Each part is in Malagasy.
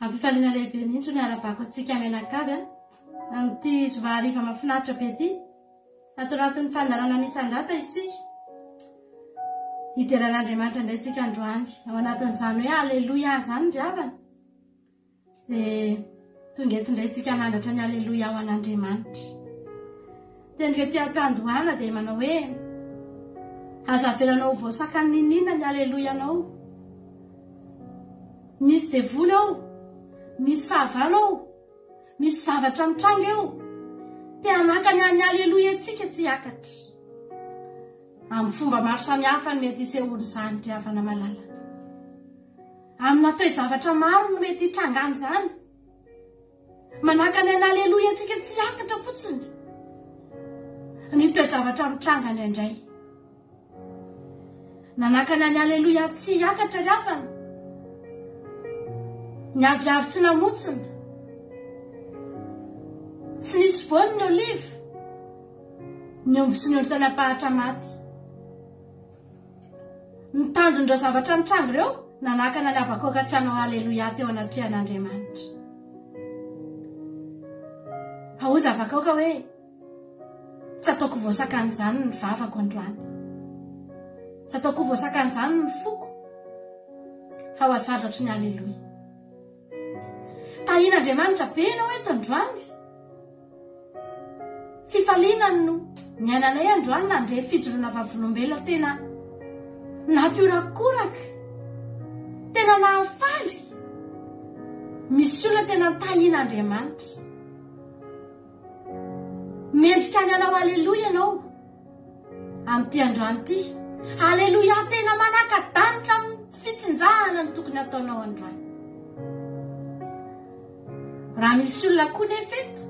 Am-pifaliana lehibe mihitsy no iarahabako antsika mianakavy a, amin'ity zoma hariva mahafinaritra be ity. Ato anatin'ny fandaharana Misandrata isika. Hidera an'Andriamanitra indray isika androany. Ao anatin'izany hoe Aleloia izany ry havana. Dia tonga eto indray isika hanandratra ny Aleloia ho an'Andriamanitra. Teniko ety am-piandohana dia manao hoe aza avelanao ho voasakan'ny niniana ny Aleloianao. Misy devoly ao, misy fahavalo ao, misy zavatra mitranga eo. Te hanakana ny Aleloia antsika tsy hiakatra. Amin'ny fomba maro samihafa no mety hisehoan'izany ry havana malala. Amina toe-javatra maro no mety hitrangan'izany. Manakana ny Aleloia antsika tsy hiakatra fotsiny ny toe-javatra mitranga indraindray. Nanakana ny Aleloia tsy hiakatra ry havana. Ny aviavy tsy namontsina. Tsy nisy voany ny oliva. Ny omby sy ny ondry tany am-pahatra maty. Ny tanjon'ireo zavatra nitranga ireo, nanakana an'i Habakoka tsy hanao Aleloia teo anatrehan'Andriamanitra. Hoy Habakoka hoe, Tsy ataoko voasakan'izany ny vavako androany. Tsy ataoko voasakan'izany ny foko, fa ho asandratry ny Aleloia. Tahian'Andriamanitra be ianao eto androany. Fifaliana no niainanay androany nandre fijoroana vavolombelona tena nampiorakoraka, tena nahafaly. Misy olona tena tahian'Andriamanitra. Mendrika ny hanao Aleloia ianao amin'ity androany ity. Aleloia tena manaka-danitra amin'ny fitsinjahana ny tokony hataonao androany. Raha misy olona koa nefa eto,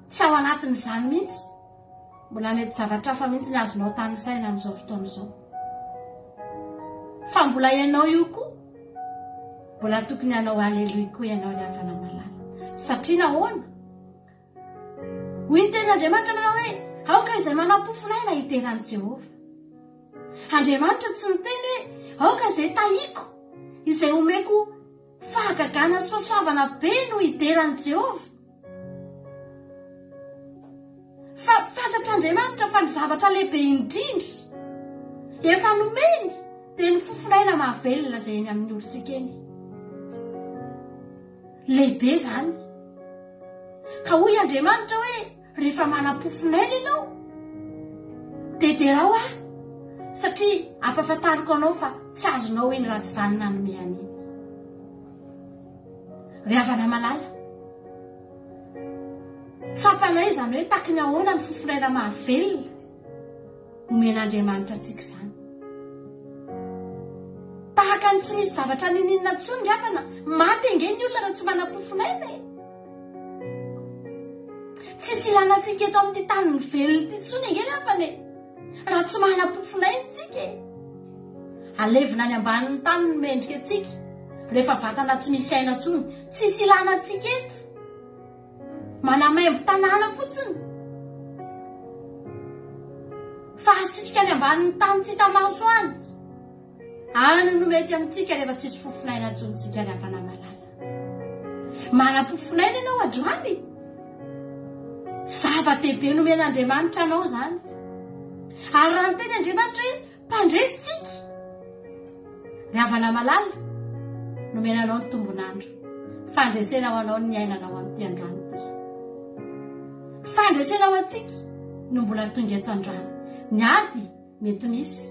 tsy ao anatin'izany mihitsy, mbola mety zavatra hafa mihitsy ny azonao tanisaina amin'izao fotoana izao. Fa mbola ianao io koa, mbola tokony hanao aleloia koa ianao ry havana malala. Satria nahoana? Hoy ny tenin'Andriamanitra manao hoe, aoka izay manam-pofon'aina hidera an'i Jehovah. Andriamanitra tsy niteny hoe, aoka izay tahiko, izay omeko Fahagagana sy fahasoavana be no hidera an'i Jehovah. Fa fantatr'Andriamanitra fa ny zavatra lehibe indrindra efa nomeny dia ny fofon'aina mahavelona izay eny amin'ny orontsika eny. Lehibe izany. Ka hoy Andriamanitra hoe Rehefa manam-pofon'aina ianao, dia derao aho, satria ampahafantariko anao fa tsy azonao iny raha tsy izaho no nanome an'iny. Ry havana malala, tsapanay izany hoe taky ny ahoana ny fofon'aina mahavelona omen'Andriamanitra antsika izany. Tahaka ny tsy misy zavatra niniana intsony ry havana, maty ange ny olona raha tsy manam-pofon'aina e. Tsisy ilana antsika eto amin'ity tanin'ny velona ity intsony ange ry havana e! Raha tsy manam-pofonaina isika e! Alevina any ambanin'ny tany ny mendrika antsika, rehefa vatana tsy misy aina intsony. Tsisy ilana antsika eto. Manamaimbo tanàna fotsiny. Fa asitrika any ambanin'ny tany tsy hita maso any. Any no mety amintsika rehefa tsisy fofon'aina intsony tsika ry havana malala. Manam-pofon'aina ianao androany? Zava-dehibe nomen'Andriamanitra anao izany. Ary raha niteny Andriamanitra hoe mpandresy tsika, ry havana malala, nomena anao ny tombon'andro. Fandresena ho anao ny niainanao amin'ity androany ity. Fandresena ho antsika no mbola tonga eto androany. Ny ady Mety misy.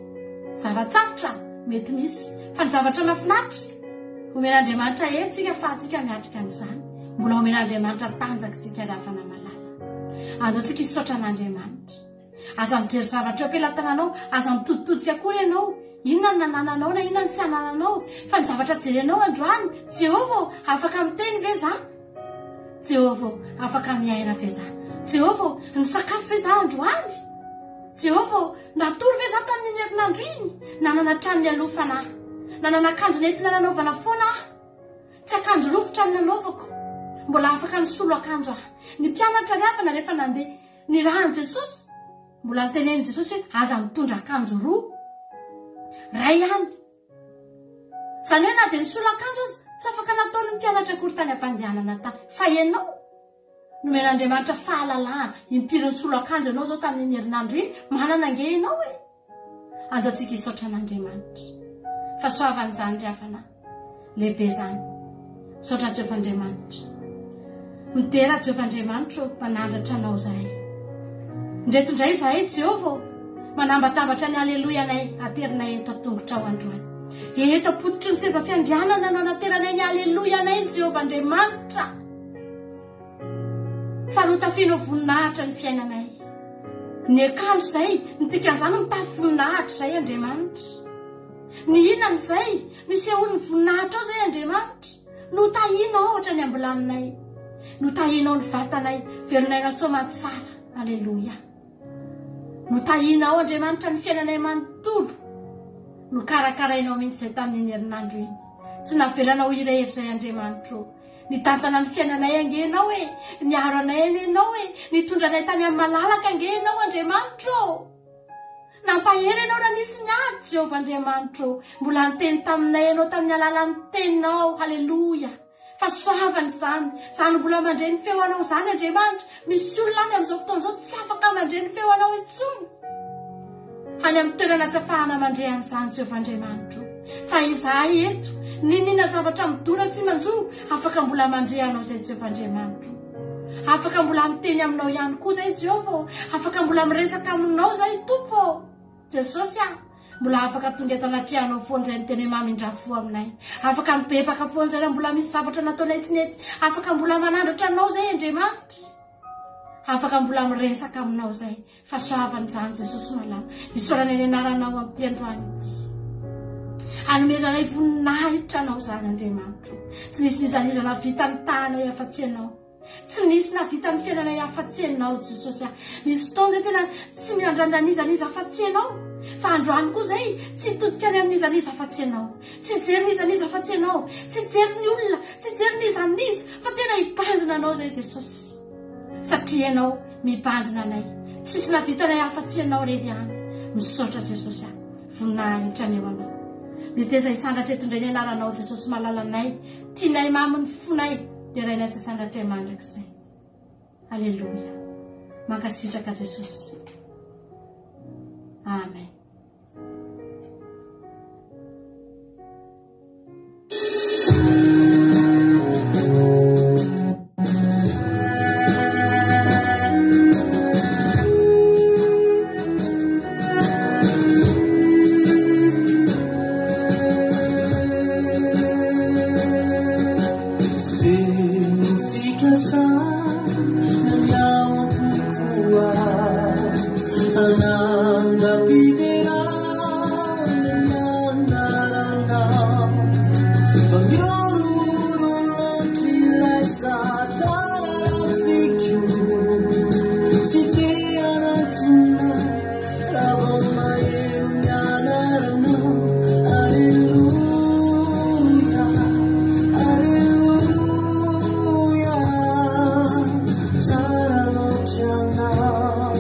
Zava-tsarotra? Mety misy. Fa ny zavatra mahafinaritra? Omen'Andriamanitra hery tsika afahantsika miatrika an'izany. Mbola omen'Andriamanitra tanjaka tsika ry havana malala. Andao tsika hisaotra an'Andriamanitra. Aza mijery zavatra eo am-pelatananao, aza mitoditodika akory ianao. Inona no nanananao na inona no tsy anananao. Fa ny zavatra jerenao androany, Jehovah ô, afaka miteny ve za? Jehovah ô, afaka miaina ve za? Jehovah ô, nisakafo ve za androany? Jehovah ô, natory ve za tamin'iny herinandro iny? Nanana trano nialofana aho. Nanana akanjo nentina nanaovana foana aho. Tsy akanjo rovitra no nanaovako. Mbola afaka nisolo akanjo aho. Ny mpianatra ry havana rehefa nandeha nirahan'i Jesosy, mbola notenenin'i Jesosy hoe aza mitondra akanjo roa. Ray ihany. Izany hoe na dia nisolo akanjo aza, Tsy afaka nataon'ny mpianatra akory tany am-pandehanana tany. Fa ianao, nomen'Andriamanitra fahalalahana. Impiry nisolo akanjo ianao izao tamin'iny herinandro iny? Manana ange ianao e! Andao tsika hisaotra an'Andriamanitra. Fahasoavana izany ry havana. Lehibe izany. Misaotra Jehovah Andriamanitra. Midera Jehovah Andriamanitra ô, manandratra anao izahay. Indreto indray izahay Jehovah ô, manambatambatra ny aleloia anay aterinay eto an-tongotrao androany. Eto am-pototry ny seza fiandrianana no anateranay ny aleloia anay Jehovah Andriamanitra. Fa notafianao voninahitra ny fiainanay. Ny akanjo izay, ny dikan'izany mitafy voninahitra izay Andriamanitra. Nihinana izay, nisehoan'ny voninahitrao izay Andriamanitra. Notahianao hatrany am-bilaninay. Notahianao ny vatanay, velon'aina soamantsara. Aleloia. Notahianao Andriamanitra ny fiainanay manontolo. Nokarakarainao mihitsy izay tamin'iny herinandro iny. Tsy navelanao irery izay Andriamanitro. Nitantana ny fiainanay ange Ianao e! Niaro anay anie Ianao e! Nitondra anay tany amin'ny malalaka ange Ianao Andriamanitro ô! Nampahery Ianao raha nisy ny ady, Jehovah Andriamanitro ô! Mbola niteny taminay Ianao tamin'ny alalan'ny Teninao. Haleloia! Fahasoavana izany. Izany mbola mandre ny feo Anao izany, Andriamanitra. Misy olona any amin'izao fotoana izao tsy afaka mandre ny feo Anao intsony. Any amin'ny toerana tsy afahana mandre an'izany, Jehovah Andriamanitro. Fa izahay eto, n'inon'inona zavatra midona sy manjo, afaka mbola mandre Anao izay, Jehovah Andriamanitro. Afaka mbola miteny Aminao ihany koa izay, Jehovah ô. Afaka mbola miresaka Aminao izay, Tompo ô. Jesosy a! Mbola afaka tonga eto anatrehanao foana izay miteny hoe mamindrà fo aminay. Afaka mibebaka foana izay raha mbola misy zavatra nataonay tsy nety. Afaka mbola manandratra Anao izay, Andriamanitra. Afaka mbola miresaka Aminao izay. Fahasoavana izany Jesosy malala. Isaorana ny anaranao amin'ity androany ity. Anomezanay voninahitra anao izany Andriamanitro. Tsy nisy n'iza n'iza nahavita ny tahanay afa-tsy ianao. Tsy nisy nahavita ny fiainanay afa-tsy ianao Jesosy ah. Misy fotoana izay tena tsy miandrandra n'iza n'iza afa-tsy ianao. Fa androany koa izay tsy hitodika any amin'iza n'iza afa-tsy ianao. Tsy hijery n'iza n'iza afa-tsy ianao. Tsy hijery ny olona, tsy hijery n'iza n'iza fa tena hibanjina anao izay Jesosy. Satria ianao mibanjina anay. Tsisy nahavita anay afa-tsy ianao irery ihany. Misaotra Jesosy ah. Voninahitra anie ho anao. Meteza hisandratra eto indray ny anaranao Jesosy malalanay. Tianay mamy ny fonay. Derainay sy sandratray mandrakizay. Aleloia. Mankasitraka Jesosy. Amen. Feno fikasana ny ao am-poko aho, hanangam-piderana ny anaranao. Fa mihorohoro loatr'ilay satana rafiko, tsy te hanantona raha vao maheno ny anaranao. Aleloia, aleloia, tsara loatra ianao,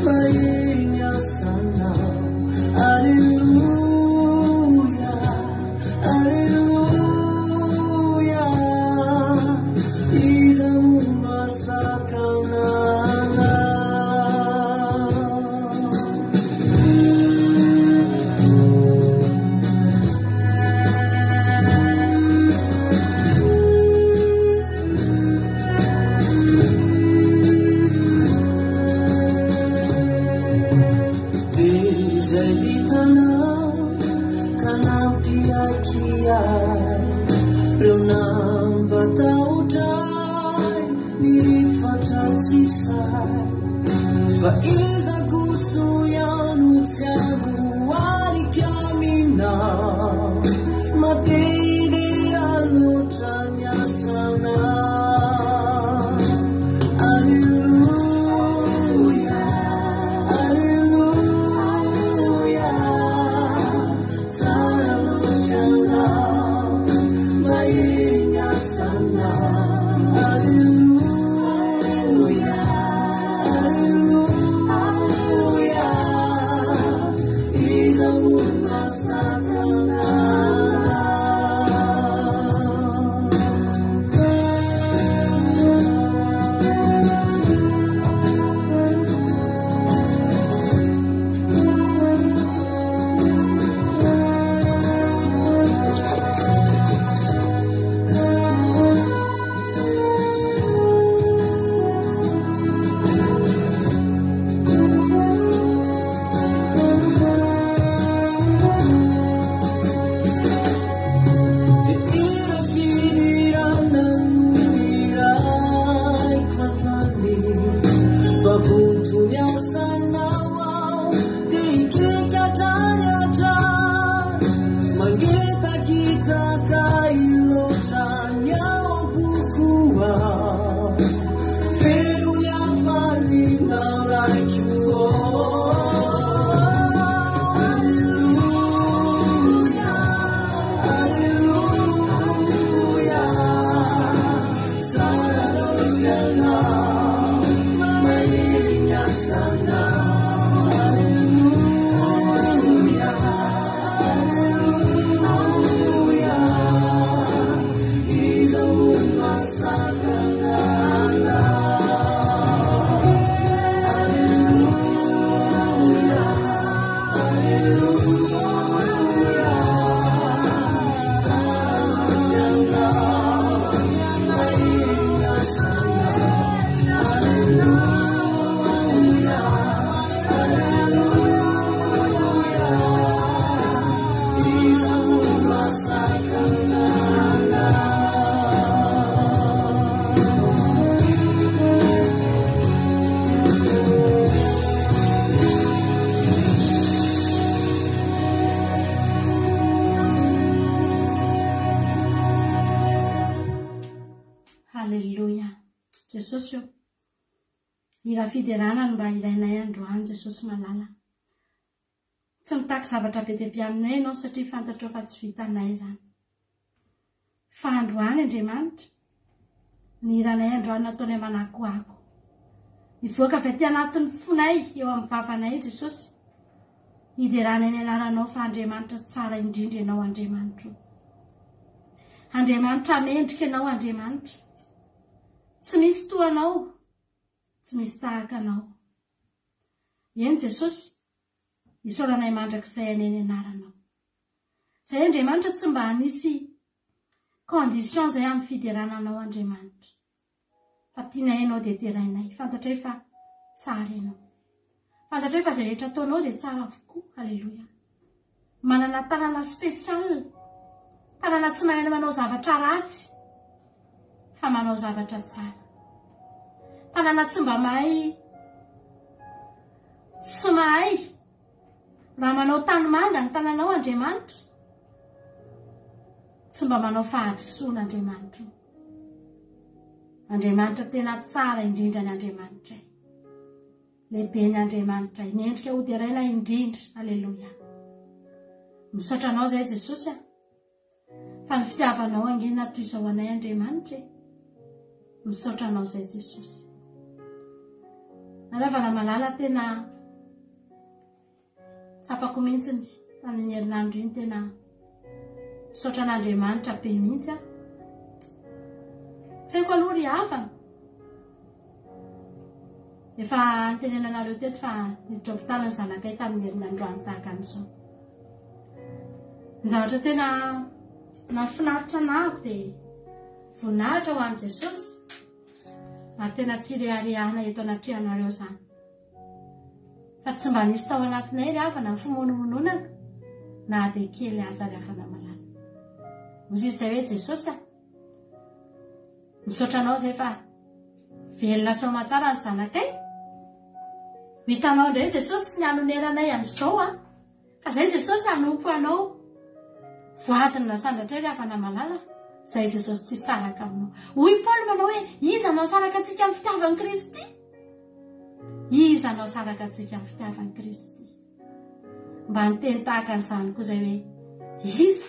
mahery ny asanao. Aleloia, aleloia, iza moa mahasakana anao? Be izay vitanao ka nampiaiky ahy, reo nampatahotra ahy nirifatra tsy sahy. Fa iza koso ihany no tsy handohalika aminao, Matehidera loatra ny asanao. Aleloia, aleloia, tsara loatra ianao, mahery ny asanao. Aleloia, aleloia, iza moa no mahasakana? Betsaka loatra ny ao am-poko ao. Feno ny hafaliana raiko ô. Aleloia, aleloia. Tsara loatra ianao, mahery ny asanao. Aleloia, aleloia. Iza no mahasakana anao? Aleloia, aleloia. Tsara loatra ianao, mahery ny asanao. Aleloia, aleloia. Iza no mahasakana anao? Haleloia. Jesosy ô. Hira fiderana no mba ilainay androany Jesosy malala. Tsy mitaky zavatra be dia be aminay ianao satria fantatrao fa tsy vitanay izany. Fa androany Andriamanitra, ny hiranay androany nataonay manakoako. Mivoaka avy aty anatin'ny fonay eo amin'ny vavanay Jesosy. Hideranay ny anaranao fa Andriamanitra tsara indrindra ianao Andriamanitro. Andriamanitra mendrika ianao Andriamanitra. Tsy misy toa anao, tsy misy tahaka anao. Eny Jesosy, isaoranay mandrakizay anie ny anaranao. Izay Andriamanitra tsy mba hanisy condition izay amin'ny fiderana anao Andriamanitra. Fa tianay ianao dia derainay. Fantatray fa tsara ianao. Fantatray fa izay rehetra ataonao dia tsara avokoa. Aleloia. Manana tanana spécial. Tanana tsy mahay manao zavatra ratsy fa manao zavatra tsara. Tanana tsy mba mahay tsy mahay raha manao tanimanga ny tananao Andriamanitra. Tsy mba manao fahadisoana Andriamanitra. Andriamanitra tena tsara indrindra ny Andriamanitray. Lehibe ny Andriamanitray. Mendrika ho deraina indrindra. Aleloia. Misaotra anao izay Jesosy a. Fa ny fitiavanao ange natoy izao anay Andriamanitra e. Misaotra anao izay Jesosy. Naravana malala tena Tsapako mihitsiny tamin'iny herinandro iny tena misaotra an'Andriamanitra be mihitsy aho. Tsy haiko aloha ry havana. Efa nitenenanareo teto fa niditra hopitaly ny zanakay tamin'ny herinandroany tahaka an'izao. Ny zavatra tena nahafinaritra anahako dia voninahitra ho an'i Jesosy ary tena tsy reharehana eto anatrehanareo izany. Fa tsy mba nisy tao anatinay ry havana ny fimonomononana na dia kely aza ry havana malala. Hoy izy izay hoe Jesosy a! Misaotra anao izay fa velona soamatsara ny zanakay. Ho hitanao indray Jesosy ny hanoneranay an'izao a! Fa zay Jesosy hanompo anao. Voadiny nasandratray ry havana malala, zay Jesosy tsy hisaraka aminao. Hoy Paoly manao hoe, iza no hasaraka antsika amin'ny fitiavan'i Kristy? Iza no hasaraka antsika amin'ny fitiavan'i Kristy? Mba niteny tahaka an'izany koa zay hoe, iza?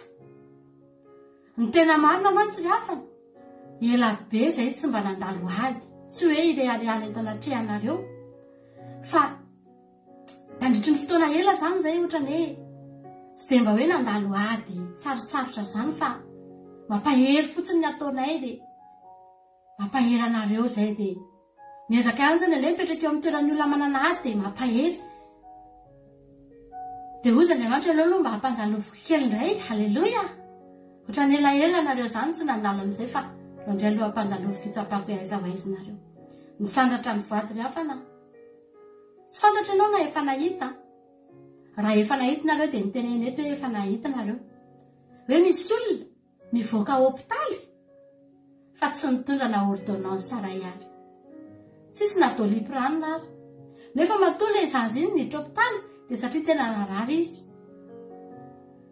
Ny tena marina mantsy ry havana, ela be zay tsy mba nandalo ady, tsy hoe ireharehana eto anatrehanareo, fa Nandritry ny fotoana ela izany izay ohatrany hoe tsy dia mba hoe nandalo ady sarotsarotra izany fa mampahery fotsiny ny ataonay dia mampahery anareo izay dia miezaka ihany izany aleo mipetraka eo amin'ny toeran'ny olona manana ady dia mampahery. Dia hoy Andriamanitra aleo aloha mba hampandaloviko kely indray, haleloia! Ohatrany elaela nareo izany tsy nandalo an'izay fa aleo indray aloha hampandaloviko hitsapako hoe aiza ho aiza nareo. Misandratra ny voady ry havana. Tsy fantatro ianao na efa nahita. Raha efa nahita nareo dia mitenena eto hoe efa nahita nareo. Hoe misy olona mivoaka hopitaly fa tsy nitondra na ordonnance iray ary. Tsisy na doliprane ary. Nefa matoa ilay zaza iny niditra hopitaly dia satria tena narary izy.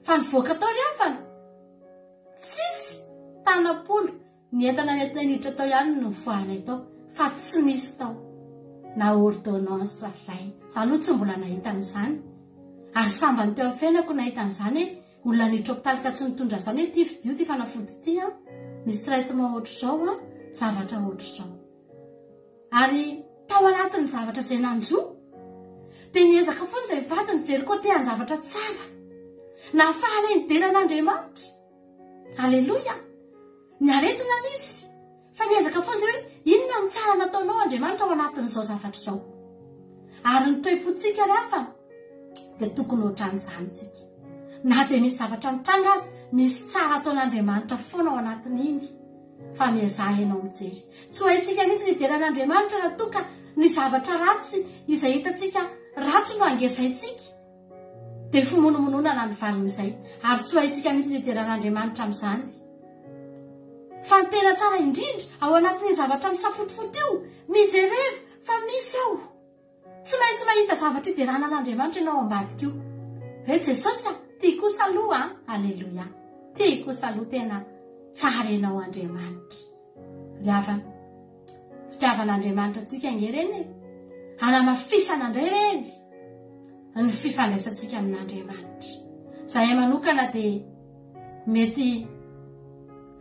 Fa nivoaka tao ry havana. tanam-polo ny entana nentinay niditra tao ihany no nivoahanay tao fa tsy nisy tao na ordonnance iray. Za aloha tsy mbola nahita an'izany ary sambany teo amin'ny fiainako nahita an'izany hoe olona niditra hopitaly ka tsy nitondra an'izany hoe ity fidio ity fanafody ity an, misy traitement ohatr'izao an, zavatra ohatr'izao. Ary tao anatin'ny zavatra izay nanjo dia niezaka foana izay mivady nijery côté an-javatra tsara nahafahanay nidera an'Andriamanitra. Aleloia! Ny aretina misy, fa niezaka foana izay hoe inona ny tsara nataonao Andriamanitra ao anatin'izao zavatra izao. Ary ny toe-pontsika ry hafa dia tokony ohatran'izany tsika. Na dia misy zavatra mitranga aza, misy tsara ataon'Andriamanitra foana ao anatin'iny. Fa miezaha ianao mijery. Tsy ho haintsika mihitsy ny hidera an'Andriamanitra raha toa ka ny zavatra ratsy izay hitantsika ratsy no angezaintsika. Dia fimonomononana ny valin'izay, ary tsy ho haintsika mihitsy ny hidera an'Andriamanitra amin'izany. Fa ny tena tsara indrindra, ao anatin'io zavatra misafotofoto io, mijereva fa misy ao. Tsy maintsy mahita zavatra hiderana an'Andriamanitra ianao ao ambadika io. Hoe Jesosy a, ty kosa aloha an, aleloia, ty kosa aloha tena tsara ianao Andriamanitra. Ry havana, fitiavan'Andriamanitra antsika ange ireny e. Hanamafisana indray ireny ny fifandraisantsika amin'Andriamanitra. Izahay manokana dia mety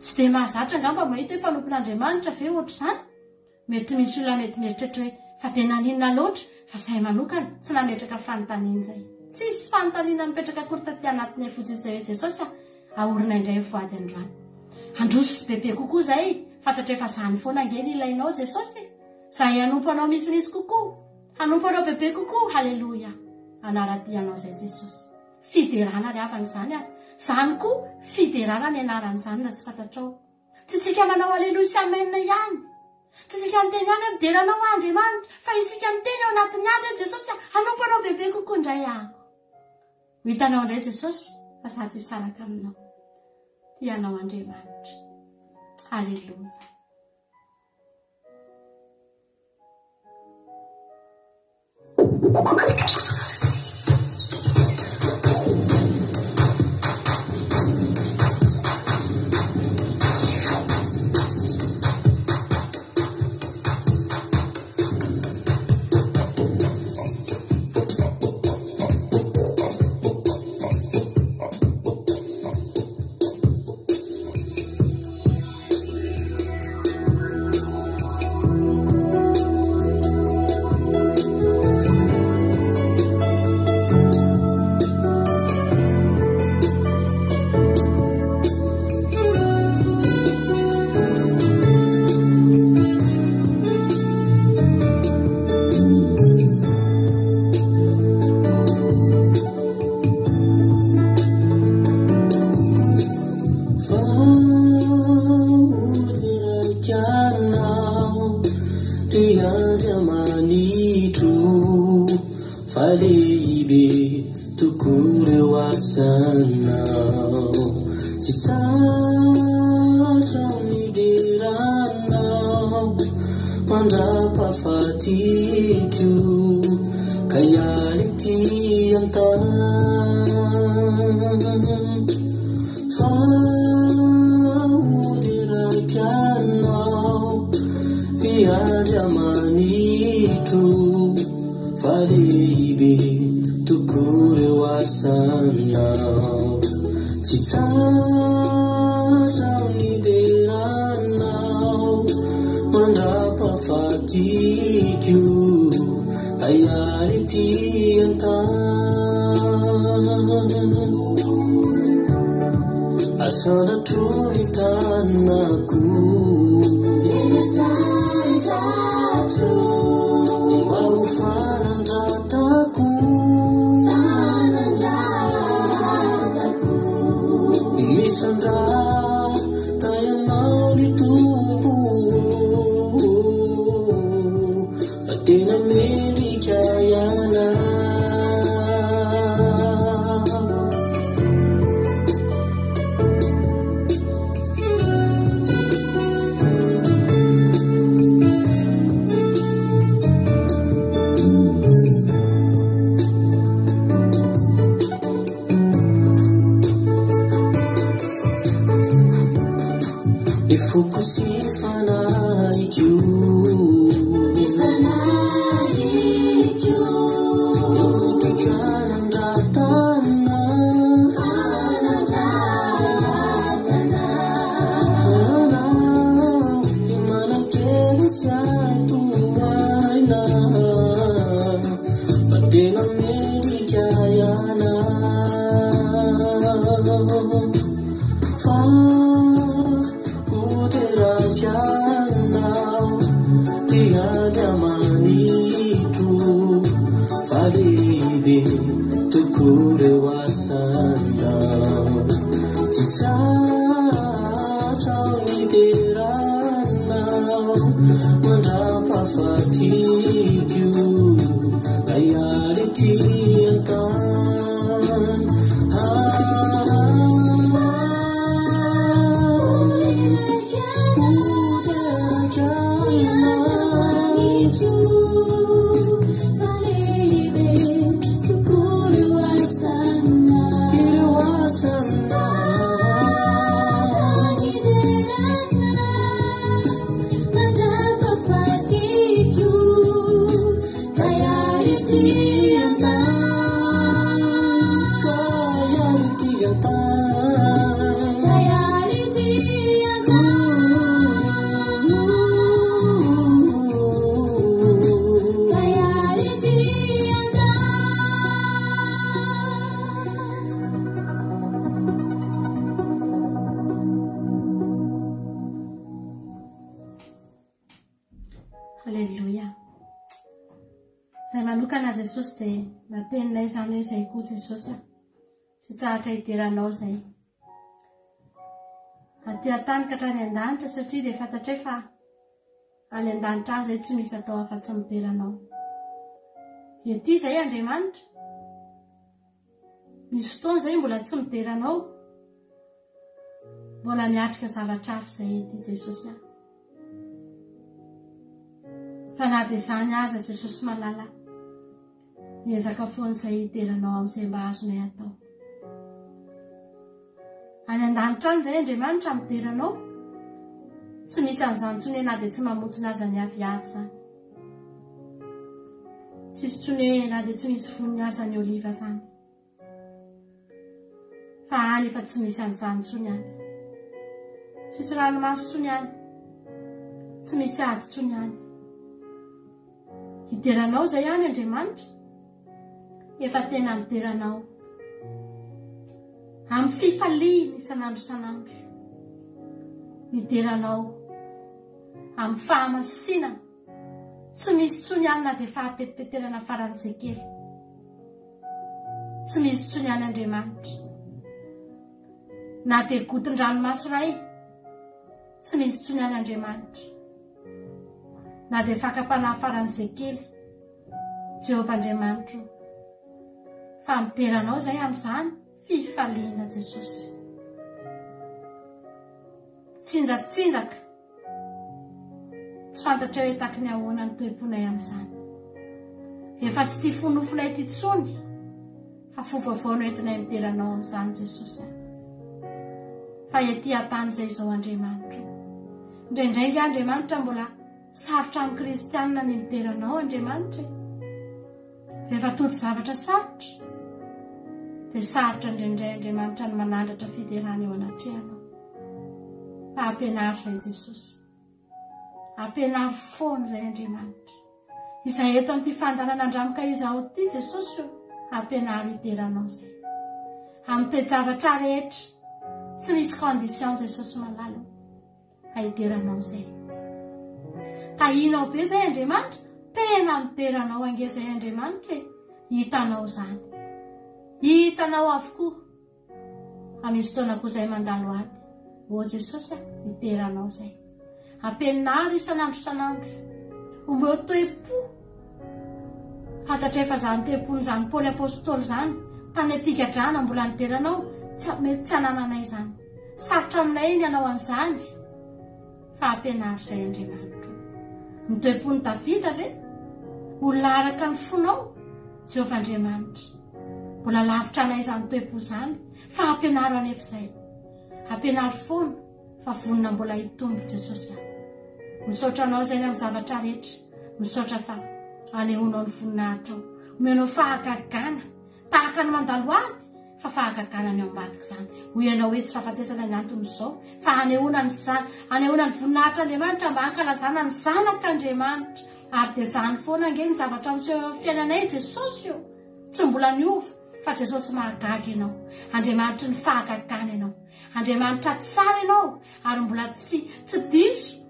tsy dia mahazatra angamba mahita hoe mpanompon'Andriamanitra ve ohatr'izany. Mety misy olona mety mieritreritra hoe fa dia naninona loatra fa izahay manokana tsy nametraka fanontaniana izay. Tsisy fanontaniana nipetraka akory taty anatinay fotsiny izay hoe Jesosy a, ahorina indray ny voady androany. Handroso bebe kokoa izay, fantatray fa izany foana ange ny ilainao Jesosy e. Izahay hanompo anao misimisy kokoa, hanompo anao bebe kokoa, haleloia. Hanara-dia anao izay Jesosy. Fiderana ry havana izany ary. Izany koa fiderana ny anaran'izany na tsy fantatrao. Tsy isika manao aleloia sy amen ihany. Tsy isika miteny ihany hoe midera anao aho Andriamanitra, fa isika miteny ao anatin'ny ady hoe Jesosy a, hanompo anao bebe kokoa indray aho. Ho hitanao indray Jesosy fa za tsy hisaraka aminao. Tia anao Andriamanitra. Aleloia. Ny foko sy fanahiko. Ny fanahiko. Eo anandratana. Anandratana. Anao, ny manan-kery tsy hay tohaina. Fa tena mendrika ianao. Fa ho teraka anao, ty Andriamanitro, fa lehibe tokoa ireo asanao. Tsy tsatra aho nideranao, mandra-pahafatiko, lay ary ety an-tany. Alléluia. Izay manokana Jesosy dia nateninay izany hoe izay koa Jesosy a. Tsy tsahatra hideranao izay. Aty an-tany ka hatrany an-danitra satria dia fantatray fa any an-danitra any izay tsy misy atao afa-tsy midera anao. Ety izay Andriamanitra. Misy fotoana izay mbola tsy midera anao. Mbola miatrika zavatra hafa izay ety Jesosy a. Fa na dia izany aza Jesosy malala, miezaka foana izay hidera anao amin'izay mba azonay atao. Any an-danitra any izay Andriamanitra midera anao. Tsy misy an'izany intsony hoe na dia tsy mamontsina aza ny aviavy izany. Tsisy intsony hoe na dia tsy misy voniny aza ny oliva izany. Fa any efa tsy misy an'izany intsony any. Tsisy ranomaso intsony any. Tsy misy ady intsony any. Hidera anao izay any Andriamanitra. Efa tena midera anao. Amin'ny fifaliana isan'andro isan'andro. Midera anao amin'ny fahamasinana. Tsy misy intsony any na dia fahatetipeterana faran'izay kely. Tsy misy intsony any Andriamanitra. Na dia gotin-dranomaso iray, tsy misy intsony any Andriamanitra. Na dia fakam-panahy faran'izay kely, Jehovah Andriamanitro. Fa midera anao izay amin'izany fifaliana Jesosy. Tsinjatsinjaka. Tsy fantatray hoe taky ny ahoana ny toe-ponay amin'izany. Efa tsy tia fo nofonay ity intsony, fa fo vaovao no entinay midera anao amin'izany Jesosy a. Fa ety an-tany izay izao Andriamanitro. Indraindray nge Andriamanitra mbola sarotra amin'ny kristianina ny midera anao Andriamanitra e. Rehefa tojo zavatra sarotra, dia sarotra indraindray Andriamanitra ny manandratra fiderana eo anatrehanao. Fa ampianaro izay Jesosy. Ampianaro foana izay Andriamanitra. Izay eto amin'ity fandaharana Andramoka izaho ity Jesosy o, ampianaro hidera Anao izay. Amin'ny toe-javatra rehetra, tsy misy condition Jesosy malala o, fa hidera Anao izay. Tahinao be izay Andriamanitra, tena midera Anao ange izay Andriamanitra e, hitanao izany. Hitanao avokoa. Fa misy fotoana koa zay mandalo ady. Ô Jesosy a, midera Anao zay. Ampianaro isan'andro isan'andro. Omeo toe-po. Fantatray fa zany toe-pon'izany Paoly Apostoly zany, tany am-pigadrana mbola nidera Anao, tsy mety tsy anananay izany. Sarotra aminay ny hanao an'izany, fa ampianaro izay Andriamanitro. Ny toe-pon'i Davida ve? Olona araka ny fonao, Jehovah Andriamanitra. Mbola lavitra anay izany toe-po izany fa ampianaro anefa izay. Ampianaro foana fa vonona mbola hitombo Jesosy a. Misaotra anao izay ny amin'ny zavatra rehetra. Misaotra fa anehoanao ny voninahitrao. Omenao fahagagana tahaka ny mandalo ady fa fahagagana ny ao ambadik'izany. Hoy ianao hoe tsy fahafatesana ny anton'izao fa hanehoana ny hanehoana ny voninahitr'Andriamanitra mba hankalazana ny zanak'Andriamanitra. Ary dia izany foana ange ny zavatra miseho eo amin'ny fiainanay Jesosy ô. Tsy mbola niova fa Jesosy mahagaga ianao. Andriamanitry ny fahagagana ianao. Andriamanitra tsara ianao ary mbola tsy tsy diso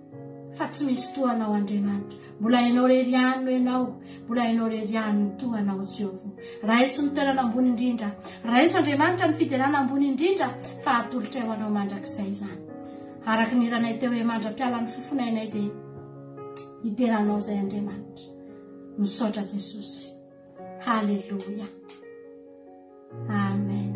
fa tsy misy toa anao Andriamanitra. Mbola ianao irery ihany no ianao, mbola ianao irery ihany no toa anao Jehovah. Raiso ny toerana ambony indrindra. Raiso Andriamanitra ny fiderana ambony indrindra fa atolotray ho anao mandrakizay izany. Araka ny hiranay teo hoe mandra-piala ny fofonainay dia hidera anao izay Andriamanitra. Misaotra Jesosy. Haleloia. Amen.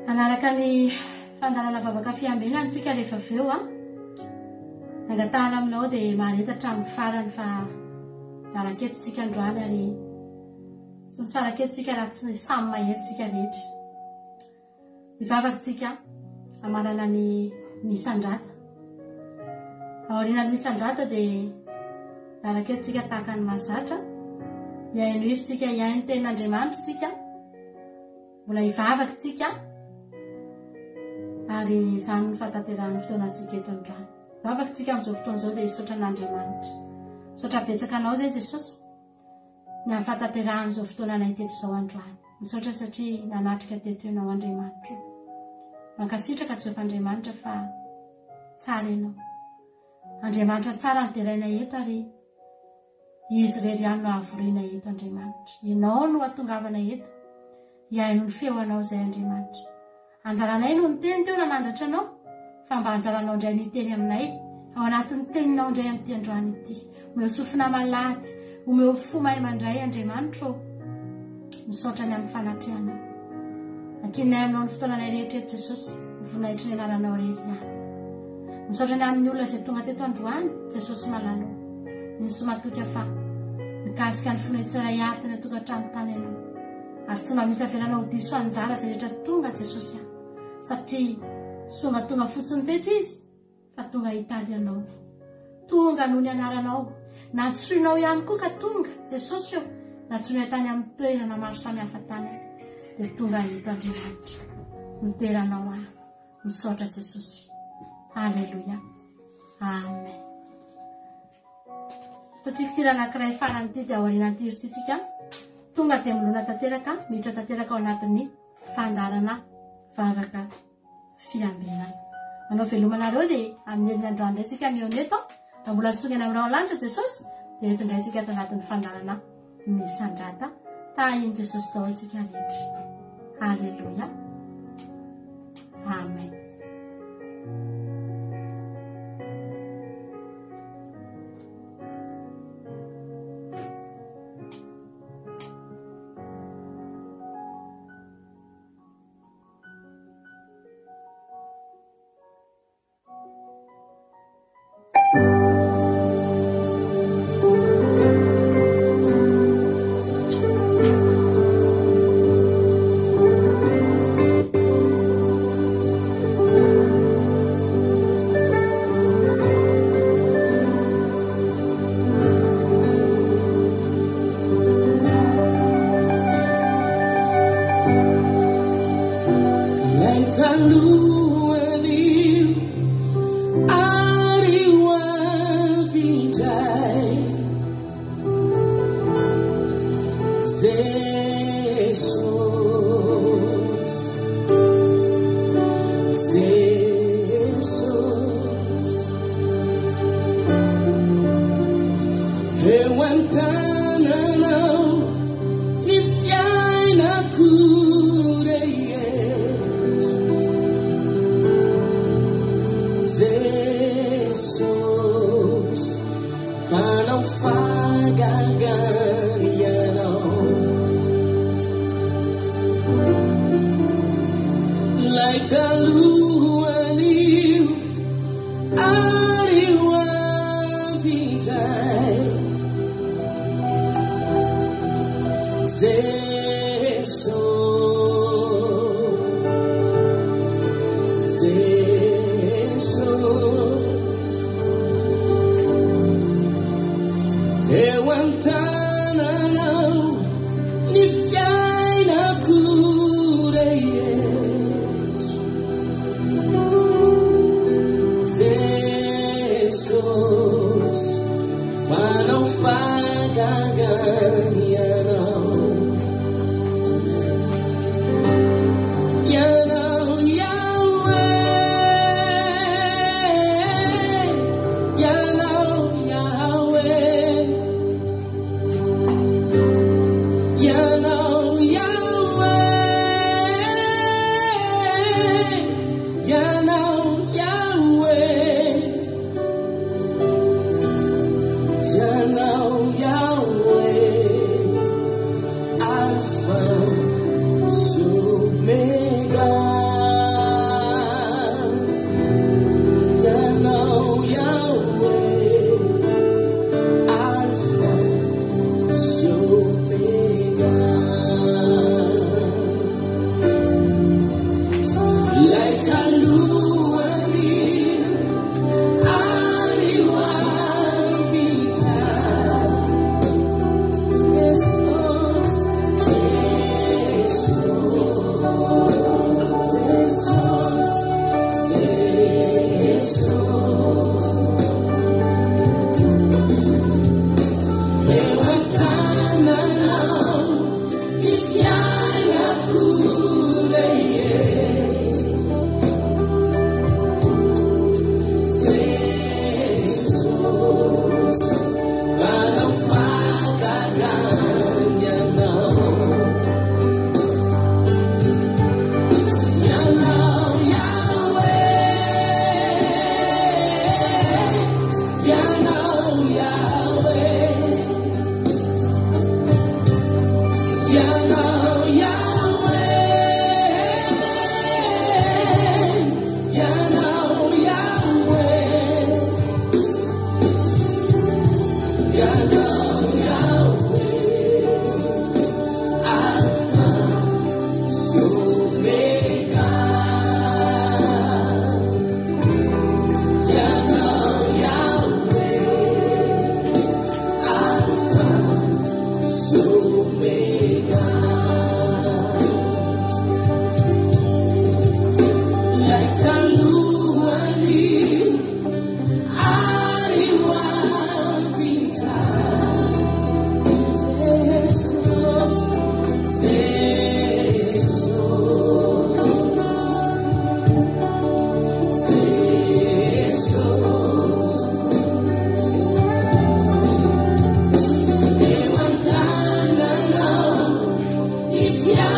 Hanaraka ny fandaharana vavaka fiambenana isika rehefa avy eo. Ny angatahana aminao dia mahareta hatramin'ny farany fa miaraka eto isika androany ary tsy misaraka eto isika raha tsy samy mahery isika rehetra. Hivavaka isika hamarana ny misandrata. Aorian'ny misandrata dia miaraka eto isika tahaka ny mahazatra. Hihaino hira isika, hihaino tenin'Andriamanitra isika. Mbola hivavaka isika ary izany no fahatanterahan'ny fotoanantsika eto androany. Vavaka isika amin'izao fotoana izao dia hisaotra an'Andriamanitra. Misaotra betsaka anao izay Jesosy ny amin'ny fahatanterahan'izao fotoananay teto izao androany. Misaotra satria nanatrika teto ianao Andriamanitra. Mankasitraka Jehovah Andriamanitra fa tsara ianao. Andriamanitra tsara no deraina eto ary Izy irery ihany no ahavoriana eto Andriamanitra. Ianao no hatongavana eto. Hihaino ny feo anao izay Andriamanitra. Anjaranay no niteny teo nanandratra anao, fa mba anjaranao indray no hiteny aminay ao anatin'ny teninao indray amin'ity androany ity. Omeo sofina malady, omeo fo mahay mandray Andriamanitra ô. Misaotra ny amin'ny fanatrehanao. Ankininay aminao ny fotoananay rehetra eto Jesosy, ho voninahitry ny anaranao irery ihany. Misaotra ny amin'ny olona izay tonga teto androany, Jesosy malala ô. Mino sy matoky aho fa nikasika ny fonay tsirairay avy tany an-tokantrano tany ianao. Ary tsy mba misy avelanao ho diso anjara izay rehetra tonga Jesosy a. Satria tsy tongatonga fotsiny teto izy fa tonga hitady anao. Tonga noho ny anaranao. Nantsoinao ihany koa ka tonga Jesosy ô. Nantsoinay tany amin'ny toerana maro samihafa tany dia tonga eto Andriamanitra. Midera anao aho. Misaotra Jesosy. Alléluia. Amen. Ataontsika ity anankiray farany ity dia aorianan'ity hira ity tsika tonga dia milona tanteraka, miditra tanteraka ao anatin'ny fandaharana vavaka fiambenana. Manao veloma anareo dia amin'ny heriny androany indray tsika mihaona eto. Raha mbola tsy tonga any amin'ny rahona lanitra Jesosy dia eto indray tsika ato anatin'ny fandaharana misandrata. Tahin'i Jesosy daholo tsika rehetra. Alléluia. Amen. Ilay talohan'io ary ho avy indray Jesosy Jesosy Eo an-tananao ny fiainako rehetra Jesosy mpanao fahagagana Ianao Ilay talohan'io ary ho avy indray Jesosy Jesosy Eo an-tananao ny fiainako rehetra.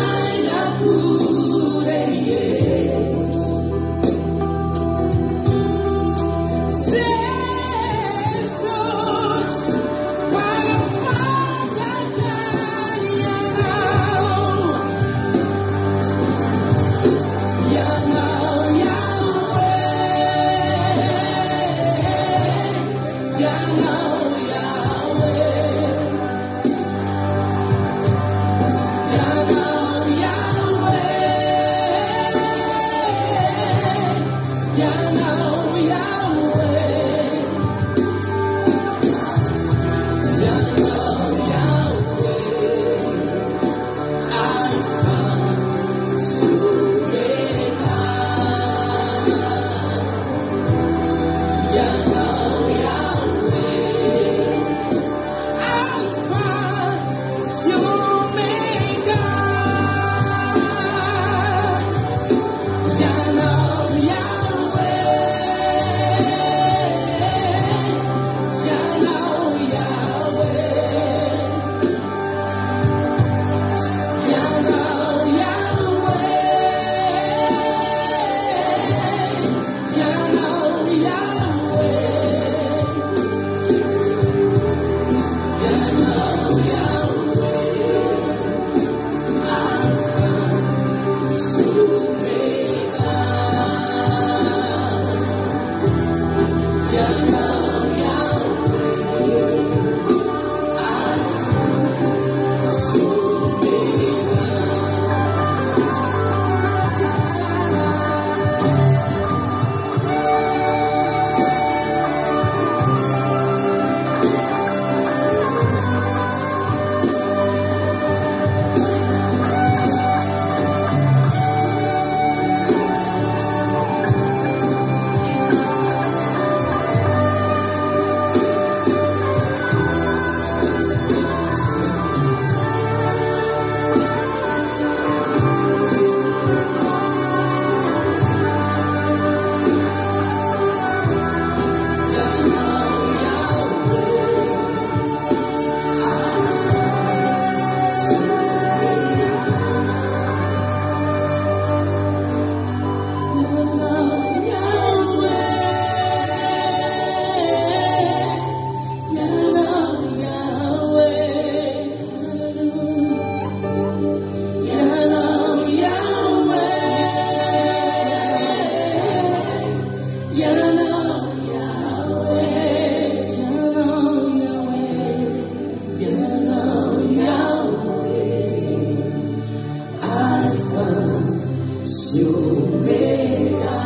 fiainako rehetra. Jesosy, mpanafaka Ianao. Ianao Yahweh, Ianao Yahweh, Ianao Yahweh, Ianao Yahweh, Ianao Yahweh, Alpha sy Omega. Ianao Yahweh, Alpha sy Omega. Ianao Yahweh, Ianao Yahweh, Ianao Yahweh, Ianao Yahweh, Ianao Yahweh, Alpha sy Omega. Ianao Yahweh, Alpha sy Omega. Alpha sy Omega.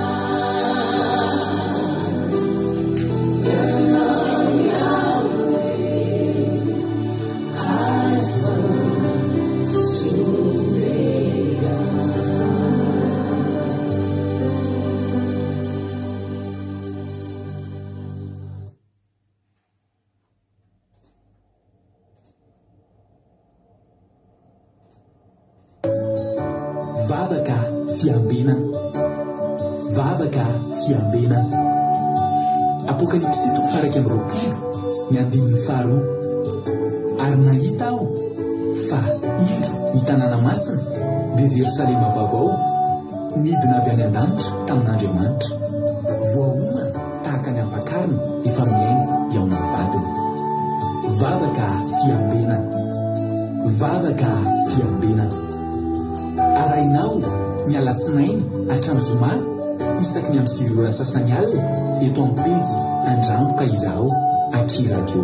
Ianao Yahweh, Alpha sy Omega. Vavaka fiambenana. Vavaka fiambenana. Apokalypsy toko faha-21, ny andininy faharoa. Ary nahita aho fa indro ny tanàna masina, dia Jerosalema vaovao, nidina avy any an-danitra tamin'Andriamanitra, voaomana tahaka ny ampakarina efa mihaino hihaona vadiny. Vavaka fiambenana. Vavaka fiambenana. Arahinao ny alatsinainy hatramin'ny zoma isaky ny amin'ny 9 ora sasany alina eto amin'ny pejy Andramboka Izahao Aky Radio.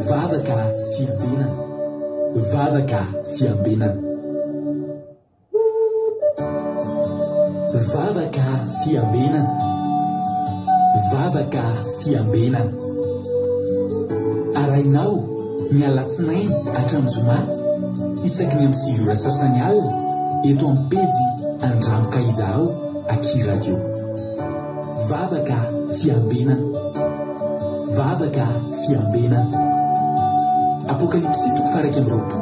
Vavaka fiambenana. Vavaka fiambenana. Vavaka fiambenana. Vavaka fiambenana. Arahinao ny alatsinainy hatramin'ny zoma isaky ny amin'ny 9 ora sasany alina eto amin'ny pejy Andramboka Izahao Aky Radio. Vavaka fiambenana. Vavaka fiambenana. Apokalypsy toko faha-21,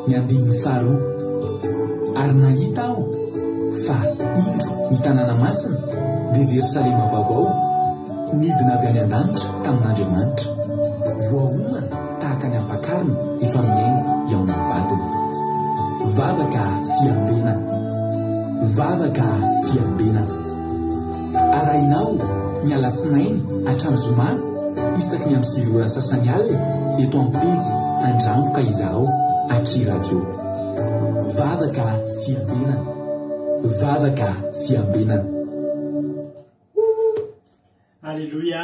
ny andininy faharoa. Ary nahita aho fa indro ny tanàna masina, dia Jerosalema vaovao, nidina avy any an-danitra tamin'Andriamanitra, voaomana tahaka ny ampakarina efa mihaino hihaona vadiny. Vavaka. fiambenana. Vavaka fiambenana. Arahinao ny alatsinainy hatramin'ny zoma isaky ny amin'ny 9 ora sasany alina eto amin'ny pejy Andramboka Izahao Aky Radio. Vavaka fiambenana. Vavaka fiambenana. Aleloia!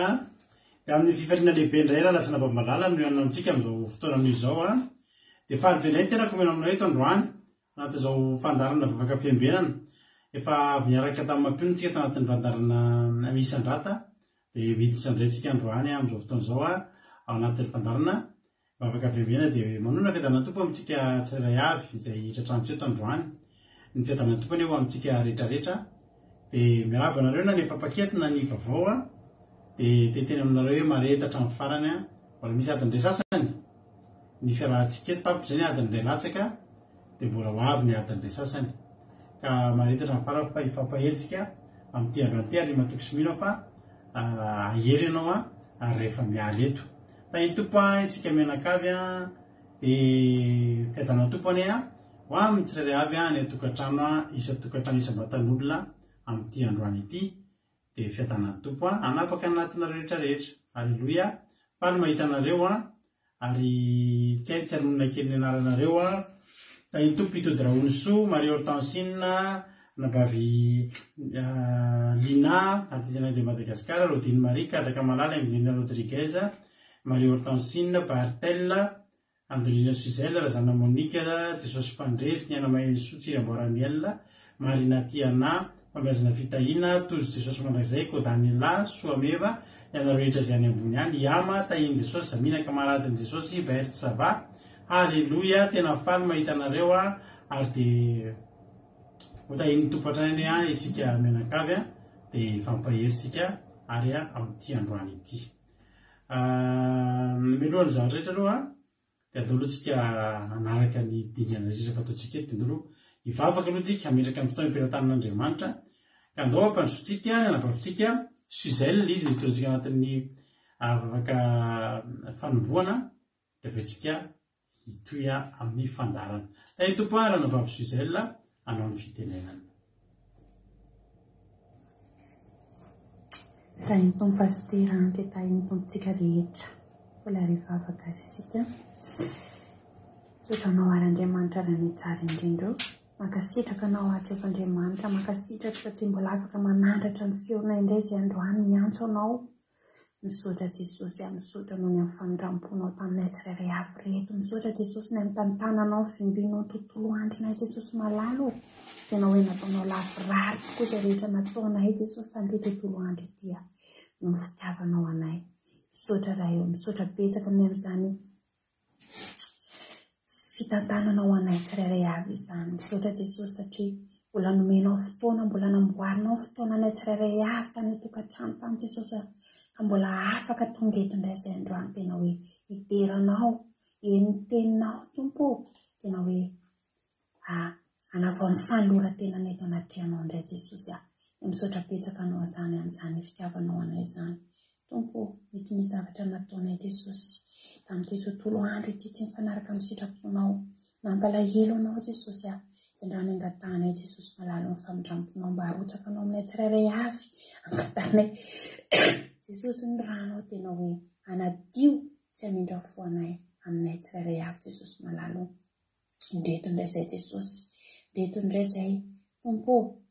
Dia amin'ny fifaliana lehibe indray rahalahy sy anabavy malala no hihaonana amintsika amin'izao fotoana anio izao an. Dia faly be indray ny tenako omena aminao eto androany, anatin'izao fandaharana vavaka fiambenana. Efa avy niaraka tamin'ny mampionona isika tao anatin'ny fandaharana Misandrata, dia miditra indray isika androany amin'izao fotoana izao ao anatin'ny fandaharana Vavaka fiaviana dia manonona fiadanan'ny Tompo amintsika tsirairay avy izay tratrantsika eto androany. Ny fiadanan'ny Tompo anie ho amintsika rehetrarehetra. Dia miarahaba anareo na ny efa paquet na ny vaovao a. Dia te hiteny aminareo hoe mahareta hatramin'ny farany a. Mbola misy adiny iray sasany ny fiarahantsika eto, tapitra izay ny adiny iray latsaka dia mbola ho avy ny adiny iray sasany. Ka mahareta hatramin'ny farany fa hifampahery tsika amin'ity androany ity ary matoky sy mino aho fa hahery ianao a ary rehefa miala eto. Tahin'ny Tompo an isika mianakavy an, dia fiadanan'ny Tompo anie an, ho amin'ny tsirairay avy an, any an-tokantrano an, isan-tokantrano isam-batan'olona amin'ity androany ity, dia fiadanan'ny Tompo an, hanapaka ny anatinareo rehetra rehetra. Aleloia, faly mahita anareo an, ary tsy hay tsy hanonona kely ny anaranareo an, Tahin'ny Tompo hitody Rahonisoa, Marie Hortensine, Anabavy Lina, Artisanat de Madagascar, Rodine Marie, Kadaka Malala, Emeline Rodriguez, Marie Hortensine, Barthel, Andolina Suzelle, Razana Monica, Jesosy Mpandresy, Niaina Maherisoa, Tsiry Amboara Miel, Marina Tiana, Famiazana Fitahiana, Tojo Jesosy Mandrakizay, Kodanela, Soameva, ianareo rehetra izay any ambony any, Yama, Tahian'i Jesosy, Zamina Kamaradin'i Jesosy, Bert Sava, Haleloia, tena faly mahita anareo aho ary dia Ho tahian'ny Tompo hatrany anie isika mianakavy dia hifampahery isika ary amin'ity androany ity. Mialohan'ny zavatra rehetra aloha dia andao aloha tsika hanaraka ny dingana rehetra efa ataontsika eto dia andao aloha hivavaka aloha tsika hametraka ny fotoana am-pelatanan'Andriamanitra ka andao hampandrosoantsika ny anabavintsika Suzelle izy no hitondra antsika anatin'ny vavaka fanombohana dia avy eo tsika hitohy amin'ny fandaharana. Tahin'ny Tompo ahy Ranabavy Suzelle hanao ny fitenenana. Tahin'ny Tompo Pasitera an, dia tahin'ny Tompontsika rehetra. Mbola hivavaka isika. Misaotra anao ary Andriamanitra Ranay tsara indrindra o. Mankasitraka anao aho Jehovah Andriamanitra, mankasitraka satria mbola afaka manandratra ny feonay indray izay androany miantso anao. Misaotra Jesosy a, misaotra noho ny amin'ny famindramponao taminay tsirairay avy ireto. Misaotra Jesosy ny amin'ny tantananao, fimbinao ny tontolo andronay Jesosy malala o. Tena hoe nataonao lavorary tokoa izay rehetra nataonay Jesosy tamin'ity tontolo andro ity a. Noho ny fitiavanao anay. Misaotra Ray o, misaotra betsaka amin'ny amin'izany fitantanana ho anay tsirairay avy izany. Misaotra Jesosy satria mbola nomenao fotoana, mbola namboarinao fotoana anay tsirairay avy tany an-tokantrano tany Jesosy a, ka mbola afaka tonga eto indray izay androany tena hoe hidera anao, heno ny teninao Tompo ô, tena hoe hanavao ny fanoloran-tenanay eto anatrehanao indray Jesosy a. Dia misaotra betsaka anao izany amin'izany fitiavanao anay izany. Tompo ô, mety nisy zavatra nataonay Jesosy tamin'ity tontolo andro ity tsy mifanaraka amin'ny sitraponao. Nampalahelo anao Jesosy a. Dia androany angatahanay Jesosy malala ny famindramponao mba harotsaka anao aminay tsirairay avy. Angatahanay Jesosy ny ranao tena hoe hanadio sy hamindra fo anay aminay tsirairay avy Jesosy malala ô. Indreto indray izay Jesosy, indreto indray izay Tompo ô,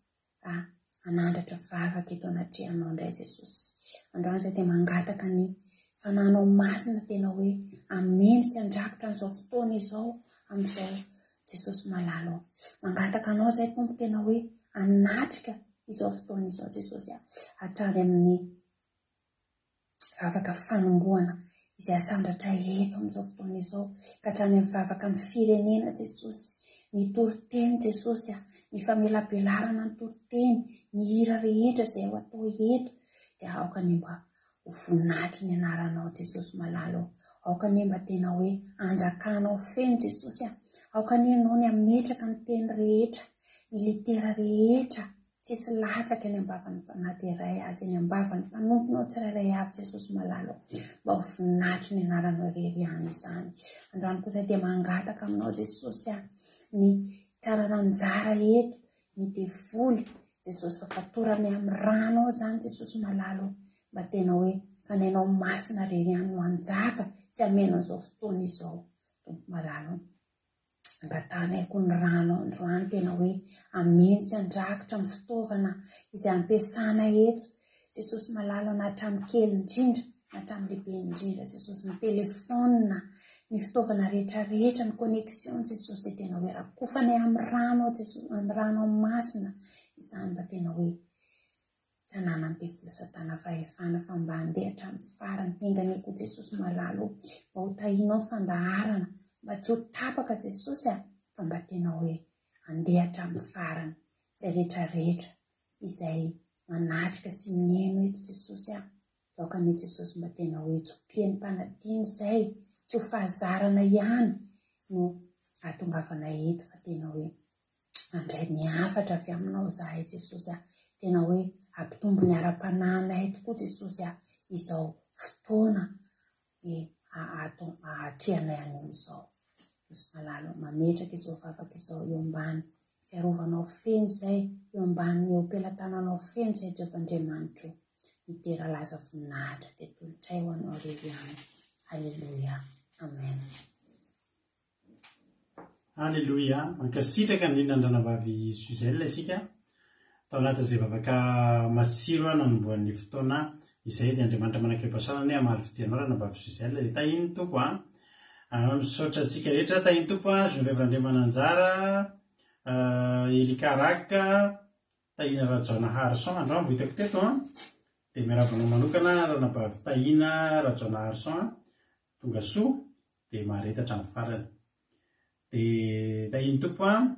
a hanandratra vavaka eto anatrehanao indray Jesosy. Androany izay dia mangataka ny fananao masina tena hoe ameno sy andrakotra an'izao fotoana izao amin'izao Jesosy malala ô. Mangataka anao izay Tompo tena hoe anatrika izao fotoana izao Jesosy a, hatrany amin'ny vavaka fanombohana izay asandratra eto amin'izao fotoana izao ka hatrany amin'ny vavaka ny firenena Jesosy, ny toriteny Jesosy a, ny famelabelarana ny toriteny, ny hira rehetra izay ho atao eto dia aoka anie mba ho voninahitry ny anaranao Jesosy malala ô. Aoka anie mba tena hoe anjakanao feno Jesosy a. Aoka anie ianao ny hametraka ny teny rehetra, ny litera rehetra Tsisy latsaka eny ambavan'ny mpanaty iray aza eny ambavan'ny mpanomponao tsirairay avy Jesosy malala ô. Mba ho voninahitry ny anaranao irery ihany izany. Androany kosa dia mangataka aminao Jesosy a, ny. Tsy hanana anjara eto ny devoly Jesosy fa fatoranay amin'ny rano ao izany Jesosy malala o. Mba tena hoe Fanahinao Masina irery ihany no hanjaka sy hameno an'izao fotoana izao Tompo malala o. Angatahanay koa ny rano androany tena hoe hameno sy handrakitra amin'ny fitaovana izay ampiasana eto Jesosy malala na hatramin'ny kely indrindra na hatramin'ny lehibe indrindra Jesosy ny telefaonina ny fitaovana rehetra rehetra ny connexion Jesosy tena hoe rakofanay amin'ny rano Jesosy amin'ny rano masina izany mba tena hoe Tsy ananan'ny devoly satana fahefana fa mba handeha hatramin'ny farany. Enga anie koa Jesosy malala o, mba ho tahinao ny fandaharana, mba tsy ho tapaka Jesosy a, fa mba tena hoe handeha hatramin'ny farany. Izay rehetra rehetra izay manatrika sy mihaino eto Jesosy a, aoka anie Jesosy mba tena hoe tsy ho mpihaino mpanadino izay, tsy ho fahazarana ihany no ahatongavanay eto fa tena hoe Mandray ny hafatra avy aminao izahay Jesosy a. Tena hoe ampitombo ny ara-panahinay tokoa Jesosy a, izao fotoana e ahatrehanay anio izao. Jesosy malala ô, mametraka izao vavaka izao eo ambany fiarovanao feno izay, eo ambany eo am-pelatananao feno izay Jehovah Andriamanitro. Midera laza voninahitra dia tolotray ho anao irery ihany. Aleloia. Amen. Aleloia! Mankasitraka indrindra an-dRanabavy Suzelle isika tao anatin'izay vavaka matsiro nanombohan'ny fotoana izay dia Andriamanitra manan-kerim-pahasoavana anie hamaly fitia anao Ranabavy Suzelle dia tahin'ny Tompo a! Misaotra antsika rehetra tahin'ny Tompo a! Geneviève Randriamananjara, Erika Rack, Tahina Rajaonaharison androany vao hitako teto an! Dia miarahaba anao manokana Ranabavy Tahina Rajaonaharison a! Tonga soa dia mahareta hatramin'ny farany. Dia tahin'ny Tompo an!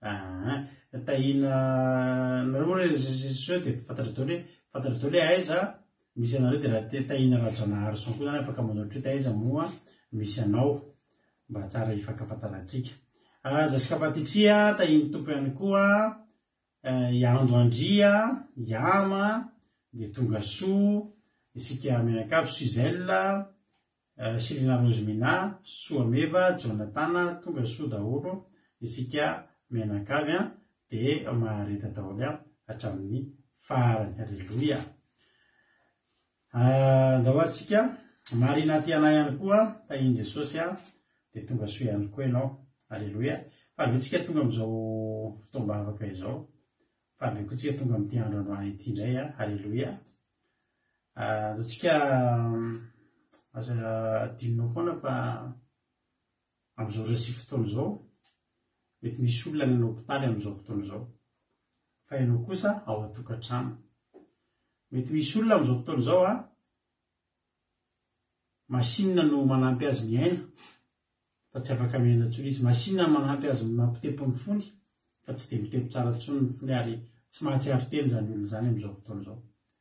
Aa Tahina nareo moa re réseaux dia fantatra daholo hoe fantatra daholo hoe aiza misy anareo dia raha Tahina Rajaonaharison koa zany afaka manao tweet aiza moa misy anao mba tsara hifankafantarantsika. Jessica Patitsia, tahin'ny Tompo ihany koa, i Ando Andria, i Ama, dia tonga soa, isika mianakavy, Suzelle, Shirina Rosemina, Soameva, Jonathan, tonga soa daholo isika mianakavy dia mahareta daholo hatramin'ny farany. Aleloia. Andao ary tsika. Marina Tiana ihany koa, tahin'i Jesosy a, dia tonga soa ihany koa ianao. Aleloia. Faly be tsika tonga amin'izao fotoam-bavaka izao. Faly be koa tsika tonga amin'ity andro androany ity indray a. Aleloia. Andao tsika aza adinonao foana fa amin'izao ora sy fotoana izao, mety misy olona any an-hopitaly amin'izao fotoana izao. Fa ianao kosa ao an-tokantrano. Mety misy olona amin'izao fotoana izao a, machine no manampy azy miaina fa tsy afaka miaina intsony izy. Machine no manampy azy mampitepo ny fony fa tsy dia mitepo tsara intsony ny fony ary tsy mahatsiaro tena izany olona izany amin'izao fotoana izao.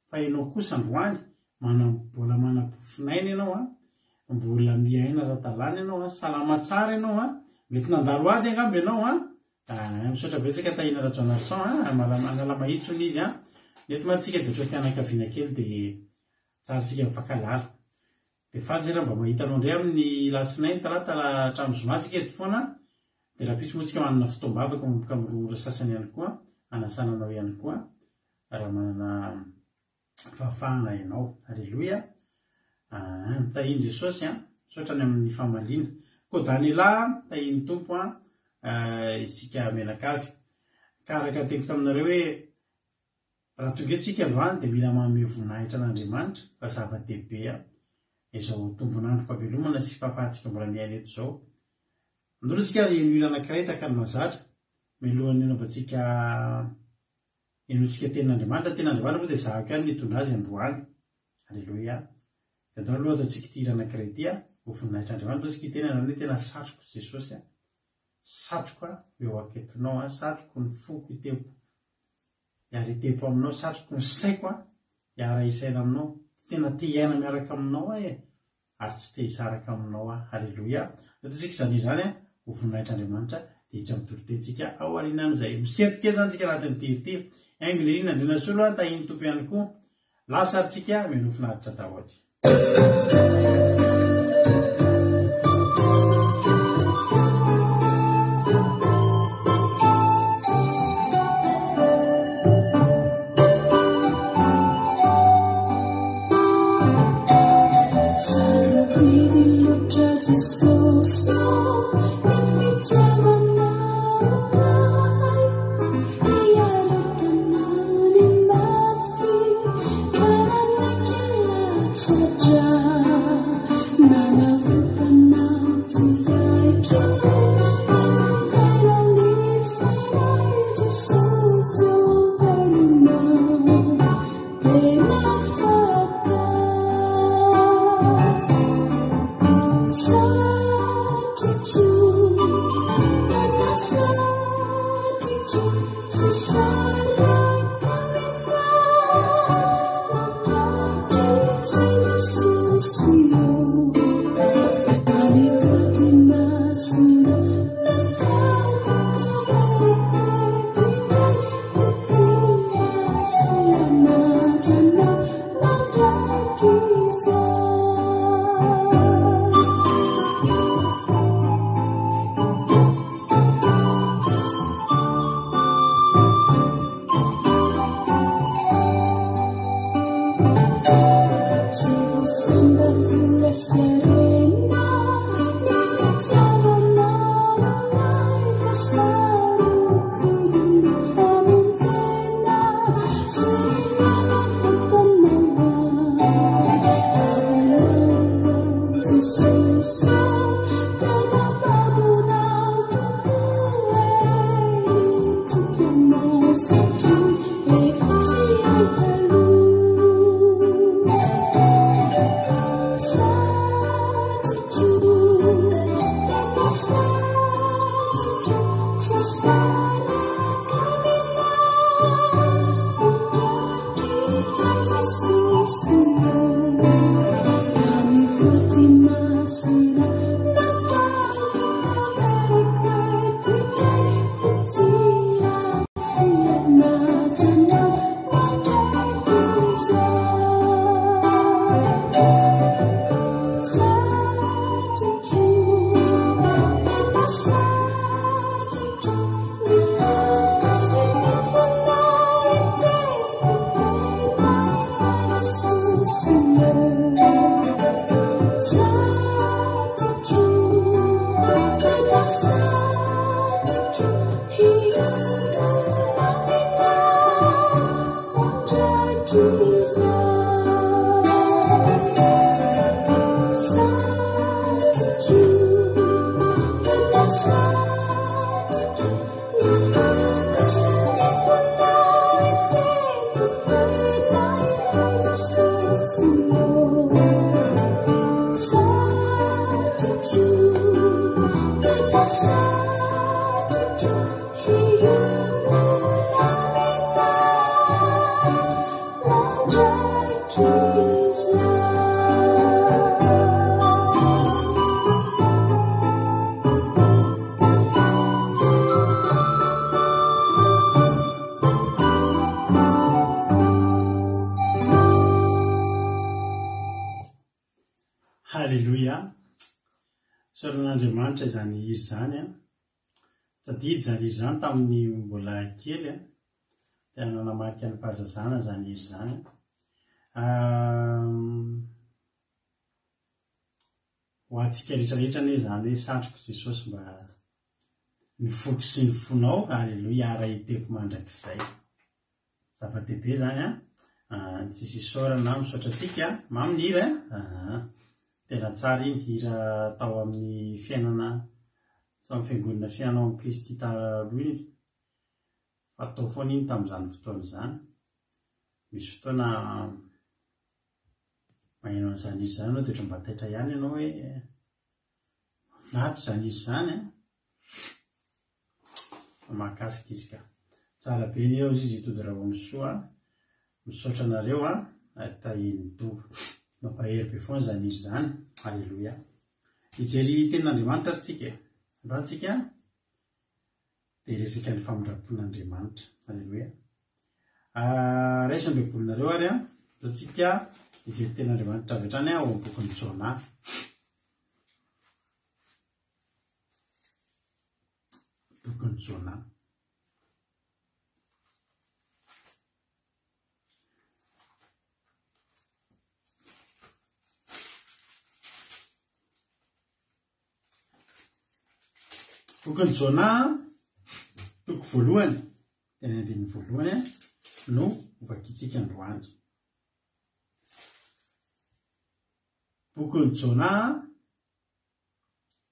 Fa ianao kosa androany manam mbola manam-pofonaina ianao a, mbola miaina ara-dalàna ianao a, salama tsara ianao a, mety nandalo ady angamba ianao a, Ah, misaotra betsaka Tahina Rajaonarison a, Analamahitsy hono izy a. Ny eto mantsy tsika dia ohatran'ny fianakaviana kely dia tsara tsika mifankahalala. Dia faly zay raha mba mahita anao indray amin'ny latsinainy, talata hatramin'ny zoma tsika eto foana. Dia rahampitso moa tsika manana fotoam-bavaka manomboka amin'ny roa ora sasany ihany koa, hanasana anao ihany koa raha manana fahafahana ianao. Aleloia. Amen. Tahin'i Jesosy an. Misaotra ny amin'ny famaliana. Koa Daniela, tahin'ny Tompo an, eh, isika mianakavy. Ka araka ny teniko taminareo hoe raha tonga eto isika androany dia mila manome voninahitra an'Andriamanitra fa zava-dehibe an izao tombon'androm-pahavelomana sy fahafahantsika mbola miaina eto izao. Andao aloha isika ary heno hira anankiray tahaka ny mahazatra mialohan'ny hanaovantsika Henointsika tenin'Andriamanitra, tenin'Andriamanitra moa dia zahako ihany ny hitondra azy androany. Aleloia. Dia andao aloha ataontsika ity hira anankiray ity a, ho voninahitr'Andriamanitra isika hiteny anao hoe tena satriko Jesosy a. Satriko a, ho eo akaikinao a, satriko ny foko hitempo hiara hitempo aminao, satriko ny saiko a, hiara hisaina aminao. Tena te hiaina miaraka aminao aho e. ary tsy te hisaraka aminao aho. Haleloia! Ataontsika izany hira izany ho voninahitr'Andriamanitra dia hiditra amin'ny toriteny-tsika ao aorianan'izay. Misento kely izany tsika anatin'ity hira ity. Haingo Nirina Andrianasolo a, tahin'ny Tompo ihany koa. Lasa ary tsika, mialoha finaritra daholo. Haleloia! Isaorana an'Andriamanitra izany hira izany an! Tadidy izany hira izany tamin'ny mbola kely an! Tena nanamarika ny fahazazana izany hira izany an! Ho antsika rehetra rehetra anie izany hoe satriko Jesosy mba ny foko sy ny fonao, Aleloia, ara-hiteko mandrakizay. Zava-dehibe izany an! Tsisy isaorana, misaotra antsika. Mamy ny hira eh! Tena tsara iny hira tao amin'ny fiainana, tao amin'ny fiangonana fiainana ao amin'i Kristy taloha iny. Fa tao foana iny tamin'izany fotoana izany. Misy fotoana maheno an'izany hira izany ianao dia ohatran'ny mba taitra ihany ianao hoe mahafinaritra izany hira izany an! Mahakasika izy ka. Tsara be ny eo izy Tody Rahonisoa. Misaotra anareo a. Tahian'ny Tompo. Mampahery be foana izany hira izany. Alléluia. Hijery tenin'Andriamanitra ary tsika e. Androany tsika dia hiresaka ny famindram-pon'Andriamanitra. Alléluia. Ah, raiso ny Baibolinareo ary a. Ataontsika hijery tenin'Andriamanitra avy hatrany ao amin'ny bokin'i Jona. Bokin'i Jona. Bokin'i Jona, toko voalohany, dia ny andininy voalohany no hovakintsika androany. Bokin'i Jona,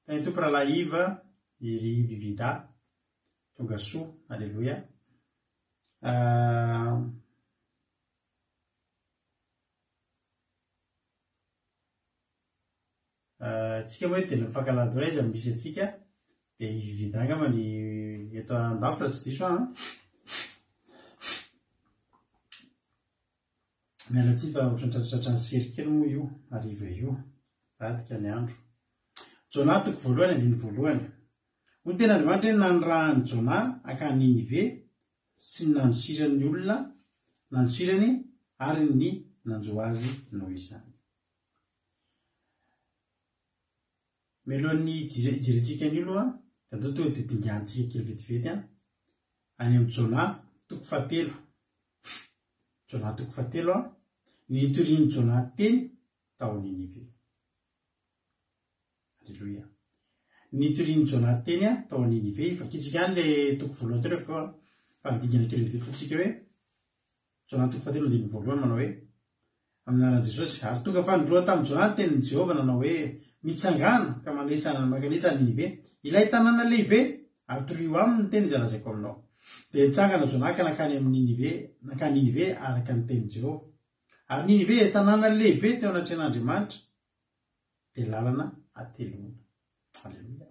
Tahin'ny Tompo Rahalahy Yves, i ry Yves Vida, tonga soa, Aleloia. Tsika moa dia mifankahalala daholo aiza no misy antsika. Dia hividy angamba ny eto andafy raha tsy diso aho an. Miala tsiny fa ohatran'ny tratratratran'ny sery kely moa io hariva io. Vadika ny andro. Jonah toko voalohany andininy voalohany. Hoy ny tenin'Andriamanitra hoe nanirahan'i Jonah hankany Ninive sy ny nandosiran'ny olona nandosirany ary ny nanjo azy noho izany. Mialohan'ny hijerentsika an'io aloha dia andao tonga dia dinganintsika kely vetivety an, any amin'i Jonah toko fahatelo. Jonah toko fahatelo an, ny nitorian'i Jonah teny tao Ninive. Aleloia. Ny nitorian'i Jonah teny tao Ninive, vakintsika ihany ilay toko voalohany teo rehefa avy eo fa ny dingana kely vetivety koa tsika hoe Jonah toko fahatelo andininy voalohany manao hoe, Amin'ny anaran'i Jesosy. Ary tonga fanindroany tamin'i Jonah ny tenin'i Jehovah nanao hoe, Mitsangàna, ka manesa mankanesa any Ninive, ilay tanàna lehibe, ary torio aminy ny teny izay lazaiko aminao. Dia nitsangana Jonah ka nankany amin'i Ninive, nankany Ninive araka ny tenin'i Jehovah. Ary Ninive dia tanàna lehibe teo anatrehan'Andriamanitra, dia lalana hateloana. Aleloia.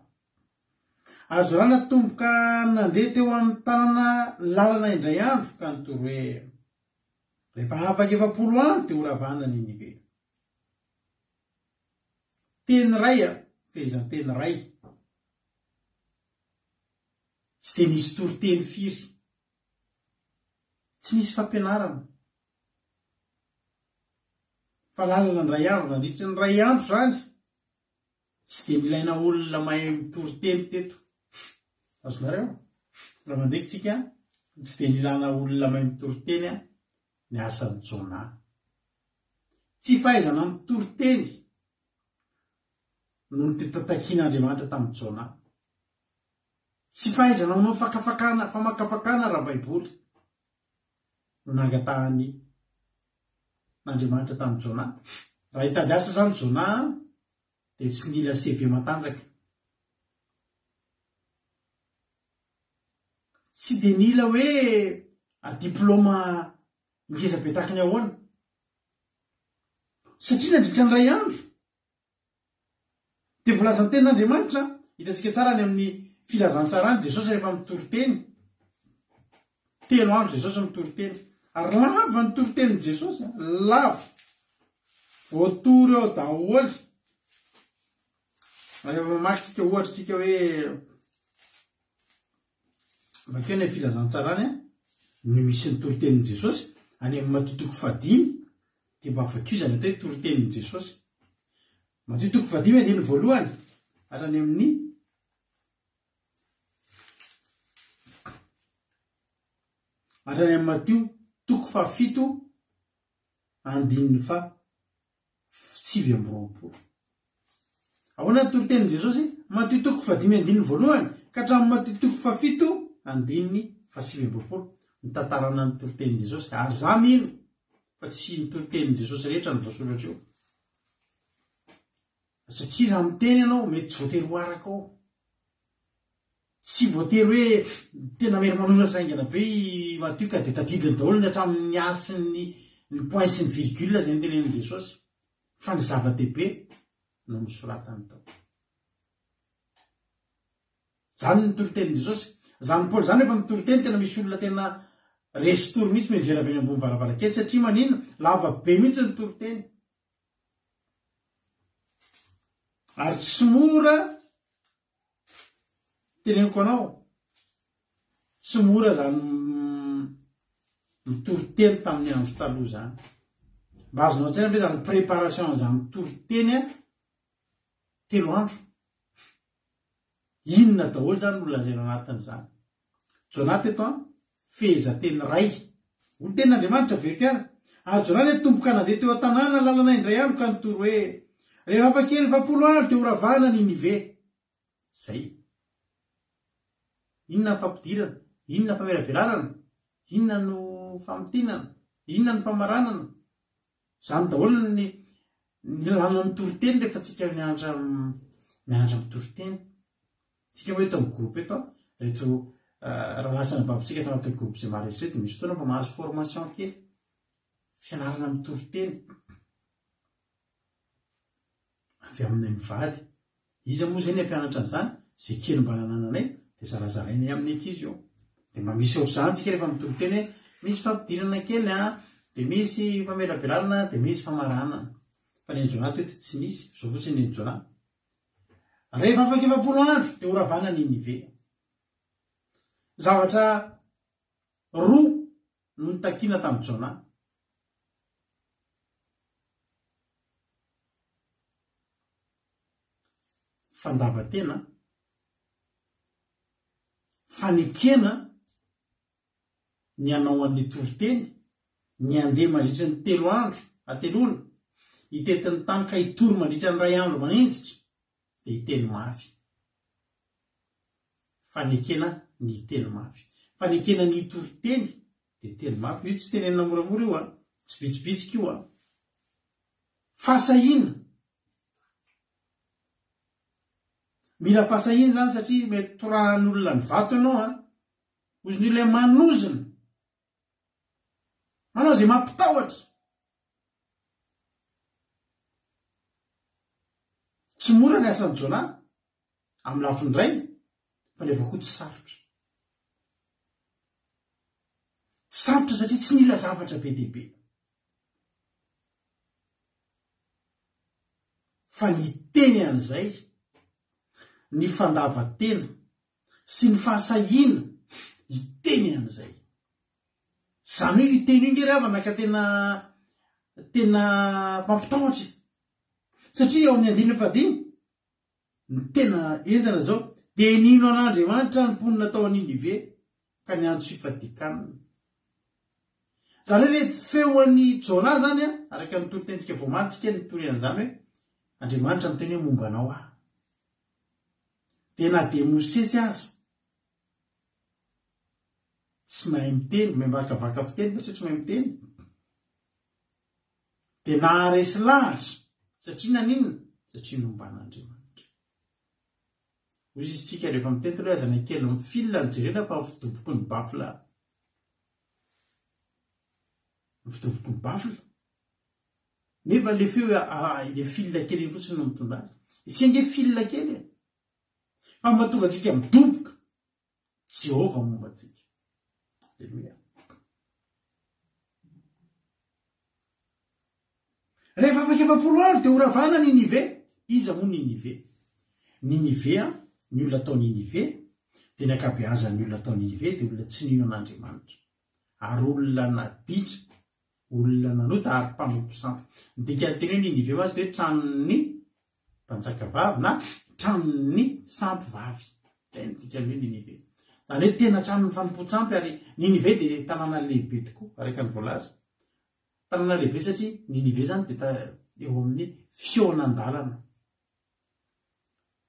Ary Jonah natomboka nandeha teo amin'ny tanàna lalana indray andro ka nitory hoe, Rehefa afaka 40 andro dia horavana Ninive. Teny iray a, fehezanteny iray. Tsy dia nisy toriteny firy. Tsy nisy fampianarana. Fa lalana indray andro, nandritra ny iray andro izany, tsy dia nilaina olona mahay mitory teny teto. Azonareo? Raha mandeha tsika, tsy dia nilana olona mahay mitory teny ny asan'i Jonah. Tsy fahaizana mitory teny no notetakin'Andriamanitra tamin'i Jonah. Tsy fahaizana manao fakafakana, famakafakana ara-baiboly no nangatahany Andriamanitra tamin'i Jonah. Raha hitady asa izany Jonah dia tsy nila CV matanjaka. Tsy dia nila hoe diploma ngeza be tahaka ny ahoana. Satria nandritra ny iray andro Dia voalazan'ny tenin'Andriamanitra, hitantsika tsara any amin'ny filazantsarany Jesosy rehefa mitory teny. Telo andro Jesosy mitory teny. Ary lava ny toritenin'i Jesosy, lava. Voatory ao daholo. Rehefa mamaky tsika ohatra tsika hoe Vakio any amin'ny filazantsarany ny misy ny toritenin'i Jesosy, any amin'ny Matio toko fahadimy dia mba vakio izany atao hoe toritenin'i Jesosy. Matio toko fahadimy andininy voalohany hatrany amin'ny hatrany amin'ny Matio toko fahafito andininy faha 29. Ahoana ny toritenin'i Jesosy? Matio toko fahadimy andininy voalohany ka hatramin'ny Matio toko fahafito andininy fahasivy amby 20. Nitantarana ny toritenin'i Jesosy. Ary za mino fa tsy ny toritenin'i Jesosy rehetra no voasoratra eo. Satria raha miteny ianao mety tsy voatery ho araka ao. Tsy voatery hoe tena mahery manoratra haingana be i Matio ka dia tadidiny daholo ny hatramin'ny A sy ny ny point sy ny virgule izay notenenin'i Jesosy. Fa ny zava-dehibe no nosoratany tao. Izany ny toritenin'i Jesosy. Izany Paoly izany rehefa mitory teny tena misy olona tena resy tory mihitsy mianjera avy eny ambony varavarankely satria maninona? Lava be mihitsy ny toriteny. Ary tsy mora Teneniko anao, tsy mora zany mitory teny tamin'ny andro taloha zany. Mba azonao an-tsaina ve zany préparation an'izany toriteny a, telo andro? Inona daholo zany no lazaina anatin'izany? Jonah teto an, fehezanteny iray. Hoy ny tenin'Andriamanitra, averiko ihany. Ary Jonah niatomboka nandeha teo an-tanàna lalana indray andro ka nitory hoe, Rehefa afaka 44 andro dia horavana Ninive. Zay. Inona ny fampidirana? Inona ny famelabelarana? Inona no famintinana? Inona ny famaranana? Zany daholo ny ny lalana mitory teny rehefa tsika mianatra mianatra mitory teny. Tsika moa eto amin'ny groupe eto, reto rahalahy sy anabavintsika ato anatin'ny groupe izay maharesy reto, misy fotoana mba mahazo formation kely, fianarana mitory teny. Avy aminay mivady. Iza moa izay ny hampianatra an'izany? Izay kely mba nanananay dia zarazarainay amin'ny ankizy eo. Dia mba misy ohatr'izany tsika rehefa mitory teny hoe misy fampidirana kely an, dia misy famelabelarana, dia misy famaranana. Fa ny an'i Jonah teto tsy nisy, izao fotsiny ny an'i Jonah. Rehefa afaka 40 andro dia horavana Ninive. Zavatra roa no nitakiana tamin'i Jonah. Fandavan-tena, fanekena ny hanao an'ilay toriteny, ny handeha mandritra ny telo andro, hateloana, hitety ny tany ka hitory mandritra ny iray andro maninjitra, dia hiteny mafy. Fanekena ny hiteny mafy. Fanekena ny hitory teny dia teny mafy. Io tsy tenenina moramora io an! Tsy bitsibitsika io an! Fahasahiana. Mila fahasahiana izany satria mety torahan'olona ny vato ianao an! Ozy ny olona manozona. Manao izay mampitahotra. Tsy mora ny asan'i Jonah amin'ny lafiny iray, fa nefa koa tsy sarotra. Tsy sarotra satria tsy nila zavatra be dia be. Fa ny teny an'izay, ny fandavan-tena sy ny fahasahiana hiteny an'izay. Izany hoe io teny io nge ry havana ka tena tena mampitahotra e. Satria eo amin'ny andininy fahadimy, ny tena henjana izao, dia nino an'Andriamanitra ny mponina tao Ninive ka niantso fifadian-kanina. Izany hoe ilay feon'i Jona izany, araka ny toritenintsika voamaly tsika nitory an'izany hoe Andriamanitra miteny hoe momba anao aho. Dia na dia Mosesy aza tsy mahay miteny, miambakavaka fiteny fa tsy hoe tsy mahay miteny, dia naharesy lahatra satria naninona? Satria nomban'Andriamanitra. Hoy izy tsika rehefa mitety aloha aza ny kely ny fil no jerena fa ny fidoboky ny baffle ny fidoboky ny baffle nefa le feo le fil kely iny fotsiny no mitondra azy. Isika ange fil kely e. Fa mahatonga antsika midoboka Jehovah momba antsika. Aleloia. Rehefa afaka 40 andro dia horavana Ninive. Iza moa Ninive? Ninive, ny olona tao Ninive, dia ny ankabeazan'ny olona tao Ninive dia olona tsy nino an'Andriamanitra. Ary olona naditra, olona nanota ary mpanompo sampy. Ny dikan'ny teny hoe Ninive mantsy dia hoe tranon'ny mpanjaka vavy na tranon'ny sampy vavy. Izay no dikan'ny hoe Ninive. Izany hoe tena tranon'ny fanompoan-tsampy ary Ninive dia tanàna lehibe tokoa araka ny voalaza. Tanàna lehibe satria Ninive izany dia eo amin'ny fihaonan-dalana.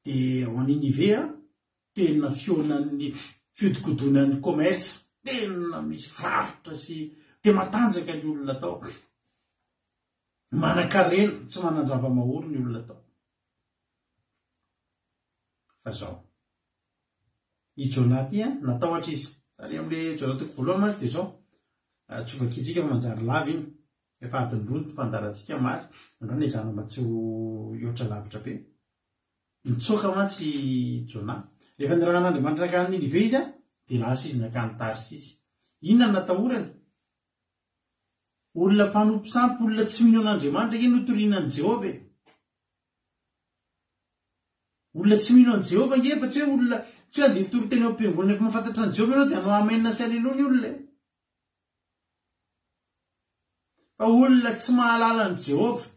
Dia ao Ninive tena fihaonan'ny fiodikodonan'ny commerce, tena misy varotra sy dia matanjaka ny olona tao. Manan-karena, tsy manan-java-mahory ny olona tao. Fa zao. I Jonah ty an, natahotra izy. Ary amin'le Jonah toko voalohany mantsy dia zao. Ah, tsy ho vakintsika fa manjary lava iny. Efa adiny roa ny fandaharantsika omaly. Androany ezahana mba tsy ho hihoatra lavitra be. Nitsoaka mantsy i Jonah. Rehefa nirahan'Andriamanitra nankany Ninive izy an, dia lasa izy nankany Tarsisy. Inona no natahorany? Olona mpanompo sampy, olona tsy mino an'Andriamanitra ange no toriana an'i Jehovah e! Olona tsy mino an'i Jehovah ange fa tsy hoe olona tsy hoe andeha hitory teny ao am-piangonana efa mahafantatra an'i Jehovah ianao dia hanao amen sy aleloia ny olona e! Fa olona tsy mahalala an'i Jehovah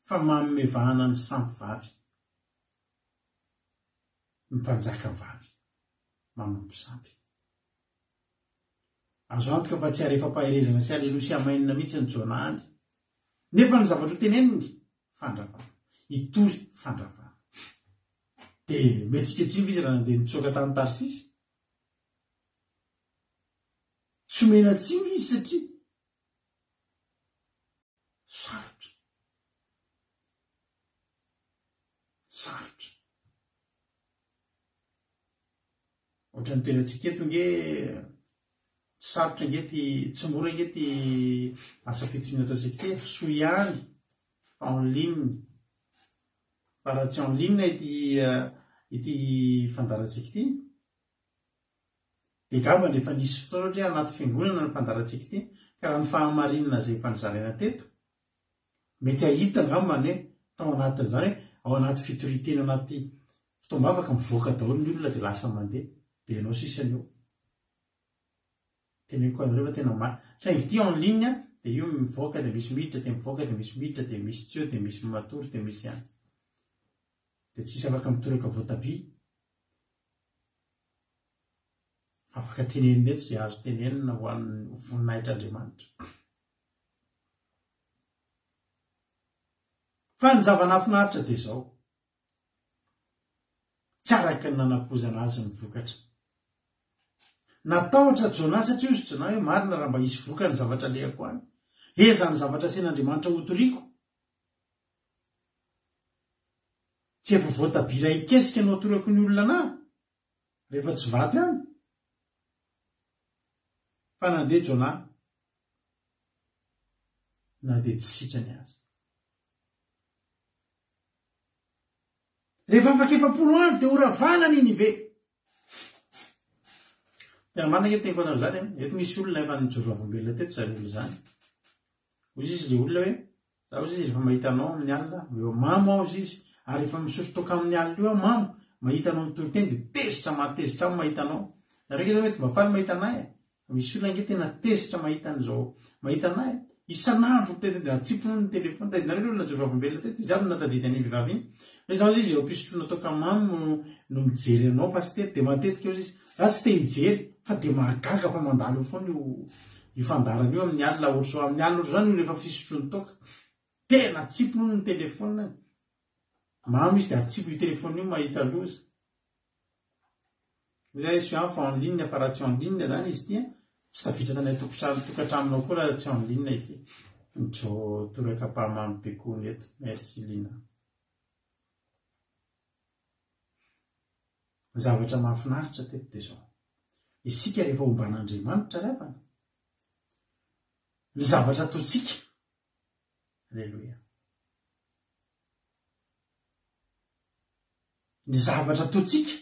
fa manome vahana ny sampy vavy, ny mpanjaka vavy manompo sampy. Azo antoka fa tsy ary fampaherezana sy aleloia sy amen mihitsy ny Jonah any. Nefa ny zavatra ho teneniny, fandravana. Hitory fandravana. Dia mihetsiketsika izy raha nandeha nitsoaka tany Tarsisy. Tsy omena tsiny izy satria sarotra. Sarotra. Ohatran'ny toerantsika eto nge tsy sarotra nge ty, tsy mora nge ty asa fitoriana ataontsika ity e, soa ihany fa en ligne, fa raha tsy en ligne ity. ity fandaharantsika ity. Dia angambany efa nisy fotoana ohatra hoe anaty fiangonana ny fandaharantsika ity, ka raha ny fahamarinana izay efa nozaraina teto, mety hahita angambany hoe tao anatin'izany hoe ao anaty fitorian-teny anaty fotoam-bavaka mivoaka daholo ny olona dia lasa mandeha, dia ianao sisa ny eo. Teneniko anareo fa tena marina. Saingy ity en ligne dia io mivoaka dia misy miditra dia mivoaka dia misy miditra dia misy tsy eo dia misy matory dia misy any. Dia tsisy afaka mitoraka voatabia. Fa afaka tenenina eto izay azo tenenina ho an'ny voninahitr'Andriamanitra. Fa ny zava-nahafinaritra dia izao. Tsy araka ny nanampoizana azy ny vokatra. Natahotra Jonah satria hozy Jonah hoe marina raha mba hisy vokany ny zavatra alehako any. Eza ny zavatra asian'Andriamanitra hotoriko. Tsy efa voatabia iray kesika no atorako ny olona anah rehefa tsy vato ihany. Fa nandeha Jonah na dia tsy sitrany aza. Rehefa afaka 40 andro dia horavana Ninive. Tena marina ange teniko anareo izany e. Eto misy olona efa nijoro vavolombelona teto izany olona izany. Hoy izy le olona hoe, za hoy izy rehefa mahita anao amin'ny alina, eo mamo aho hoy izy, ary rehefa misotro toaka amin'ny alina io aho mamo, mahita anao mitory teny dia tezitra mahatezitra aho mahita anao. Nareo ange zao mety mba faly mahita anay e. Misy olona ange tena tezitra mahita an'izao, mahita anay e. Isan'andro mitety dia atsipiny hono ny téléphone. Tadidinareo le olona nijoro vavolombelona teto? Izy aby no nahatadidy an'iny vehivavy iny. Hoe za hozy izy eo am-pisotroana toaka mamy no mijery anao pasitera. Dia matetika hozy izy, za tsy te hijery fa dia mahagaga fa mandalo eo foana io io fandaharana io amin'ny alina ohatr'izao. Amin'ny alina ohatr'izao no rehefa fisotroany toaka. Tena atsipiny hono ny téléphone-ny. Mamo izy dia atsipy io téléphone io mahita loza. Hoy izy an fa en ligne fa raha tsy en ligne zany izy ity an, tsy tafiditra tany an-tokotrano tokantranonao koa raha tsy en ligne ity. Mijoro toraka mpahamamy be koa ny eto. Merci Lina. Ny zavatra mahafinaritra teto dia izao. Isika rehefa homban'Andriamanitra ry havana, ny zavatra ataontsika, Aleloia. Ny zavatra ataontsika,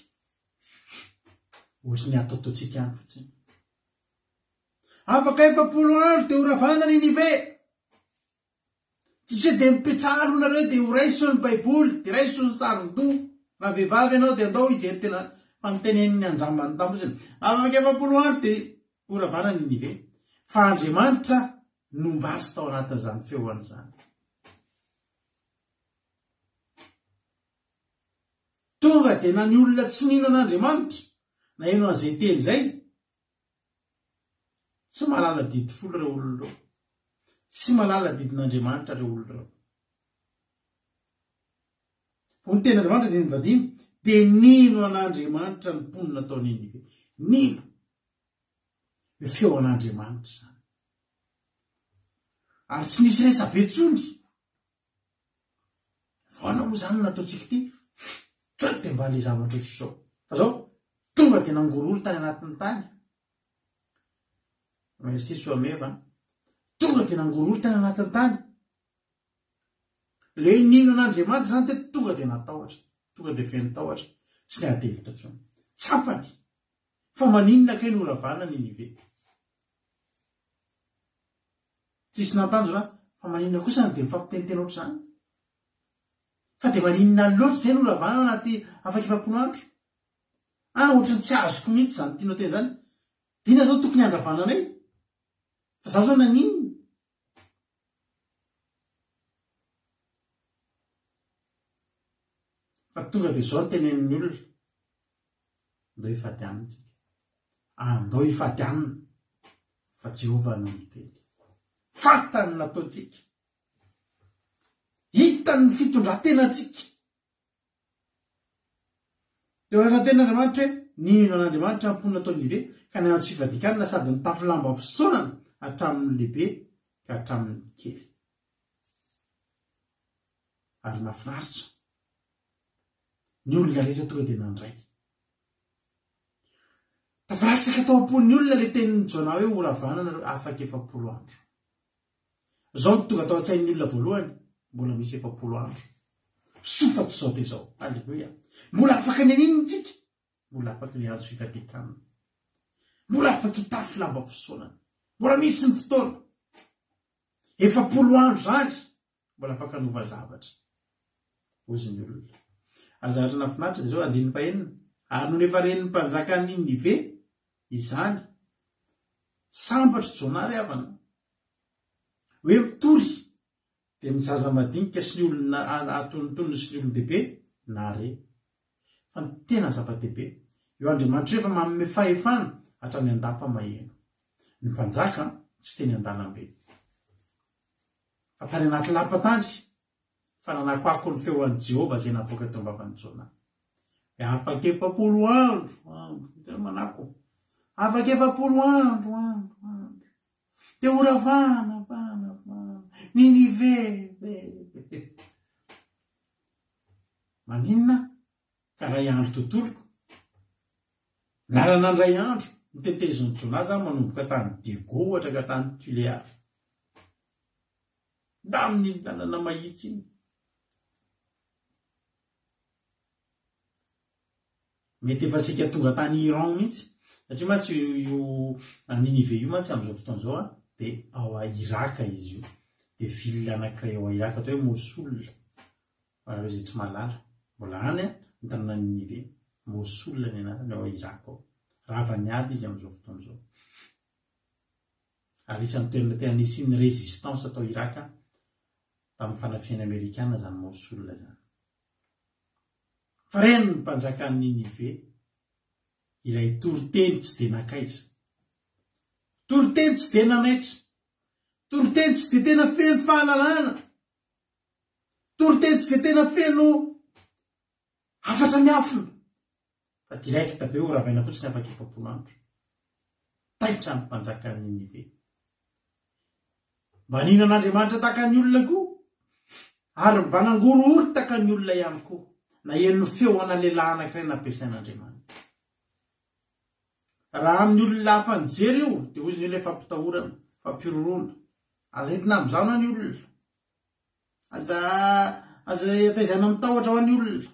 ohatry ny ataotaontsika ihany fotsiny. Afaka 40 andro dia horavana Ninive. Tsisy hoe dia mipetraha aloha nareo dia ho raiso ny baiboly, dia raiso ny saron-doha. Raha vehivavy ianao dia andao hijery tena fa nitenenin'ny anjambany tampotsiny. Afaka 40 andro dia horavana Ninive. Fa Andriamanitra nomba azy tao anatin'izany feoany izany. Tonga dia na ny olona tsy nino an'Andriamanitra naheno an'izay teny izay, tsy mahalala didy folo ireo olona ireo. Tsy mahalala didin'Andriamanitra ireo olona ireo. Hoy ny tenin'Andriamanitra andininy fahadimy, dia nino an'Andriamanitra ny mponina tao Ninive. Nino. Io feo an'Andriamanitra izany. Ary tsy nisy resabe intsony. Ahoana moa izany no nataontsika ity? Sao dia mba le zavatra ohatr'izao. Fa zao, tonga dia nangorohoro tany anatin'ny tany. Merci Soameva. Tonga dia nangorohoro tany anatin'ny tany. Le nino an'Andriamanitra izany teto tonga dia natahotra. Tonga dia feno tahotra. Tsy niady hevitra intsony. Tsapany fa maninona kay no ravana Ninive. Tsisy natanjona fa maninona kosa no dia mifampiteniteny ohatr'izany? Fa dia maninona loatra izay no ravana ao anaty afaka 40 andro? Ah, ohatran'ny tsy azoko mihitsy izany tianao teny izany. Dina izao tokony handravana anay? Fa za zao naninona? Fa tonga dia izao no tenenin'ny olona. Andao hifady aminy tsika. Andao hifady aminy fa Jehovah no miteny. Fantany ny nataontsika. Hitany ny fitondran-tenantsika. Teo lasa tenin'Andriamanitra hoe nino an'Andriamanitra ny mponina tao Ninive ka niantso fifadikanana sady nitafy lamba fisaonana hatramin'ny lehibe ka hatramin'ny kely. Ary nahafinaritra. Ny olona rehetra tonga dia nandray. Tafalatsaka tao am-pon'ny olona ilay tenin'i Jona hoe horavana nareo afaka 40 andro. Izao no tonga tao an-tsain'ny olona voalohany, mbola misy 40 andro. Soa fa tsy izao dia izao. Aleloia. Mbola afaka ny haninona isika? Mbola afaka ny hahazo fifadian-kanina. Mbola afaka hitafy lamba fisaonana. Mbola misy ny fotoana. 40 andro izany mbola afaka hanova zavatra. Hozy ny olona. Ary zavatra nahafinaritra dia izao, andininy fahenina, Ary nony efa ren'ny mpanjakan'i Ninive izany, sambatr'i Jonah ry havana, hoe mitory dia ny zaza madinika sy ny olona atonontonony sy ny olon-dehibe nahare. Fa ny tena zava-dehibe, io Andriamanitra io efa manome fahefana hatrany an-dapa maheno. Ny mpanjaka tsy teny an-dalambe. Fa tany anaty lapa tany, fa nanakoako ny feo an'i Jehovah izay navoaka teo am-bavan'i Jona. Dia afaka 40 andro, andro, hitanao manako, afaka 40 andro, andro, andro. Dia ho ravana, vana, vana. Ninive, ve, ve. Maninona ka ray andro tontoloko? Lalana indray andro, notetezin'i Jonah zany manomboka tany Diego ohatra ka hatrany Tuléar. Tamin'iny lalana mahitsy iny. Mety efa saika tonga tany Iran mihitsy, satria mantsy io Ninive io mantsy amin'izao fotoana izao dia ao Iraka izy io. Dia ville anankiray ao Iraka atao hoe Mosul. Ho anareo izay tsy mahalala, mbola any ny tanànan'i Ninive, Mosul ny anarany ao Iraka ao. Ravan'ny ady izy amin'izao fotoana izao. Ary isan'ny toerana tena nisian'ny résistance tao Iraka tamin'ny fanafihan'ny Amerikana izany Mosul izany. Fa reny ny mpanjakan'i Ninive ilay toriteny tsy dia nankaiza. Toriteny tsy dia nanaitra. Toriteny tsy dia tena feno fahalalana. Toriteny tsy dia tena feno hafatra miafina. Fa direct be ho ravaina fotsiny afaka 40 andro. Taitra ny mpanjakan'i Ninive. Mba nino an'Andriamanitra tahaka ny olona koa, ary mba nangorohoro tahaka ny olona ihany koa, naheno ny feo ana lehilahy anankiray nampiasain'Andriamanitra. Raha amin'ny olona hafa nijery io, dia hozy ny olona fampitahorana, fampihorohoroana. Aza entina amin'izany ny olona. Aza aza taizana amin'ny tahotra ho an'ny olona.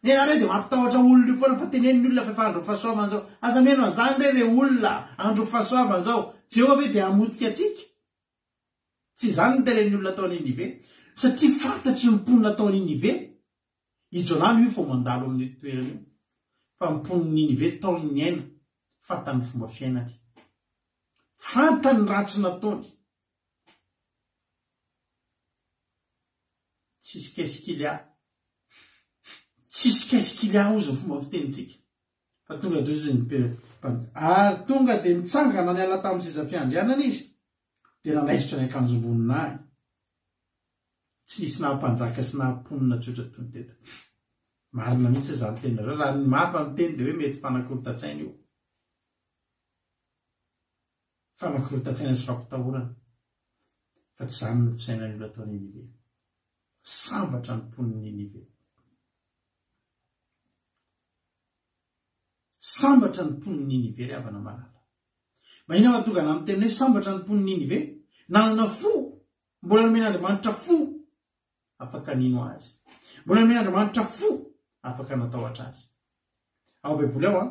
Ianareo dia mampitahotra olona io foana fa teneno ny olona fa efa andro fahasoavana zao. Aza mino an'izany re re olona a! Andro fahasoavana zao. Jehovah ve dia hamotika antsika? Tsy izany no tenenin'ny olona tao Ninive. Satria fantatry ny mponina tao Ninive, i Jonah no io vao mandalo amin'io toerana io, fa ny mponin'i Ninive tao no niaina, fantany ny fomba fiainany. Fantany ny ratsy nataony. Tsisy qu'est-ce qu'il y a. Tsisy qu'est-ce qu'il y a hozy ny fomba fitenintsika. Fa tonga dia hozy ny ary tonga dia nitsangana niala tamin'ny seza fiandrianana izy dia nanaisotra ny akanjom-boninahiny. Tsy nisy naha mpanjaka sy naha mponina tsotra toy ny teto. Marina mihitsy izany teninareo. Raha ny mafy ny teny dia hoe mety fanakorontan-tsaina io. Fanakorontan-tsaina sy fampitahorana fa tsy izany no fisainan'ny olona tao Ninive. Sambatra ny mponin'i Ninive. Sambatra ny mponin'i Ninive ry havana malala. Mahina fa tonga na miteny hoe sambatra ny mponin'i Ninive, nanana fo, mbola nomen'Andriamanitra fo afaka nino azy. Mbola nomen'Andriamanitra fo afaka natahotra azy. Ao Baiboly ao an,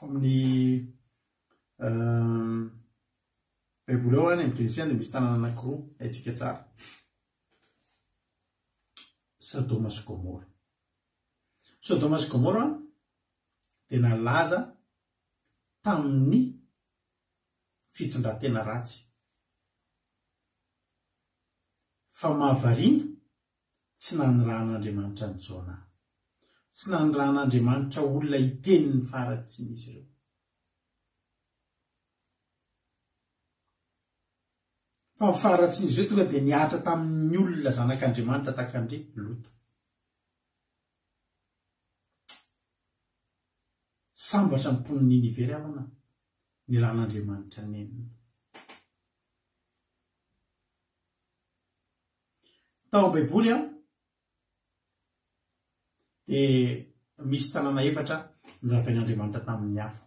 amin'ny Baiboly ao any amin'ny Genesisy any dia misy tanàna anankiroa haintsika tsara. Sodoma sy Gomora. Sodoma sy Gomora dia nalaza tamin'ny fitondran-tena ratsy. Fa mahavariana Tsy nanirahan'Andriamanitra an'i Jona. Tsy nanirahan'Andriamanitra olona hiteny ny faharatsian'izy ireo. Fa ny faharatsian'izy ireo tonga dia nihatra tamin'ny olona zanak'Andriamanitra tahaka an-dry Lota. Sambatra ny mponin'i Ninive ry havana, niran'Andriamanitra nenina. Tao amin'ny Baiboly dia misy tanàna efatra noravain'Andriamanitra tamin'ny afo.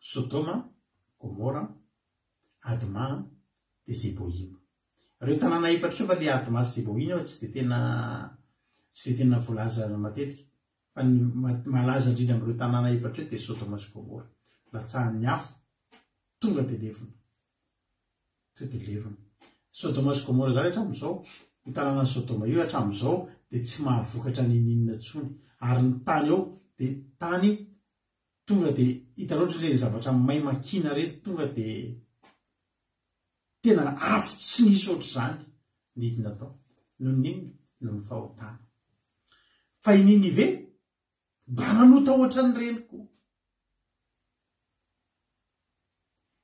Sodoma, Gomora, Adma, dia Zeboima. Ireo tanàna efatra ireo fa le Adma sy Zeboima tsy dia tena tsy dia tena voalaza matetika. Fa ny malaza indrindra amin'ireo tanàna efatra ireo dia Sodoma sy Gomora. Latsahan'ny afo, tonga dia levona. Tonga dia levona. Sodoma sy Gomora izany hatramin'izao, io tanànan'i Sodoma io hatramin'izao dia tsy mahavokatra n'inon'inona intsony. Ary ny tany ao dia tany tonga dia hitanao ohatra ireny zavatra may makiana ireny tonga dia tena afo tsy nisy ohatr'izany nidina tao. Noho ny inona? Noho ny fahotana. Fa i Ninive mba nanota ohatran'ireny koa.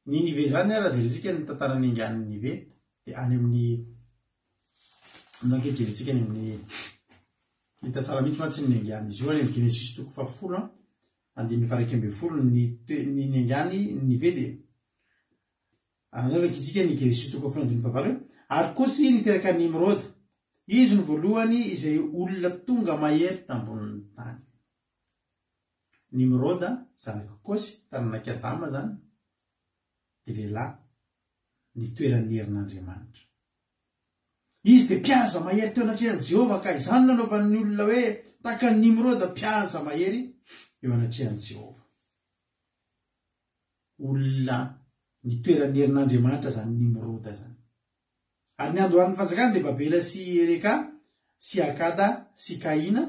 Ninive izany raha jerentsika ny tantaran'ny niaingan'i Ninive dia any amin'ny andeha jerentsika any amin'ny hita tsara mihitsy mantsy ny niaingan'izy io any amin'ny Genesisy toko fahafolo andininy faha-11 ny ny niaingany Ninive dia Anaovako isika ny Genesisy toko fahafolo andininy fahavalo hoe, Ary Kosy niteraka an'i Nimroda. Izy no voalohany izay olona tonga mahery tambonin'ny tany. Nimroda, zanak'i Kosy, taranak'i Adama izany, dia lehilahy nitoeran'ny herin'Andriamanitra. Izy dia mpihaza mahery teo anatrehan'i Jehovah, ka izany no nanaovan'ny olona hoe tahaka an'i Nimroda mpihaza mahery eo anatrehan'i Jehovah. Olona nitoeran'ny herin'Andriamanitra izany Nimroda izany. Ary ny andohan'ny fanjakany dia Babela sy Ereka sy Akada sy Kaina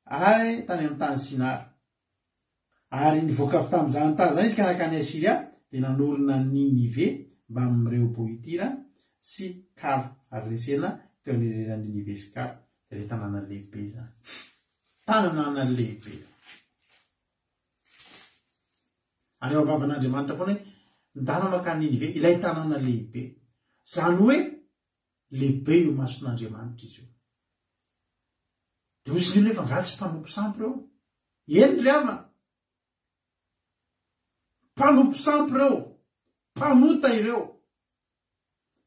ary tany amin'ny tany Sinara. Ary nivoaka avy tamin'izany tany izany izy ka nankany Asyria, dia nanorina an'i Ninive mbamin'i Rehoboitira sy Kala, ary Resena teo anelanelan'i Ninive sy Kala. Dia ilay tanàna lehibe izany. Tanàna lehibe. Ary eo am-bavan'Andriamanitra foana hoe, Ndana mankany Ninive, ilay tanàna lehibe. Izany hoe lehibe eo imason'Andriamanitra izy io. Dia hoy izy ireo hoe, fa angaha tsy mpanompo sampy ireo? Eny ry havana, mpanompo sampy ireo, mpanota ireo.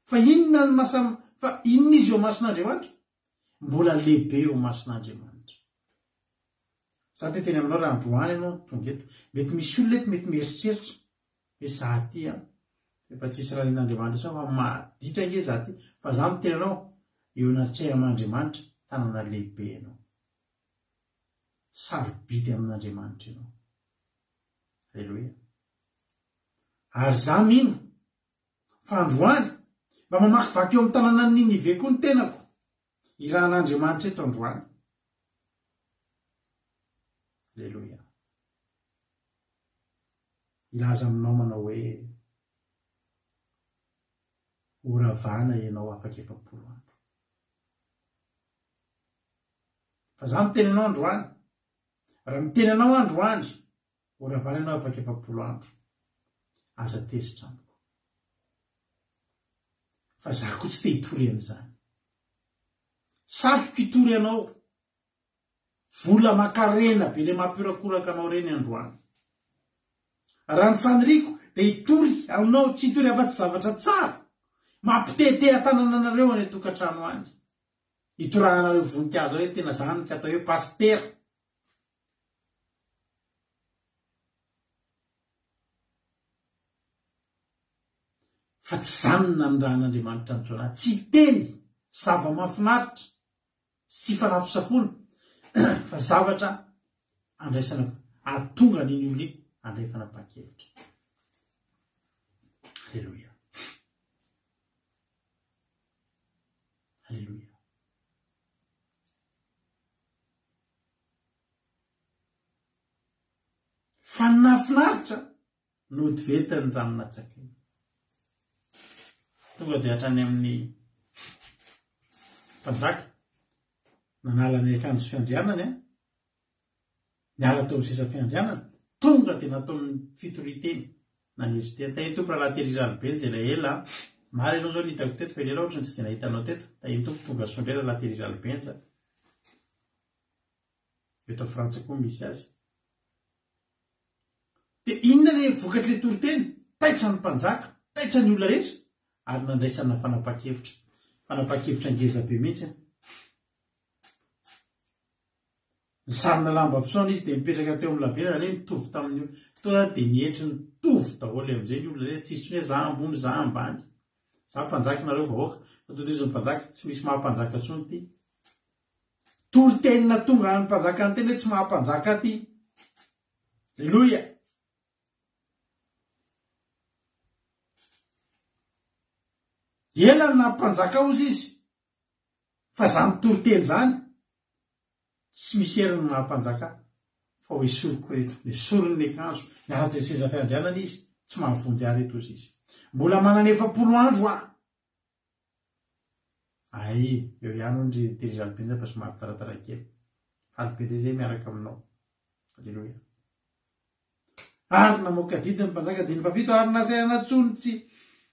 Fa inona ny maha fa inona izy eo imason'Andriamanitra? Mbola lehibe eo imason'Andriamanitra. Za te teny aminao raha androany ianao no tonga eto. Mety misy olona eto mety mieritreritra hoe za ty an, efa tsisy rarian'Andriamanitra intsony fa maditra ange za ty. Fa za miteny anao, eo anatrehan'Andriamanitra, tanana lehibe ianao. Sarobidy amin'Andriamanitra ianao. Aleloia. Ary za mino Fa androany, mba mamakivaky eo amin'ny tanànan'i Ninive koa ny tenako. Irahan'Andriamanitra eto androany. Aleloia. Hilaza aminao manao hoe, Horavana ianao afaka 40 andro. Fa za miteny anao androany, raha miteny anao androany, Horavana ianao afaka 40 andro. Aza tezitra amiko. Fa za koa tsy te hitory an'izany. Satriko hitory anao. Vola makarena be le mampiorakoraka anao reny androany. Raha ny faniriako dia hitory aminao, tsy hitory afa-tsy zavatra tsara. Mampiteteha-tanana anareo any an-tokantrano any. Hitorahanareo voninkazo hoe tena zany ka atao hoe pasitera. Fa tsy izany no nanirahan'Andriamanitra an'i Jonah, tsy hiteny zava-mahafinaritra sy fanafosafoana, fa zavatra andraisana, ahatonga an'iny olona iny handray fanapahan-kevitra. Aleloia. Aleloia. Fa ny nahafinaritra, nody veta ny rano natsakaina. Tonga dia hatrany amin'ny mpanjaka, nanala ny akanjo fiandrianany, niala teo amin'ny seza fiandrianana, tonga dia nataony fitorian-teny, nanetry tena. Tahin'ny Tompo Rahalahy Terry Ralibenja elaela a! Maro ianao izao no hitako teto fa elaela ohatran'ny tsy dia nahita anao teto. Tahin'ny Tompo tonga soa indray Rahalahy Terry Ralibenja. Eto Frantsa koa misy azy. Dia inona ilay vokatr'ilay toriteny? Taitra ny mpanjaka, taitra ny olona rehetra, ary nandraisana fanapahan-kevitra. Fanapahan-kevitra ngeza be mihitsy. Nisarona lamba fisaona izy dia nipetraka teo amin'ny lavena, izany hoe nitovy tamin'ny olona. Tonga dia nietry nitovy daholo amin'izay ny olona rehetra, tsisy intsony hoe za ambony, za ambany. Za mpanjaka nareo vahoaka. Fa totoizo ny mpanjaka, tsy misy maha mpanjaka intsony ity. Toriteny natonga any mpanjaka niteny hoe tsy maha mpanjaka ty. Aleloia. Ela no naha mpanjaka ozy izy. Fa zany toriteny zany tsy misy heriny ny maha mpanjaka fa ho esoriko reto. Nesoriny ny akanjo, niala teo seza fiandrianana izy, tsy mahavonjy ahy reto ozy izy. Mbola manana 40 andro aho. Ay, eo ihany hono ry Terry Ralbenja fa somary taratara kely. Faly be indray zay miaraka aminao. Aleloia. Ary namoaka didy ny mpanjaka andininy fahafito, ary nasaina nantsoiny tsy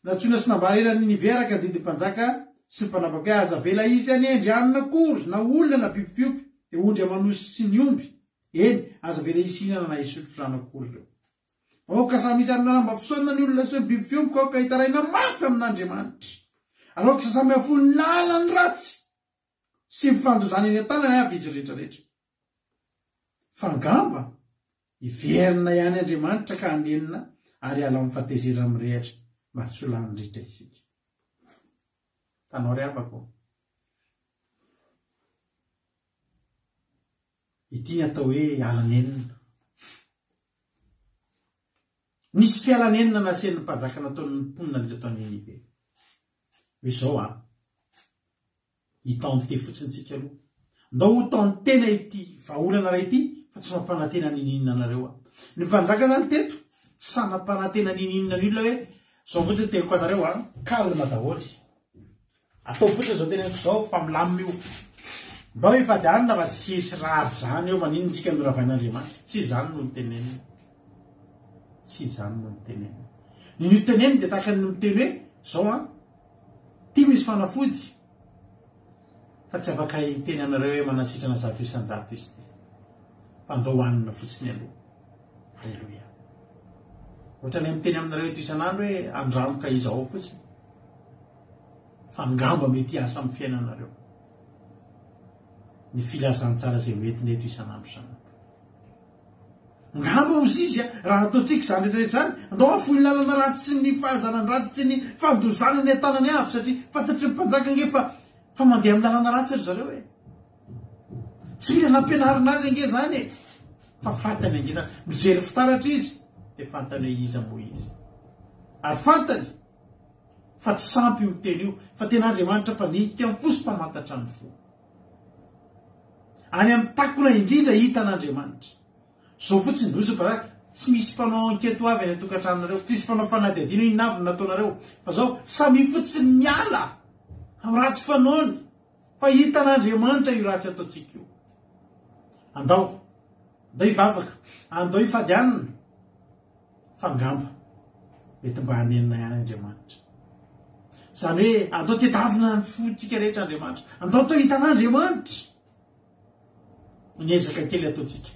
nantsoina sy nambara eran'i Ninive araka ny didin'ny mpanjaka sy ny mpanapaka hoe, Aza avela hisy hanendry hanina akory, na olona na biby fiompy, dia ondry aman'osy sy ny omby, eny, aza avela hisy hihinana na hisotro rano akory ireo. Aoka samy hisy hanana lamba fisaonana ny olona sy ny biby fiompy, ka aoka hitaraina mafy amin'Andriamanitra. Ary aoka samy hahafoy ny lalany ratsy sy ny fandozany eny an-tanany avy izy rehetra rehetra. Fa angamba hiverina ihany Andriamanitra ka hanenina ary hiala amin'ny fahatezerany mirehitra mba tsy ho lany ritra isika. Hitanao ry havako ô? Ity ny atao hoe ala-nenina. Nisy fiala-nenina nasian'ny mpanjaka nataon'ny mponina rehetra tao Ninive. Hoe izao an, hi-tenter fotsiny tsika aloha. Ndao ho tenter-na ity vahaolana iray ity fa tsy mampanantena ninininona anareo aho. Ny mpanjaka zany teto tsy sahy nampanantena ninininona ny olona hoe zao fotsiny teniko anareo an, calme daholo. Ataovy fotsiny zao teneniko zao fa milamina io. Ndao hifady hanina fa tsy hisy rava izany eo, maninona tsika no ravain'Andriamanitra? Tsy izany no noteneniny. Tsy izany no noteneniny. Ny noteneniny dia tahaka ny miteny hoe zao an, Ty misy fanafody fa tsy afaka hiteny anareo hoe manasitrana 100% izy ty. Fa andao hohanina fotsiny aloha. Aleloia. Ohatran'ny miteny aminareo eto isan'andro hoe andramo ka izao fotsiny. Fa angamba mety hiasa amin'ny fiainanareo. Ny filazantsara izay hoentina eto isan'andro isan'andro. Angamba hozy izy a, raha ataontsika izany rehetra rehetra izany, andao hafoy ny lalana ratsy sy ny fahazaran-dratsy sy ny fandozana ny an-tanany avy satria fantatry ny mpanjaka ange fa fa mandeha amin'ny lalana ratsy ry zareo e. Tsy mila nampianarina azy ange izany e. Fa fantany ange izany. Mijery fitaratra izy dia fantany hoe iza moa izy. Ary fantany fa tsy sampy io miteny io fa tena Andriamanitra mpandinika ny fo sy mpamantatra ny fo. Any amin'ny takona indrindra hitan'Andriamanitra. Zao fotsiny, hoy Zobarac, tsy misy mpanao enquête ho avy any an-tokantranonareo, tsisy mpanao fanadihadiana hoe inona avy no nataonareo, fa zao, samia fotsiny miala amin'ny ratsy fanaony, fa hitan'Andriamanitra io ratsy ataontsika io. Andao, andao hivavaka, andao hifady hanina. Fa angamba mety mba hanenina ihany Andriamanitra. Izany hoe andao tedavina ny fontsika rehetra Andriamanitra. Andao atao hitan'Andriamanitra ny ezaka kely ataontsika.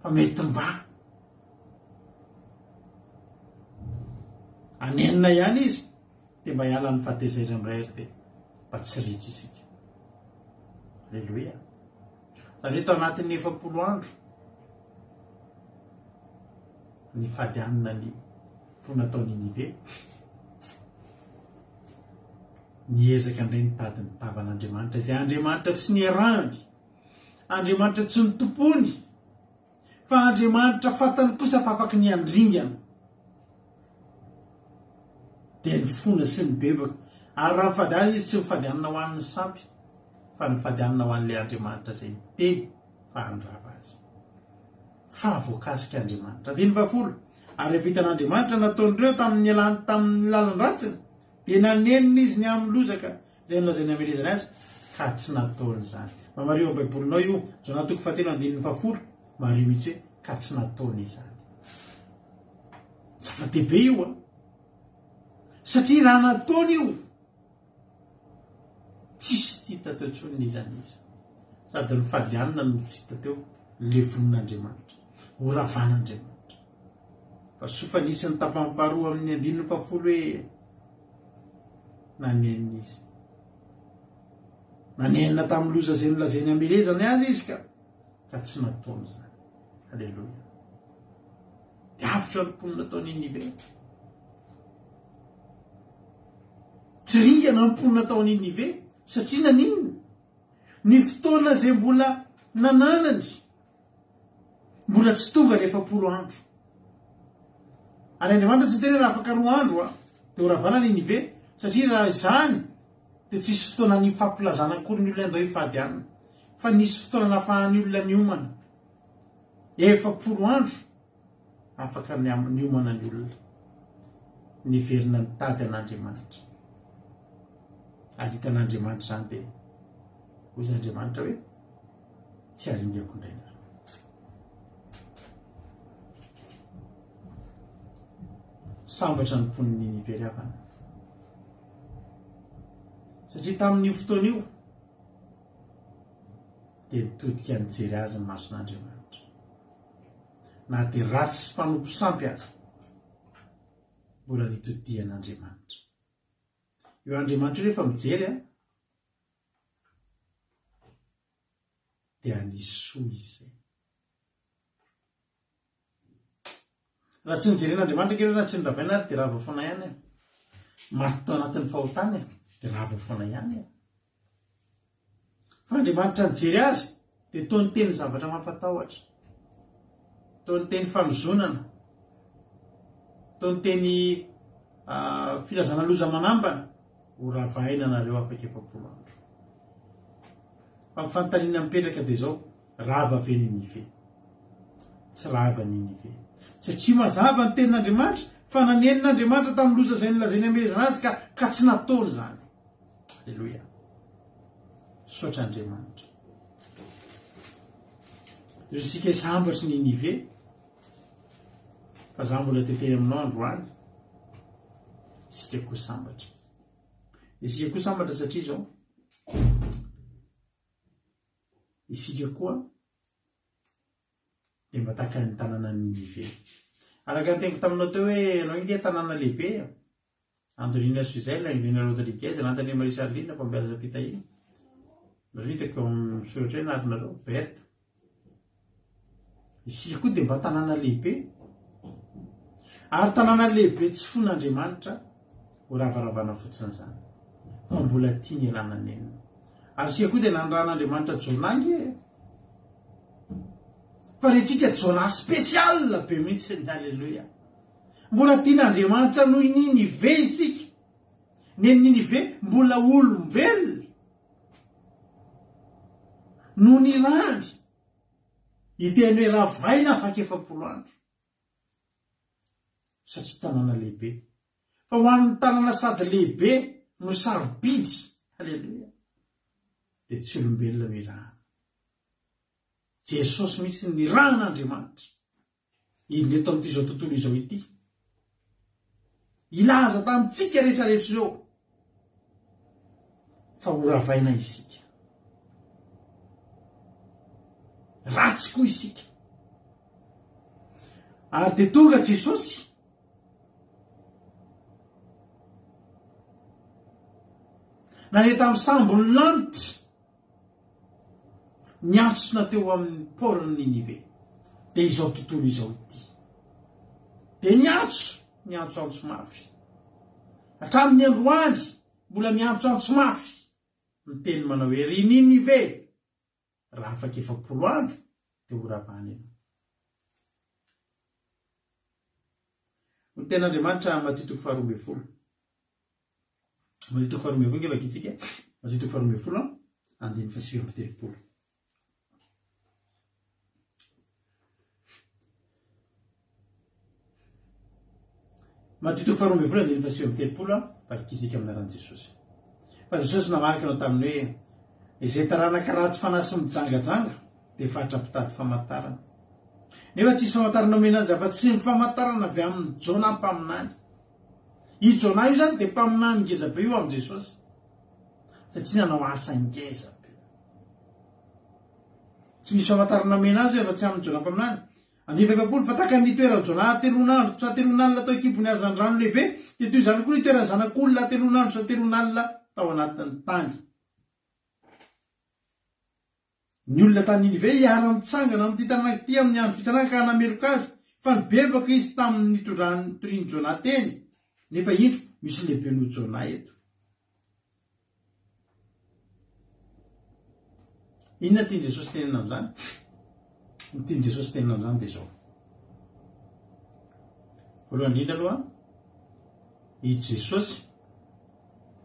Fa mety mba hanenina ihany izy dia mba hiala amin'ny fahatezerany iray ary dia mba tsy ritra isika. Aleloia. Izany hoe tao anatin'ny 40 andro nifady hanina ny mponina tao Ninive. Niezaka indray nitady ny tavan'Andriamanitra, izay Andriamanitra tsy niarahany, Andriamanitra tsy nitompony, fa Andriamanitra fantany kosa fa afaky ny handringana. Dia nifona sy nibebaka. Ary raha nifady hanina izy, tsy nifady hanina ho an'ny sampy, fa nifady hanina ho an'ilay Andriamanitra izay niteny fa handrava azy. Fa voakasika Andriamanitra. Andininy fahafolo, Ary rehefa hitan'Andriamanitra nataon'ireo tamin'ny nialany tamin'ny lalan-dratsiny, dia nanenina izy ny amin'ny loza ka izay nolazainy hamelezany azy, ka tsy nataony izany. Mba mariho amin'ny Baibolinao io, Jona toko fahatelo andininy fahafolo, mariho mihitsy hoe ka tsy nataony izany. Zava-dehibe io an! Satria raha nataony io, Tsisy tsy hita teo intsony n'iza n'iza. Sady ny fadianina no tsy hita teo, levonin'Andriamanitra, horavan'Andriamanitra. Fa soa fa nisy ny tapany faharoa amin'ny andininy fahafolo hoe nanenina izy. Nanenina tamin'ny loza izay nolazainy hamelezany azy izy ka ka tsy nataony izany. Aleloia. Dia avotra ny mponina tao Ninive. Haringana ny mponina tao Ninive. Satria naninona? Ny fotoana izay mbola nananany, mbola tsy tonga ny 40 andro. Ary Andriamanitra tsy niteny hoe raha afaka roa andro dia horavana Ninive, satria raha izany dia tsy hisy fotoana nifampilazana akory ny olona handao hifady hanina. Fa nisy fotoana nahafahan'ny olona niomana. 40 andro afaka niomana ny olona. Niverina nitady an'Andriamanitra. Ary hitan'Andriamanitra izany dia hoy izy Andriamanitra hoe tsy haringako indray nareo. Sambatra ny mponin'i Ninive ry havana. Satria tamin'io fotoana io dia nitodika nijery azy ny mason'Andriamanitra. Na dia ratsy sy mpanompo sampy aza, mbola nitodihan'Andriamanitra. Io Andriamanitra io rehefa mijery an, dia hanisy soa izy izay. Raha tsy nojeren'Andriamanitra ange ireo na tsy noravaina ary dia rava foana ihany e. Maty tao anatin'ny fahotana e, dia rava foana ihany e. Fa Andriamanitra nijery azy dia toa niteny zavatra mampatahotra. Toa niteny fanozonana. Toa niteny ah, filazana loza manambana. Ho ravaina nareo afaka 40 andro. Fa ny fanontaniana mipetraka dia izao, rava ve Ninive? Tsy rava Ninive. Satria mazava ny tenin'Andriamanitra fa nanenina Andriamanitra tamin'ny loza izay nolazainy hamelezana azy ka ka tsy nataony izany. Aleloia. Misaotra Andriamanitra. Dia isika hisambatry Ninive. Fa za mbola teteny aminao androany. Isika koa sambatra. Isika koa sambatra satria izao. Isika koa dia mba tahaka ny tanànan'i Ninive. Araka ny teniko taminao teo hoe ianao inge tanàna lehibe e. Andorina Suzelle, Ingrid Rodriguez, Lantanie Marie Charline, Fahombiazana Fitahiana. Nareo hitako eo amin'ny soratra eo anarinareo, Berthe. Isika koa dia mba tanàna lehibe. Ary tanàna lehibe tsy fon'Andriamanitra ho ravaravana fotsiny izany. Fa mbola tia ny elana nenina. Ary isika koa dia nanirahan'Andriamanitra Jonah ange e. Fa rentsika Jonah spécial be mihitsy, alléluia. Mbola tian'Andriamanitra noho i Ninive isika. Ny Ninive mbola olombelona no nirahany hiteny hoe ravaina afaka 40 andro satria tanàna lehibe. Fa ho an'ny tanàna sady lehibe no sarobidy, haleloia, dia tsy olombelona no irahana. Jesosy mihitsy no nirahan'Andriamanitra. Inona eto amin'ity izao tontolo izao ity? Hilaza tamintsika rehetra rehetra ireo fa ho ravaina isika. Ratsy koa isika. Ary dia tonga Jesosy nandeha tamin'ny sambon'ny lanitra Niantsona teo amin'ny port-n'i Ninive, dia izao tontolo izao ity. Dia niantso, niantsoantso mafy. Hatramin'ny androany, mbola miantsoantso mafy, miteny manao hoe, Ry Ninive, raha afaka 40 andro, dia ho ravana ianao. Ny tenin'Andriamanitra, Matio toko faharoa ambin'ny folo. Matio toko faharoa ambin'ny folo nge vakintsika. Matio toko faharoa ambin'ny folo andininy fahasivy amby telopolo. Matio toko faharoa ambin'ny folo andininy fahasivy amby telopolo vakintsika amin'ny anaran'i Jesosy. Fa Jesosy namarika anao tamin'ny hoe izay taranaka ratsy fanahy sy mijangajanga dia fatra-pitady famantarana. Nefa tsisy famantarana omena azy afa-tsy ny famantarana avy amin'i Jona mpaminany. I Jonah io zany dia mpaminany ngeza be io amin'i Jesosy. Satria nanao asa ngeza be. Tsy misy famantarana omena azy afa-tsy amin'i Jonah mpaminany. Andininy 40, fa tahaka ny nitoeran'i Jonah hateloan'andro sy hateloan'alina tao an-kibon'ny hazandrano lehibe, dia toy izany koa nitoeran'ny Zanak'olona hateloan'andro sy hateloan'alina tao anatin'ny tany. Ny olona tany Ninive hiara-mitsangana amin'ity tanàna ity amin'ny andro fitsarana ka hanameloka azy, fa nibebaka izy tamin'ny nitondrany nitorian'i Jonah teny, nefa indro, misy lehibe noho Jonah eto. Inona tian'i Jesosy tenenina amin'izany? Ny tian'i Jesosy tenenina amin'izany dia izao. Voalohany indrindra aloha, i Jesosy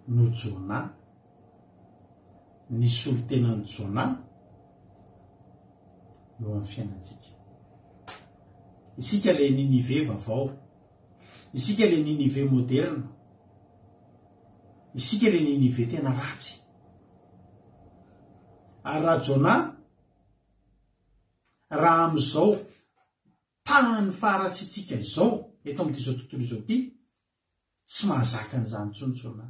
no Jona, ny solontenan'i Jona eo amin'ny fiainantsika. Isika ilay Ninive vaovao. Isika ilay Ninive moderna. Isika ilay Ninive tena ratsy. Ary raha Jona, raha amin'izao tahan'ny faharatsiantsika izao eto amin'ity izao tontolo izao ity, tsy mahazaka an'izany intsony Jona.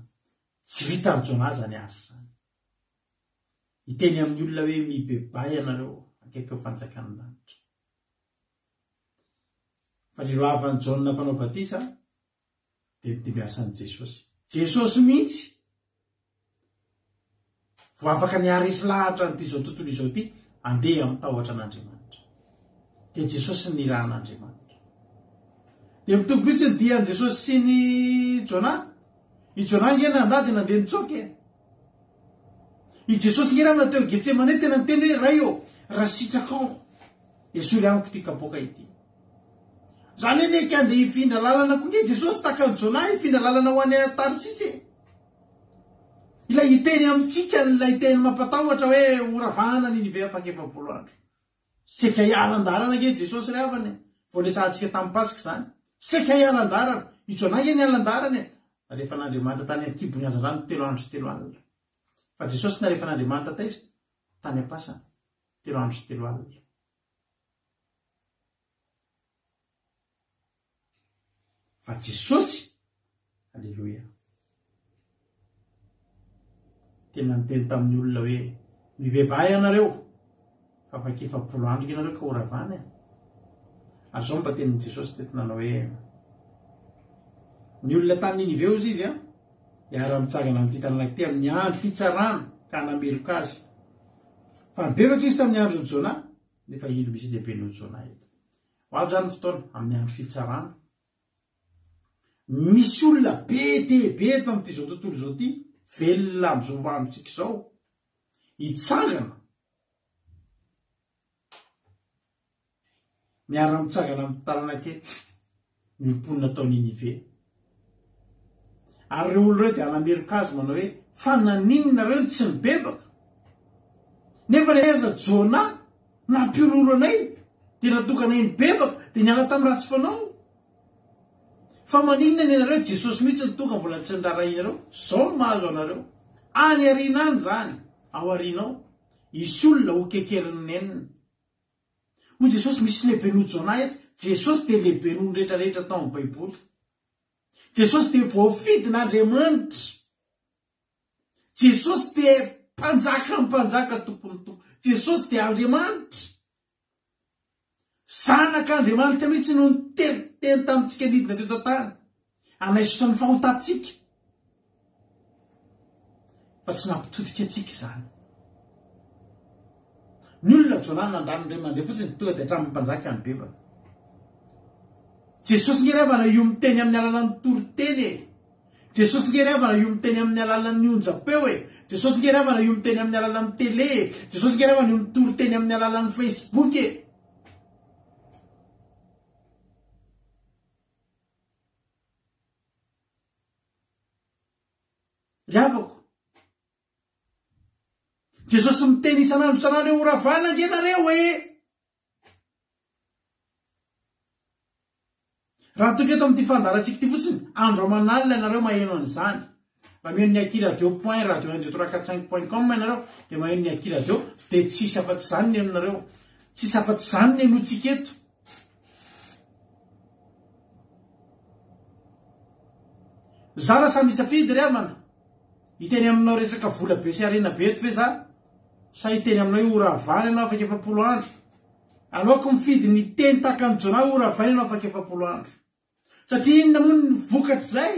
Tsy vitan'i Jona izany asa izany. Hiteny amin'ny olona hoe mibebaha ianareo akaiky ny fanjakan'ny lanitra. Fa ny lohavan'i Jaona mpanao batisa dia ny dimbiasan'i Jesosy. Jesosy mihitsy vao afaka niharesy lahatra an'ity izao tontolo izao ity andeha amin'ny tahotra an'Andriamanitra. Dia Jesosy no nirahan'Andriamanitra. Dia mitovy mihitsy ny dian'i Jesosy sy ny Jona. I Jona ange nandà dia nandeha nitsoaka e. I Jesosy nge raha teo Getsemane tena niteny hoe Ray ô, raha sitrakao, esory amiko ity kapoaka ity. Zany hoe neka andeha hifindra lalana koa nge Jesosy tahaka an'i Jonah hifindra lalana ho any Tarsisy e. Ilay hiteny amintsika an'ilay teny mampatahotra hoe horavahana Ninive afaka 40 andro. Saika hiala an-dalana ange Jesosy ry havana e. Vao resahantsika tamin'ny Paska izany. Saika hiala an-dalana. I Jonah ange niala an-dalana e. Nalefan'Andriamanitra tany an-kibon'ny hazandrano telo andro sy telo alina. Fa Jesosy nalefan'Andriamanitra taiza? Tany am-pasana. Telo andro sy telo alina. Fa Jesosy, Aleloia, tena niteny tamin'ny olona hoe, Mibebaha ianareo, fa afaka 40 andro ianareo ka horavana e. Ary izao mba tenin'i Jesosy teto nanao hoe, Ny olona tany Ninive hozy izy, hiara-mitsangana amin'ity tanàna ity amin'ny andro fitsarana ka hanameloka azy. Fa nibebaka izy tamin'ny andron'i Jona, nefa indro misy lehibe noho Jona eto. Ho avy izany ny fotoana, amin'ny andro fitsarana. Misy olona be dia be eto amin'ity izao tontolo izao ity, velona amin'izao androntsika izao, hitsangana, miara-mitsangana amin'ny taranak'i ny mponina tao Ninive. Ary ireo olona ireo dia hanameloka azy manao hoe, Fa naninona nareo no tsy nibebaka? Nefa na aiza Jona nampihorohoro anay, dia natokanay nibebaka, dia niala tamin'ny ratsy fanao. Fa maninona ny anareo, Jesosy mihitsy no tonga mbola tsy niraharahianareo, izao no mahazo anareo. Any aoriana any izany, ao aoriana ao, hisy olona ho kekerin'ny nenina. Hoy Jesosy, misy lehibe noho Jona eto. Jesosy dia lehibe noho ny rehetra rehetra tao amin'ny Baiboly. Jesosy dia voafidin'Andriamanitra. Jesosy dia mpanjakan'ny mpanjaka, tompon'ny tompo. Jesosy dia Andriamanitra. Zanak'Andriamanitra mihitsy no niteny tamintsika nidina teto an-tany. Hanaisotra ny fahotantsika. Fa tsy nampitodika antsika izany. Ny olona Jonah nandalo indray mandeha fotsiny tonga dia hatramin'ny mpanjaka nibebaka. Jesosy nge ry havana io miteny amin'ny alalan'ny toriteny e. Jesosy nge ry havana io miteny amin'ny alalan'ny onjam-peo e. Jesosy nge ry havana io miteny amin'ny alalan'ny télé e. Jesosy nge ry havana io mitory teny amin'ny alalan'ny Facebook e. Ry havako, Jesosy miteny isan'andro isan'andro hoe horavana ange nareo e! Raha toa ka eto amin'ity fandaharantsika ity fotsiny, andro aman'alina ianareo maheno an'izany. Raha miheno ny aky radio point radio un deux trois quatre cinq point com ianareo, dia maheno ny aky radio, dia tsisy afa-tsy izany ny henonareo. Tsisy afa-tsy izany ny henointsika eto. Za raha samy hisafidy ry havana, hiteny aminao resaka vola be sy harena be eto ve za? Sa hiteny aminao hoe horavana ianao afaka 40 andro? Aleoko mifidy ny teny tahaka an'i Jonah hoe horavaina ianao afaka 40 andro. Satria inona moa ny vokatr'izay?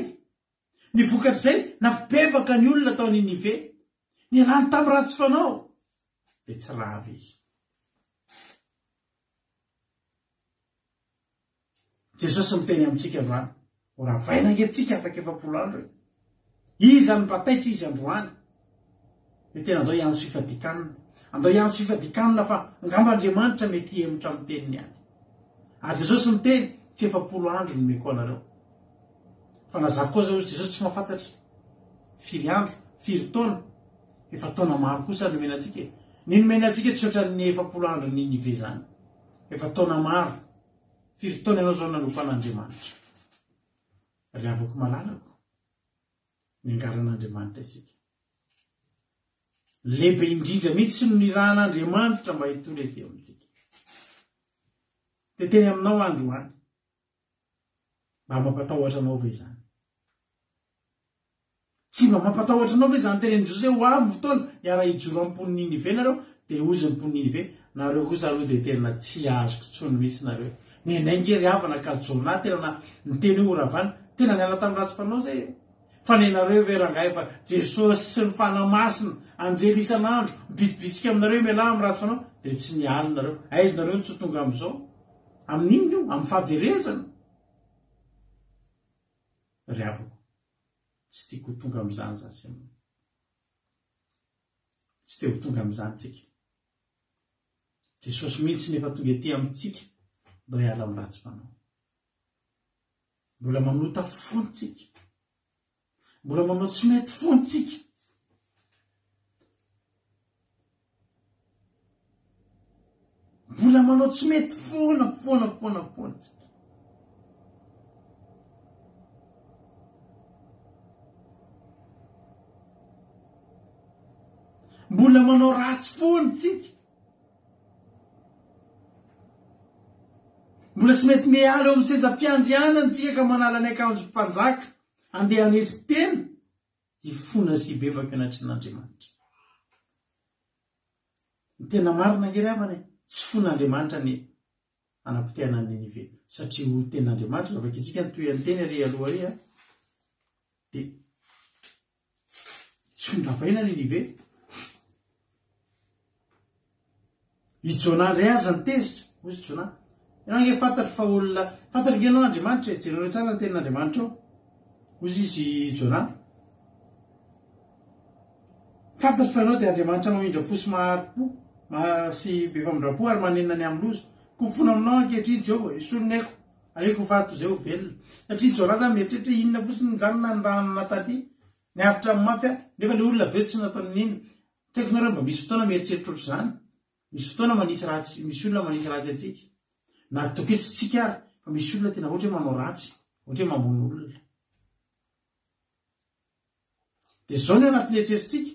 Ny vokatr'izay, nampibebaka ny olona tao Ninive. Nialany tamin'ny ratsy fanao, dia tsy rava izy. Jesosy miteny amintsika androany, ho ravaina ange tsika afaka 40 andro e. Iza no mba taitra izy androany? Hoe tena andao hiantso fifadikanina. Andao hiantso fifadian-kanina fa angamba Andriamanitra mety hihemotra amin'ny teniny ihany. Ary Jesosy niteny, tsy 40 andro no nomeko anareo. Fa na za koa aza hozy Jesosy tsy mahafantatra firy andro, firy taona. Efa taona maro kosa nomena antsika e. Ny nomena antsika tsy ohatran'ny 40 andro Ninive izany. Efa taona maro. Firy taona ianao izao nanompo an'Andriamanitra? Ry havako malalako, niangaran'Andriamanitra isika. Lehibe indrindra mihitsy no nirahan'Andriamanitra mba hitory ety amintsika. Dia teny aminao androany. Mba mampatahotra anao ve izany? Tsy mba mampatahotra anao ve izany tenenin'i Jesosy hoe ho avy ny fotoana hiara-hijoro amin'ny mponin'i Ninive nareo? Dia hozy ny mponin'i Ninive, nareo kosa aloha dia tena tsy azoko intsony mihitsy nareo. Nenay nge ry havana ka Jonah tena niteny hoe horavana, tena niala tamin'ny ratsy fanao zay e. Fa nenareo ve rangahy fa Jesosy sy ny Fanahy Masina, anjely isan'andro, mibitsibitsika aminareo mialà amin'ny ratsy fanao, dia tsy niala nareo. Aiza nareo no tsy ho tonga amin'izao? Amin'inona io? Amin'ny fahaverezana. Ry havako, tsy tiako ho tonga amin'izany za sy ianao. Tsy te ho tonga amin'izany tsika. Jesosy mihitsy no efa tonga ety amintsika ndao hiala amin'ny ratsy fanao. Mbola manota foana tsika. Mbola manao tsy mety foana tsika. Mbola manao tsy mety foana foana foana foana tsika. Mbola manao ratsy foana tsika. Mbola tsy mety miala eo amin'ny seza fiandrianana tsika ka manala ny akanjo mpanjaka andeha hanetry tena hifona sy hibebaka eo anatrehan'Andriamanitra. Ny tena marina ange ry havana e, tsy fon'Andriamanitra ny hanapotehana an'i Ninive, satria ho tenin'Andriamanitra, raha vakintsika ny tohin'ny teny ary aloha ary dia tsy ho ndravaina Ninive. I Jonah indray aza nitezitra, hoy izy Jonah, ianao ange fantatro fa olona, fantatro ange ianao Andriamanitra e, jerenao tsara ny tenin'Andriamanitra ao. Hoy izy Jonah, fantatro fa ianao dia Andriamanitra mamindra fo sy mahari-po, sy be famindram-po ary manenina ny amin'ny loza. Koa mifona aminao ankehitriny Jehovah, esory ny aiko, aleoko ho faty toy izay ho velona. Satria Jonah zany mieritreritra hoe inona fotsiny izany nanirahana taty, niaritra ny mafy aho, nefa ilay olona avy eo tsy nataony n'inona. Tsy haiko nareo mba misy fotoana mieritreritra ohatr'izany? Misy fotoana manisy ratsy, misy olona manisy ratsy antsika. Na ataoko hoe tsy tsika ary, fa misy olona tena ohatra hoe manao ratsy, ohatra hoe mamono olona. Dia izao ny anatin'ny eritreritsika,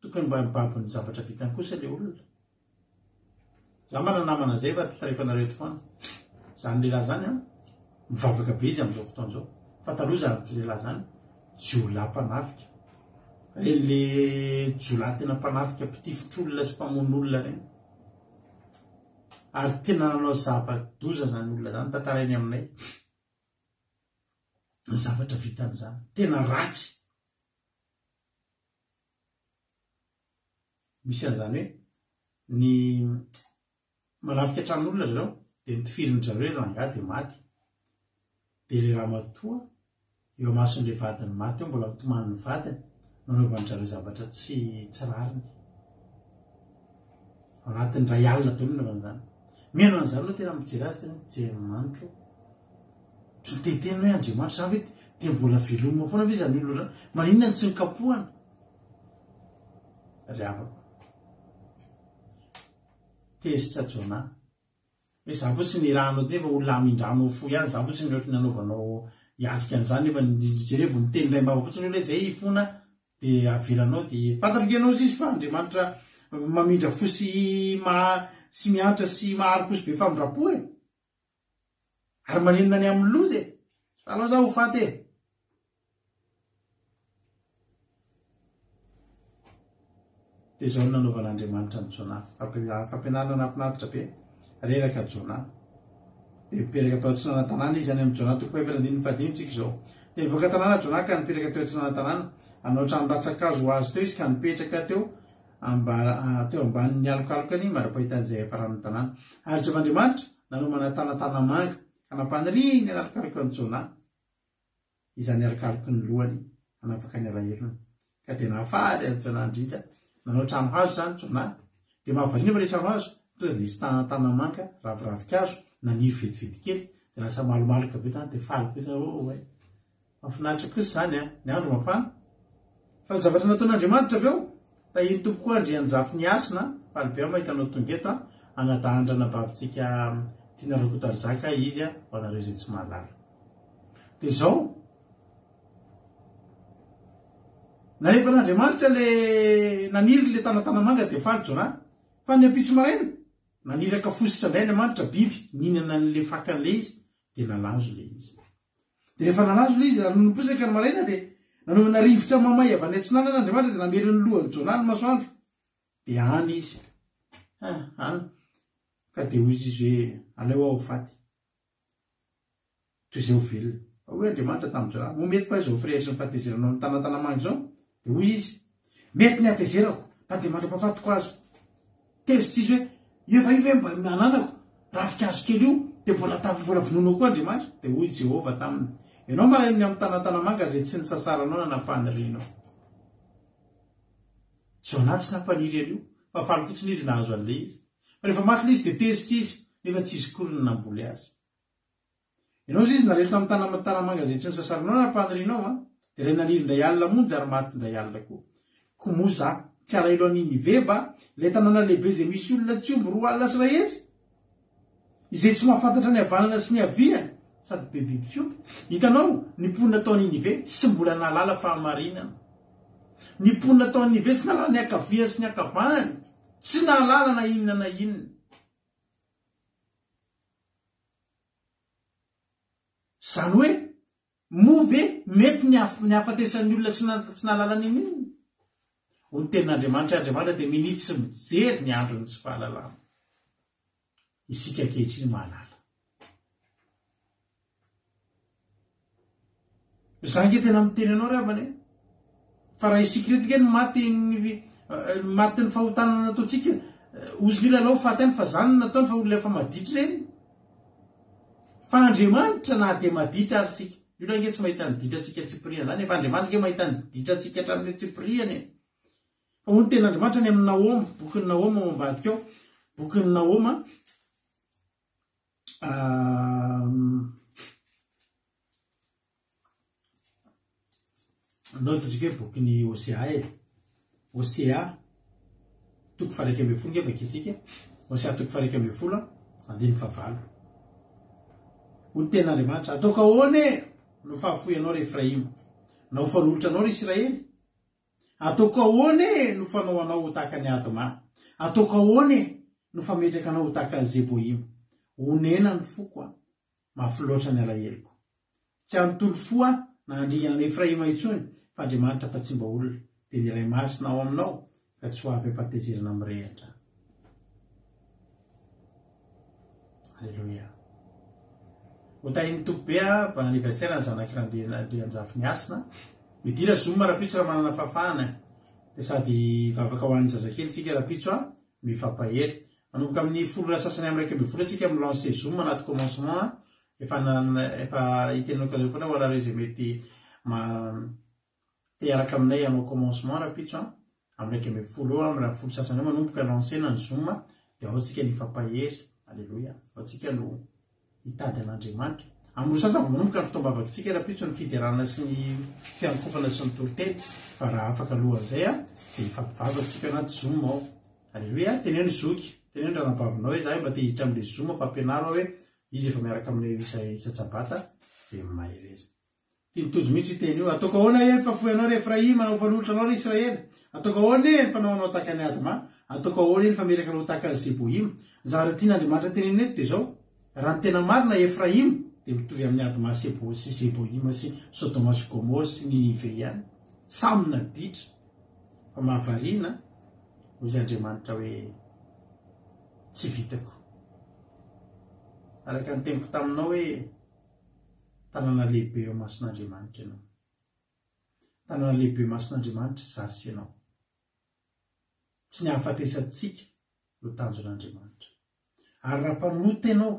tokony mba mibaby ny zavatra vitany kosa ilay olona. Za manana namana zay fa tantaraiko anareo eto foana. Zany lehilahy zany an, mivavaka be izy amin'izao fotoana izao. Fa taloha zany lehilahy zany, jiolahy mpanafika. Ireny le jiolahy tena mpanafika mpitifitr'olona sy mpamono olona ireny. Ary tena nanao zava-doza zany olona zany, tantarainy aminay. Ny zavatra vitany zany. Tena ratsy. Misy an'izany hoe ny manafika tranon'olona zareo dia notifirin-dry zareo ilay rangahy dia maty. Dia ilay ramatoa eo imason'ilay vadiny maty eo mbola mitomany ny vadiny no anaovan-dry zareo zavatra tsy tsy rariny. Ao anatin'ny iray alina daholo no anaovana an'izany. Mihaino an'izany aloha tena mijery azy tena hoe Andriamanitra ô. Tsy niteniteny hoe Andriamanitra izany ve dia mbola velomina foana ve izany olona izany? Maninona no tsy nikapohana? Ry havako. Tezitra Jonah. Hoe za fotsiny irahanao ty fa olona hamindranao fo ihany, za fotsiny ohatry ny anaovanao hiatrika an'izany nefa jerevo miteny raim-bava fotsiny olona hoe zay hifona dia avelanao dia fantatro nge ianao izy fa Andriamanitra mamindra fo sy maha sy miantra sy mahari-po sy be famindram-po e. Ary manenina ny amin'ny loza e. Fa alao za ho faty e. Dia izao no nanaovan'Andriamanitra an'i Jonah. Fampianarana nahafinaritra be. Reraka Jonah. Dia niperaka tao atsinanantanàna izy, any amin'i Jonah toko fahefatra andininy fahadimy tsika izao. Dia nivoaka tanàna Jonah ka niperaka teo atsinanantanàna. Hanao trano rantsan-kazo ho azy teo izy ka nipetraka teo amba, teo ambanin'ny alokalokany mandra-pahitan'izay hiafaran'ny tanàna. Ary Jehovah Andriamanitra Nanomana tanatana-manga ka nampaniriany ny alokaloka an'i Jonah, izany alokaloky ny lohany hanafaka ny alahelony. Ka dia nahafaly an'i Jonah indrindra. Nanao trano hazo izany Jonah. Dia mahavariana fa ilay trano hazo, tonga dia nisy tanamanga, raviravin-kazo, naniry vetivety kely, dia lasa malomaloka be tany, dia faly be zareo, oh ouais. Mahafinaritra kosa izany an, ny andro mafana. Fa ny zavatra nataon'Andriamanitra avy eo, tahian'ny Tompo koa Andrianjafy Hasina, faly be aho mahita anao tonga eto an, anadahan-dranabavintsika Tiana Rakotoarizaka izy an, ho anareo izay tsy mahalala. Dia izao, nalefan'Andriamanitra le naniry le tanatanamanga dia faly Jonah. Fa ny ampitso maraina, naniraka fositra indray Andriamanitra, biby, nihinana an'le fakan'le izy, dia nalazo le izy. Dia rehefa nalazo ilay izy, ary nony niposaka ny maraina, dia nanomana rivotra mamay avy any atsinanana Andriamanitra, dia namery ny lohan'i Jonah ny masoandro. Dia any izy. Ha, any. Ka dia hoy izy hoe, Aleo aho ho faty, toy izay ho velona. Fa hoy Andriamanitra tamin'i Jonah, Moa mety va izao firehitry ny fahatezeranao amin'ny tanantanamanga izao? Dia hoy izy, Mety ny hatezerako, na dia mandra-pahafatiko aza. Tezitra izy hoe, Efa io ve mba ananako, ravinkazo kely io, dia mbola tavy mbola vonoinao koa Andriamanitra? Dia hoy Jehovah taminy, Ianao malahelo ny amin'ny tanantanamanga izay tsy nisasaranao na nampanirianao. Jonah tsy nampaniry an'io, fa faly fotsiny izy nahazo an'ilay izy. Fa rehefa maty ilay izy dia tezitra izy, nefa tsy izy akory no namboly azy. Ianao izay izy nalahelo tamin'ny tana tanamanga izay tsy nisasaranao na nampanirianao an! Dia ilay naniry indray alina monja ary maty indray alina koa. Koa moa za tsy halahelo an'i Ninive va, ilay tanàna lehibe izay misy olona tsy omby 120? Izay tsy mahafantatra ny havanana sy ny haviany, sady be biby fiompy. Hitanao, ny mponina tao Ninive tsy mbola nahalala fahamarinana. Ny mponina tao Ninive tsy nahalala ny ankaviany sy ny ankavanany, tsy nahalala na inona na inona. Izany hoe, moa ve mety ny ny hahafatesan'ny olona tsy tsy nahalala n'inon'inona? Hoy ny tenin'Andriamanitra, Andriamanitra dia minia tsy mijery ny andron'ny tsy fahalalana. Isika ankehitriny mahalala. Za nge tena miteny anao ry havana e! Fa raha isika ireto nge no maty ny matin'ny fahotana nataontsika, ozy ny olona alao faty any fa zany no nataony fa olona efa maditra ireny. Fa Andriamanitra na dia maditra ary isika, ny olona nge tsy mahita ny ditrantsika antsipiriany zany e, fa Andriamanitra nge mahita ny ditrantsika hatramin'ny antsipiriany e. Fa hoy ny tenin'Andriamanitra any amin'ny Nahoma, bokin'i Nahoma ao ambadika ao, bokin'i Nahoma, Andao ataontsika hoe bokin'i Hosea e. Hosea toko faha 11 nge vakintsika. Hosea toko faha 11 andininy fahavalo. Hoy ny tenin'Andriamanitra, ataoko ahoana e no fahafoy anao ry Efraima, na ho fanolotra anao ry Israely? Ataoko ahoana e no fanao anao ho tahaka an'i Adma? Ataoko ahoana e no fametraka anao ho tahaka an'i Zeboima? Onena ny foko a! Mafy loatra ny alaheloko. Tsy hanontolo fo aho na handringana an'i Efraima intsony, fa Andriamanitra fa tsy mba olona, dia ny Iray Masina ao aminao, ka tsy ho avy am-pahatezerana mirehitra. Aleloia. Ho tahin'ny Tompo be a, bon anniversaire ny zanak'i Randrianjafy Midira zoom rapitso raha manana fahafahana e. Dia sady hivavaka ho an'ny zazakely tsika rapitso a, no hifampahery. Manomboka amin'ny folo ora sasany amin'ny 11 tsika mi-lancer zoom anaty commencement a. Efa efa hitenenako anareo foana ho anareo izay mety ma te hiaraka aminay hanao commencement rapitso a. Amin'ny 11 eo, amin'ny folo sasany eo manomboka lancer-na ny zoom dia ao tsika no hifampahery. Aleloia. Ao tsika no hitady an'Andriamanitra. Amin'ny roa sasany vao manomboka ny fotoam-bavakitsika rahampitso ny fiderana sy ny fiankofana sy ny toriteny. Fa raha afaka alohan'izay dia hifampivavaka tsika anaty zoom ao. Aleloia. Teneno zoky, teneno ranabavinao hoe za mba te hiditra amin'ilay zoom fa ampianaro aho hoe izy efa miaraka aminay isa-tsabata dia mahereza. Tian'i Tojo mihitsy io teny io. Ataoko ahoana e ny fahafoy anao ry Efraima, na ho fanolotra anao ry Israely? Ataoko ahoana e ny fanao anao tahaka an'i Adma? Ataoko ahoana e ny fametraka anao ho tahaka an'i Zeboima? Ny zavatra tian'Andriamanitra tenenina eto dia izao, raha ny tena marina, Efraima dia mitovy amin'i Adma Sebo sy Zeboima sy Sodoma sy Gomora sy Ninive ihany. Samy naditra. Fa mahavariana, hoy izy Andriamanitra hoe, Tsy vitako. Araka ny teniko taminao hoe, Tanàna lehibe eo imason'Andriamanitra ianao. Tanàna lehibe eo imason'Andriamanitra izaho sy ianao. Tsy ny hahafatesantsika no tanjon'Andriamanitra. Ary raha mpanota ianao,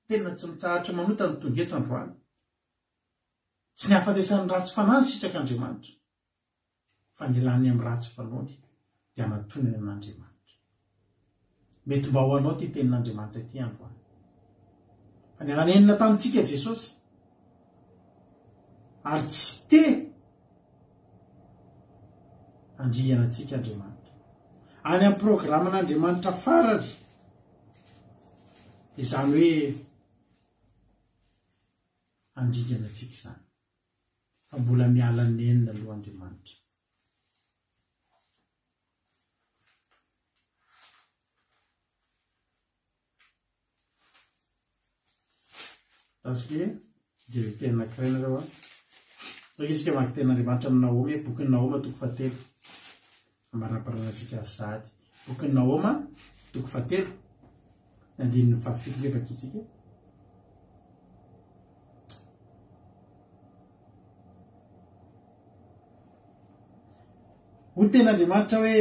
tena tsy mitsahatra manota no tonga eto androany. Tsy ny hahafatesan'ny ratsy fanahy ny sitrak'Andriamanitra, fa ny ilany amin'ny ratsy fanaony dia hanatonany an'Andriamanitra. Mety mba ho anao ity tenin'Andriamanitra ity androany. Fa niara-nenina tamintsika Jesosy. Ary tsy te handringana antsika Andriamanitra. Any amin'ny programan'Andriamanitra farany, dia izany hoe handringana antsika izany. Fa mbola miala nenina aloha Andriamanitra. Azoko hoe jereo teny anankiray nareo an. Toa isika mamaky tenin'Andriamanitra amin'ny Naomy, bokin'i Naoma toko fahatelo. Amaraparana antsika azy sahady. Bokin'i Naoma toko fahatelo, ny andininy fahafito nge vakintsika. Hoy ny tenin'Andriamanitra hoe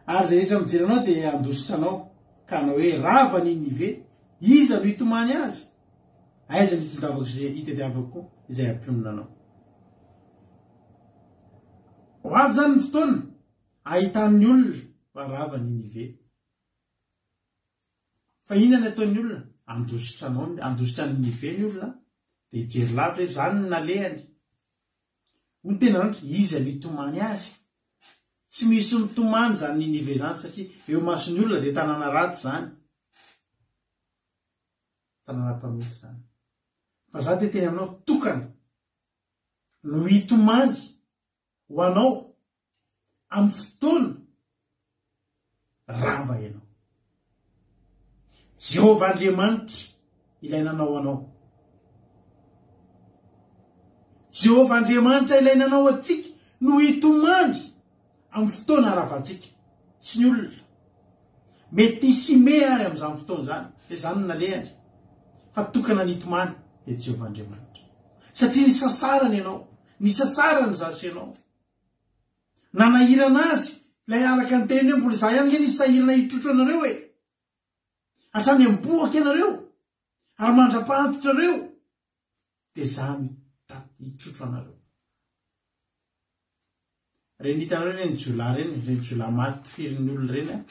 Ary izay rehetra mijery anao dia handositra anao, ka hanao hoe, Rava Ninive, iza no hitomany azy? Aiza no hitondravako izay hitadiavako izay hampionona anao? Ho avy izany ny fotoana ahitan'ny olona fa rava Ninive. Fa inona ny ataon'ny olona? Handositra anao, handositra an'i Ninive ny olona, dia hijery lavitra hoe izany no nalehany. Hoy ny tenin'Andriamanitra, iza no hitomany azy? Tsy misy mitomany izany Ninive izany satria eo imason'ny olona dia tanàna ratsy izany. Tanàna mpanota izany. Fa za te hiteny aminao, tokana no hitomany ho anao amin'ny fotoana rava ianao. Jehovah Andriamanitra ilay nanao anao. Jehovah Andriamanitra ilay nanao antsika no hitomany amin'ny fotoana haravantsika, tsy ny olona. Mety hisy ary amin'izany fotoana izany, hoe izany no nalehany, fa tokana ny hitomany dia Jehovah Andriamanitra. Satria nisasarana ianao, nisasarana izaho sy ianao. Nanahirana azy ilay araka ny teniny hoe mbola izaho ihany nge nisy sahirana hitrotro anareo e! Hatrany am-bohoka ianareo ary mandra-pahantotrareo dia izaho hitrotro anareo. Ireny hitanareo ireny jiolahy ireny, ireny jiolahy maty tifirin'ny olona ireny an!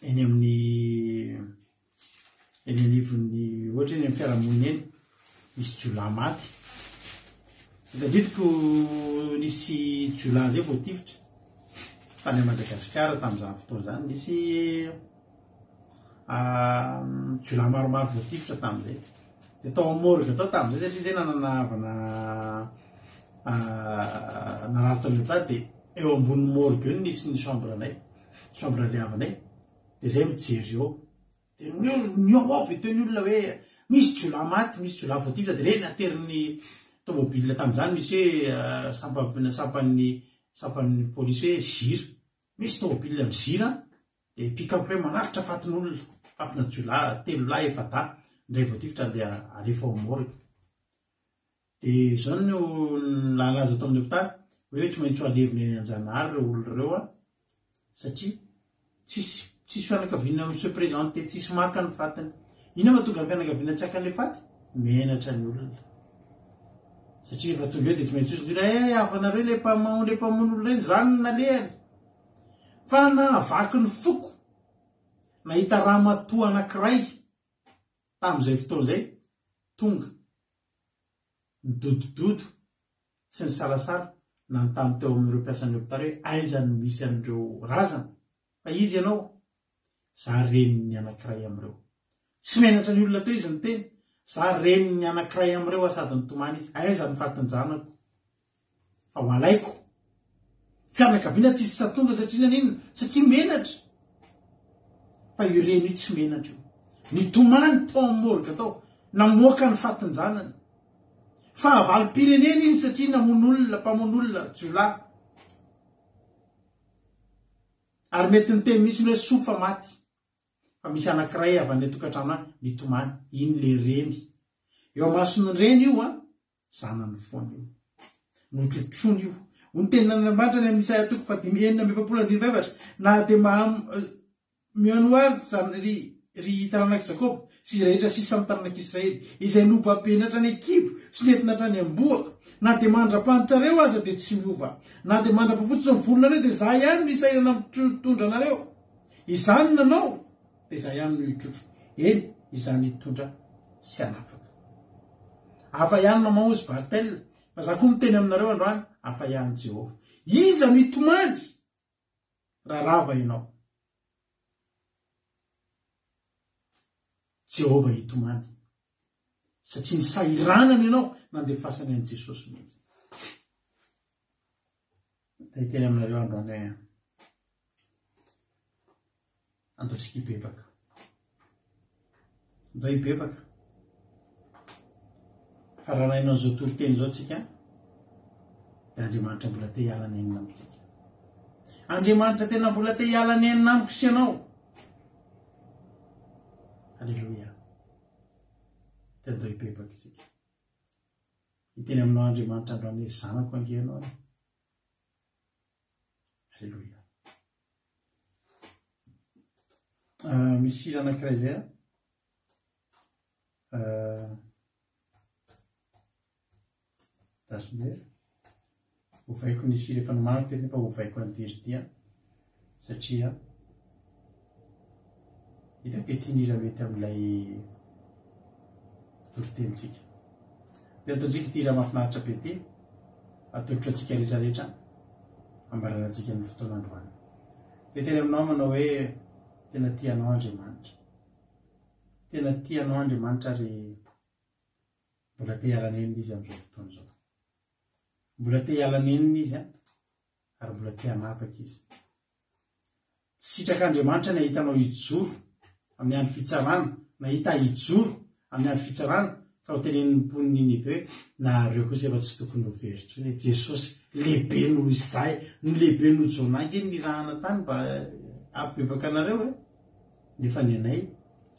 Eny amin'ny eny anivon'ny ohatra eny amin'ny fiarahamonina eny misy jiolahy maty. Tadidiko nisy jiolahy zay voatifitra tany Madagasikara tamin'izany fotoana izany nisy jiolahy maromaro voatifitra tamin'izay. Dia tao amin'ny morgue tao tamin'izay satria zay nanana havana narary tao amin'ny hôpitaly dia eo ambonin'ny morgue eo no nisy ny chambre anay. Chambre le havanay de zay mijery eo de mihoahoa be teo ny olona hoe misy jiolahy maty misy jiolahy voatifitra de reny aterin'ny tomobile tamin'izany misy hoe sampa sampan'ny sampan'ny polisy hoe zira misy tomobile ny zira de pick-up reny manaritra fatin'olona fatina jiolahy telolahy efa-dahy indray voatifitra andeha alefa ao morgue Dia izao no nalaza tao amin'ny hopitaly, hoe tsy maintsy ho alevina eny Anjanahary ireo olona ireo an, satria tsisy tsisy fianakaviana mi se présenter, tsisy maka ny fatiny. Inona mahatonga ny fianakaviana tsy haka an'ilay faty? Menatra ny olona. Satria rehefa tonga eo dia tsy maintsy hozy ny olona, eh havanareo ilay mpamono ilay mpamono olona ireny, izany no nalehany. Fa nahavaky ny foko nahita ramatoa anankiray tamin'izay fotoana izay tonga nidodododo tsy nisalasala nanontany teo amin'ireo mpiasan'ny hopitaly hoe aiza no misy an'ireo razana fa iza ianao? Za renin'ny anankiray amin'ireo. Tsy menatra ny olona teo izy niteny, za renin'ny anankiray amin'ireo aho sady nitomany izy, aiza ny fatin-janako? Fa ho alaiko. Fianakaviana tsisy satonga satria naninona? Satria menatra. Fa io reny io tsy menatra io. Nitomany tao amin'ny morgue tao, namoaka ny fatin-janany. Fahavalom-pirenena iny satria namono olona, mpamono olona, jiolahy. Ary mety niteny mihitsy hoe soa fa maty. Fa misy anankiray avy any an-tokantrano any mitomany, iny le reny. Eo amason'ny reny io an, Zanany foana io. Notrotroiny io. Hoy ny tenin'Andriamanitra any amin'ny Isaia toko fahadimy 46 andininy fahefatra, Na dia maha mihaino azy izany ry. Ry taranak'i Jakoba sy izay rehetra sisa amin'ny taranak'Israely, izay nobabena hatrany an-kibo sy nentina hatrany am-bohoka, na dia mandra-panitrareo aza dia tsy miova, na dia mandra-pahafotsy ny volonareo dia izaho ihany no hisahirana mitondra anareo. Izaho no nanao, dia izaho ihany no hitrotro. Eny, izaho no hitondra sy hanafaka. Hafa ihany maman hozy Bartel, fa izaho koa miteny aminareo androany, hafa ihany Jehovah. Iza no hitomany raha rava ianao? Jehovah hitomany. Satria nisahiranana ianao nandefasany an'i Jesosy mihitsy. Te hiteny aminareo androany hoe andao isika hibebaka. Andao hibebaka. Fa raha nahaino an'izao toriteny izao tsika, dia Andriamanitra mbola te hiala nenina amintsika. Andriamanitra tena mbola te hiala nenina amiko sy ianao. Aleloia. Dia andao hibebaka isika. Hiteny aminao Andriamanitra androany hoe zanako ange ianao e. Aleloia. Ah, misy hira anankiray izay a. Ah, Dasmber. Ovaiko ny sira efa nomaniko teto nefa ovaiko an'ity ry ity an. Satria hitako hoe ity ny hira mety amin'ilay toritenintsika. Dia ataontsika ity hira mahafinaritra be ity. Atolotro antsika rehetra rehetra ambarana antsika ny fotoana androany. Dia teny aminao manao hoe tena tia anao Andriamanitra. Tena tia anao Andriamanitra ary Mbola te hiala nenina izy amin'izao fotoana izao. Mbola te hiala nenina izy an, ary mbola te hanapaka izy. Tsy sitrak'Andriamanitra ny hahita anao hijoro amin'ny andro fitsarana, na hahita hijoro amin'ny andro fitsarana, ka ho tenenin'ny mponin'i Ninive hoe, nareo kosa efa tsy tokony ho very intsony e, Jesosy lehibe noho izahay, no lehibe noho Jonah ange no nirahana tany mba hampibebaka anareo e. Nefa ny anay,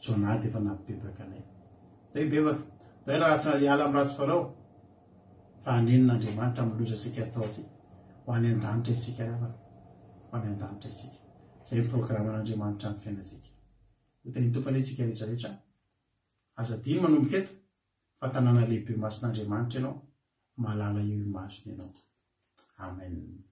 Jonah dia efa nampibebaka anay. Ndao hibebaka, ndao hiala hiala amin'ny ratsy fanao, fa hanenina Andriamanitra amin'ny loza saika ataontsika. Ho any an-danitra isika ry havana, ho any an-danitra isika. Izay ny programan'Andriamanitra amin'ny fiainantsika. Ho tahin'ny Tompo anie isika rehetra rehetra. Aza adino manomboka eto fa tanàna lehibe masin'Andriamanitra ianao, malala eo imasony ianao. Amen.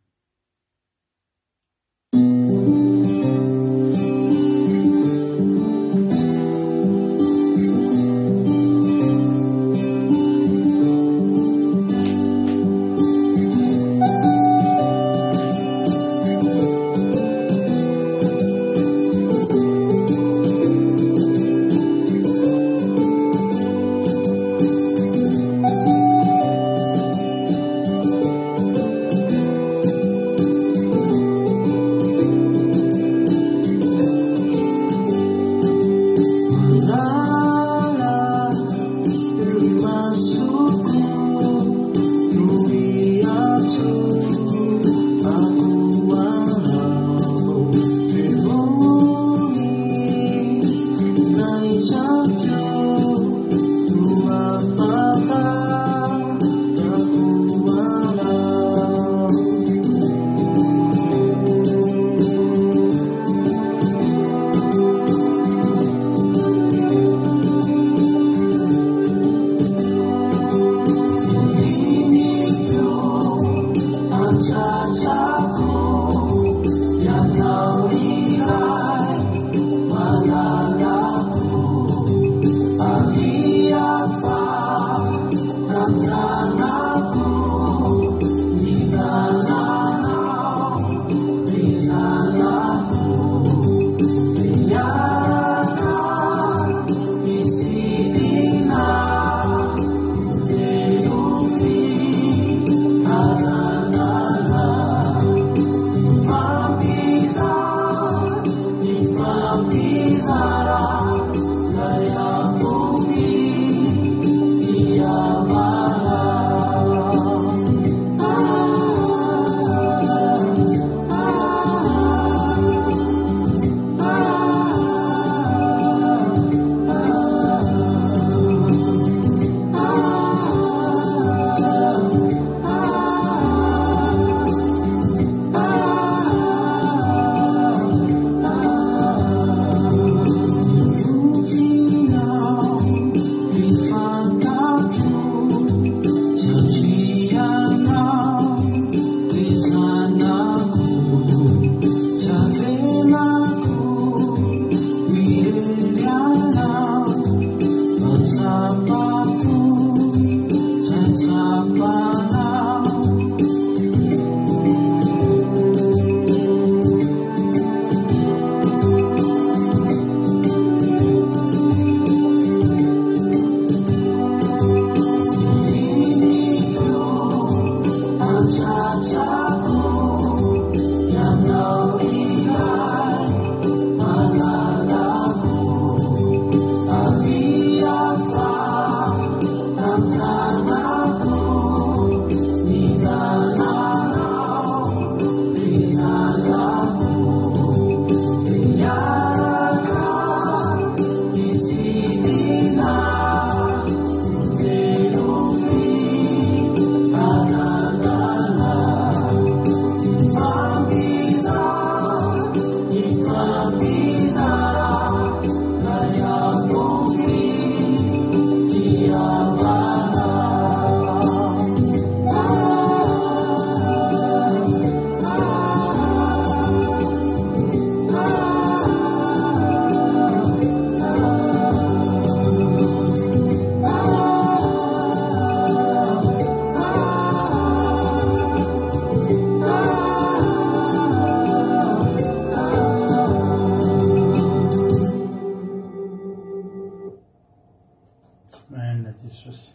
Amen Jesosy.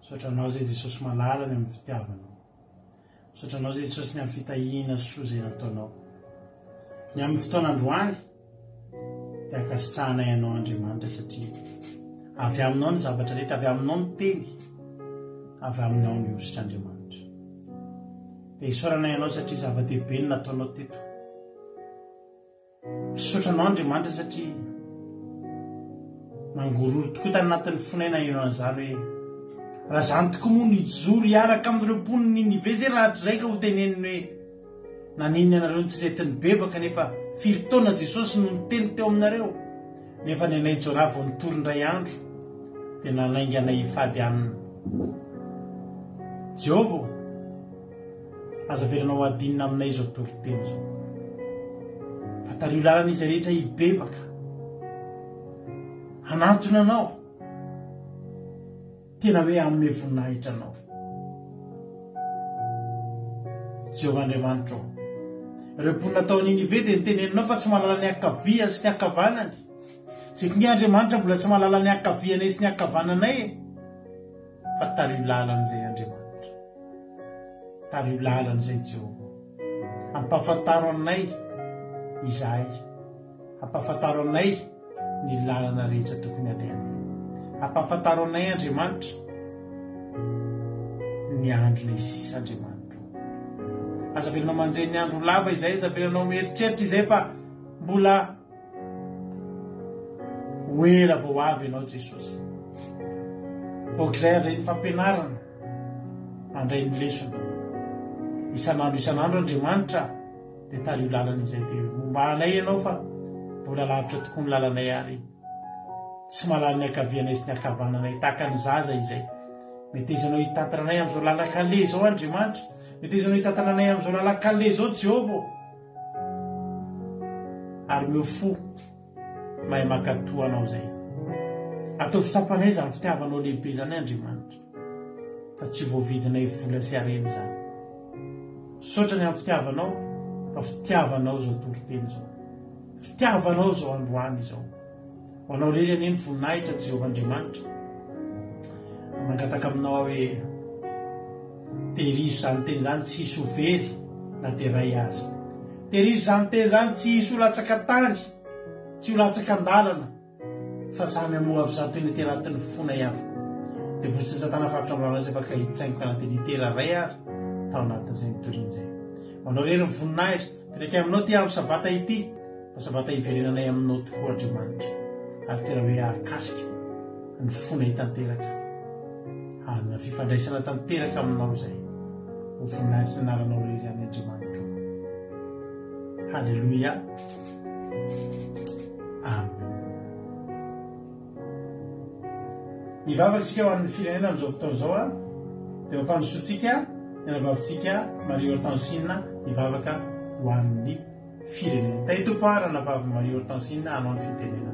Misaotra anao izay Jesosy malala ny amin'ny fitiavanao. Misaotra anao izay Jesosy ny amin'ny fitahiana soa izay nataonao. Ny amin'ny fotoana androany dia ankasitrahanay anao Andriamanitra satria avy aminao ny zavatra rehetra, avy aminao ny teny, avy aminao ny hosotra Andriamanitra. Dia isaoranay anao satria zava-dehibe ny nataonao teto. Misaotra anao Andriamanitra satria nangororo tokoa tany anatin'ny fonay naheno an'izany hoe raha izany tokoa moa no hijoro hiaraka amin'ireo mponin'i Ninive izay rahatrizay ka hoteneniny hoe naninona ianareo no tsy nety nibebaka nefa firy taona Jesosy no niteny teo aminareo nefa ny anay Jonah vao nitory indray andro dia nanainga anay hifady hanina. Jehovah ô! Aza avelanao ho adinina aminay izao toriteny izao. Fa tariho lalana izay rehetra hibebaka. Hanantona anao. Tena hoe hanome voninahitra anao. Jehovah Andriamanitro. Ireo mponina tao Ninive dia niteneninao fa tsy mahalala ny ankaviany sy ny ankavanany. Izay kinga Andriamanitra mbola tsy mahalala ny ankavianay sy ny ankavananay e. Fa tariho lalana izay Andriamanitra. Tariho lalana izay Jehovah. Ampahafantaro anay izahay. Ampahafantaro anay ny lalana rehetra tokony alehanay. Ampahafantaro anay Andriamanitra ny andronay sisa Andriamanitro. Aza avelanao manjehy ny andro lava izay, aza avelanao mieritreritra izay fa mbola Ho ela vao ho avy ianao Jesosy. Aok'izay handray ny fampianarana, handray ny lesona. Isan'andro isan'andro Andriamanitra dia tariho lalana izay dia momba anay ianao fa mbola lavitra tokoa ny lalanay ary tsy mahalala ny ankavianay sy ny ankavananay tahaka ny zaza izay. Meteza anao hitantana anay amin'izao lalan-kaleha izao Andriamanitra. Meteza anao hitantana anay amin'izao lalan-kaleha izao Jehovah. Ary omeo fo mahay mankatò Anao izay. Ataovy tsapanay izany fitiavanao lehibe izany Andriamanitra, fa tsy voavidinay vola sy harena izany. Misaotra ny amin'ny fitiavanao, fa fitiavanao izao toriteny izao. Fitiavanao izao androany izao. Ho anao irery anie ny voninahitra Jehovah Andriamanitra. Mangataka aminao aho hoe tehirizo izany teny izany tsy hisy ho very na dia iray aza. Tehirizo izany teny izany tsy hisy ho latsaka tany, tsy ho latsaka an-dalana, fa samy hamoa avy zato eny aty anatin'ny fonay avokoa. Devoly sy ny satana faritra amin'ny lalana izay afaka hitsaingoka na dia litera iray aza tao anatin'izay nitoriana izay. Ho anao irery ny voninahitra. Petraky aminao ity andro sabata ity. Fa sabata hiverenanay aminao tokoa Andriamanitra, ary tena hoe hahakasika ny fonay tanteraka, hanana fifandraisana tanteraka aminao izay. Ho voninahitry ny anaranao irery ihany Andriamanitra o. Haleloia. Amen. Hivavaka isika ho an'ny firenena amin'izao fotoana izao a. Dia mampandrosoantsika ny anabavintsika Marie Hortensine hivavaka ho an'ny firenena. Tahi Tompo aho ranabavy Marie Hortensine hanao ny fitenenana.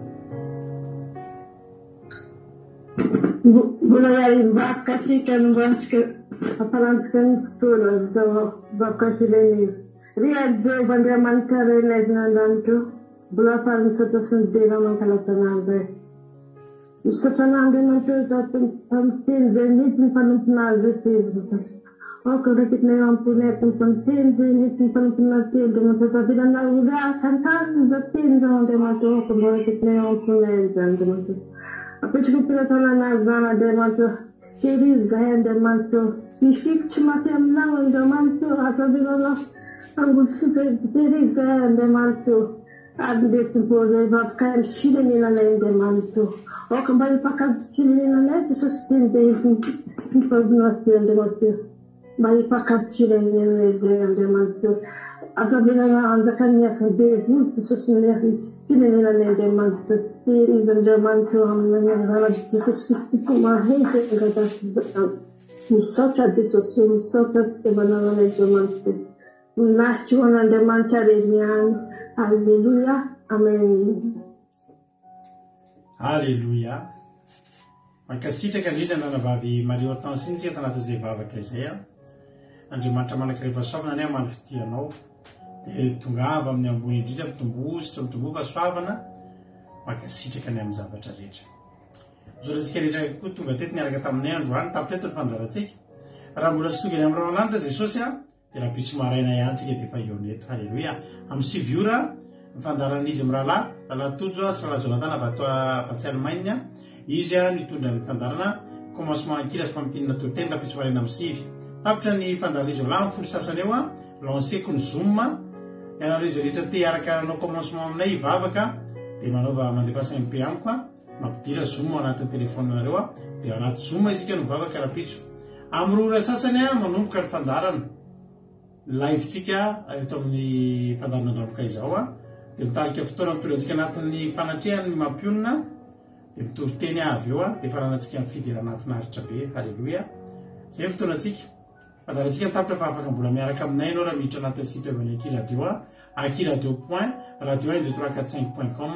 Mbola hivavaka antsika hanombohantsika hampalantsika ny fotoana izao vavaka firenena. Ry Jehovah Andriamanitra Rainay izay any an-danitra ô, mbola faly misaotra sy midera mankalaza Anao izay. Misaotra anao Andriamanitra ô izaho Tompo amin'ny teny izay nentin'ny mpanomponao izay teny Aoka ho raketina eo am-ponay Tompo ny teny izay nentin'ny mpanomponao teny Andriamanitra aza avelanao ho raraka an-tany izao teny izao Andriamanitra ô aoka mba ho raketina eo am-ponay izany Andriamanitra Apetrako am-pelatananao izany Andriamanitra ô Tehirizo izahay Andriamanitra ô Mifikitra mafy aminao Andriamanitra ô aza avelanao hangozohozo Tehirizo izahay Andriamanitra ô Ary ndeha Tompo ô izay vavaka ny firenenanay Andriamanitra ô. Aoka mba hipaka ny firenenanay Jesosy teny izay entin'ny mpanomponao aty Andriamanitra ô. Mba hipaka ny firenenanay izay Andriamanitra ô. Aza avelana hanjakan'ny herin'ny devoly Jesosy ny herin'ny firenenanay Andriamanitra ô. Tehirizo Andriamanitra ô amin'ny anaran'i Jesosy Kristy Tompo mahenjy angadaka izany. Misaotra Jesosy ô, misaotra fitiavanao anay Andriamanitra ô. Voninahitra ho an'Andriamanitra irery ihany. Aleloia. Amen. Aleloia. Mankasitraka indrindra ny ranabavy Marie Hortense iny tsika tanatin'izay vavaka izay a. Andriamanitra manankarena fahasoavana anie hamaly fitia anao. Dia tongava amin'ny ambony indrindra, mitomboa hosotra, mitomboa fahasoavana. Mankasitraka ny amin'ny zavatra rehetra. Misaotra antsika rehetra koa tonga teto niaraka taminay androany. Tapitra eto ny fandaharantsika. Raha mbola tsy tonga eny amin'ny rahona lanitra Jesosy a, dia rahampitso maraina ihany tsika dia efa hihaona eto. Haleloia. Amin'ny 9 ora ny fandaharan'izy mirahalahy, Rahalahy Tojo sy Rahalahy Jonathan avy ato avy atsy Allemagne. Izy no hitondra ny fandaharana commencement an-kira sy famintinana toriteny rahampitso maraina amin'ny 9. Tapitra ny fandaharan'izy roalahy amin'ny folo sasany eo. Lanceko ny zoom. Ianareo izay rehetra te hiaraka hanao commencement aminay hivavaka dia manaova mandefasa MP amiko. Mampidira zoom ao anatin'ny téléphone nareo dia ao anaty zoom isika no mivavaka rahampitso. Amin'ny roa ora sasany manomboka ny fandaharana live tsika eto amin'ny fandaharana Andramoka izao dia mitarika fotoana mitondra antsika anatin'ny fanatrehany ny mampionona dia mitory teny aho avy eo dia faranantsika ny fiderana finaritra be. Haleloia. Izay ny fotoanantsika. Fandaharantsika ny tapitra fa afaka mbola miaraka aminay ianao raha miditra anatin'ny site web an'ny Aky Radio akiradio point radio un deux trois quatre cinq point com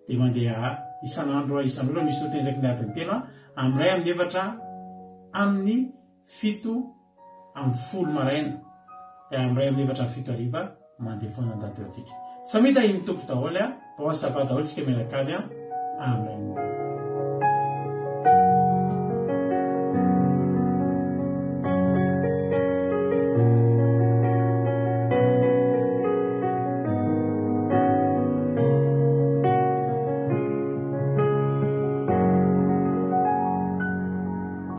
dia mandeha isan'andro isan'ora misy toriteny isaky ny adiny telo amin'ny iray amin'ny efatra amin'ny 17 maraina dia amin'ny iray amin'ny efatra amin'ny fito hariva mandeha foana ny radio antsika. Samia tahin'ny Tompo daholo a! Bon sabbat daholo tsika mianakavy a! Amen.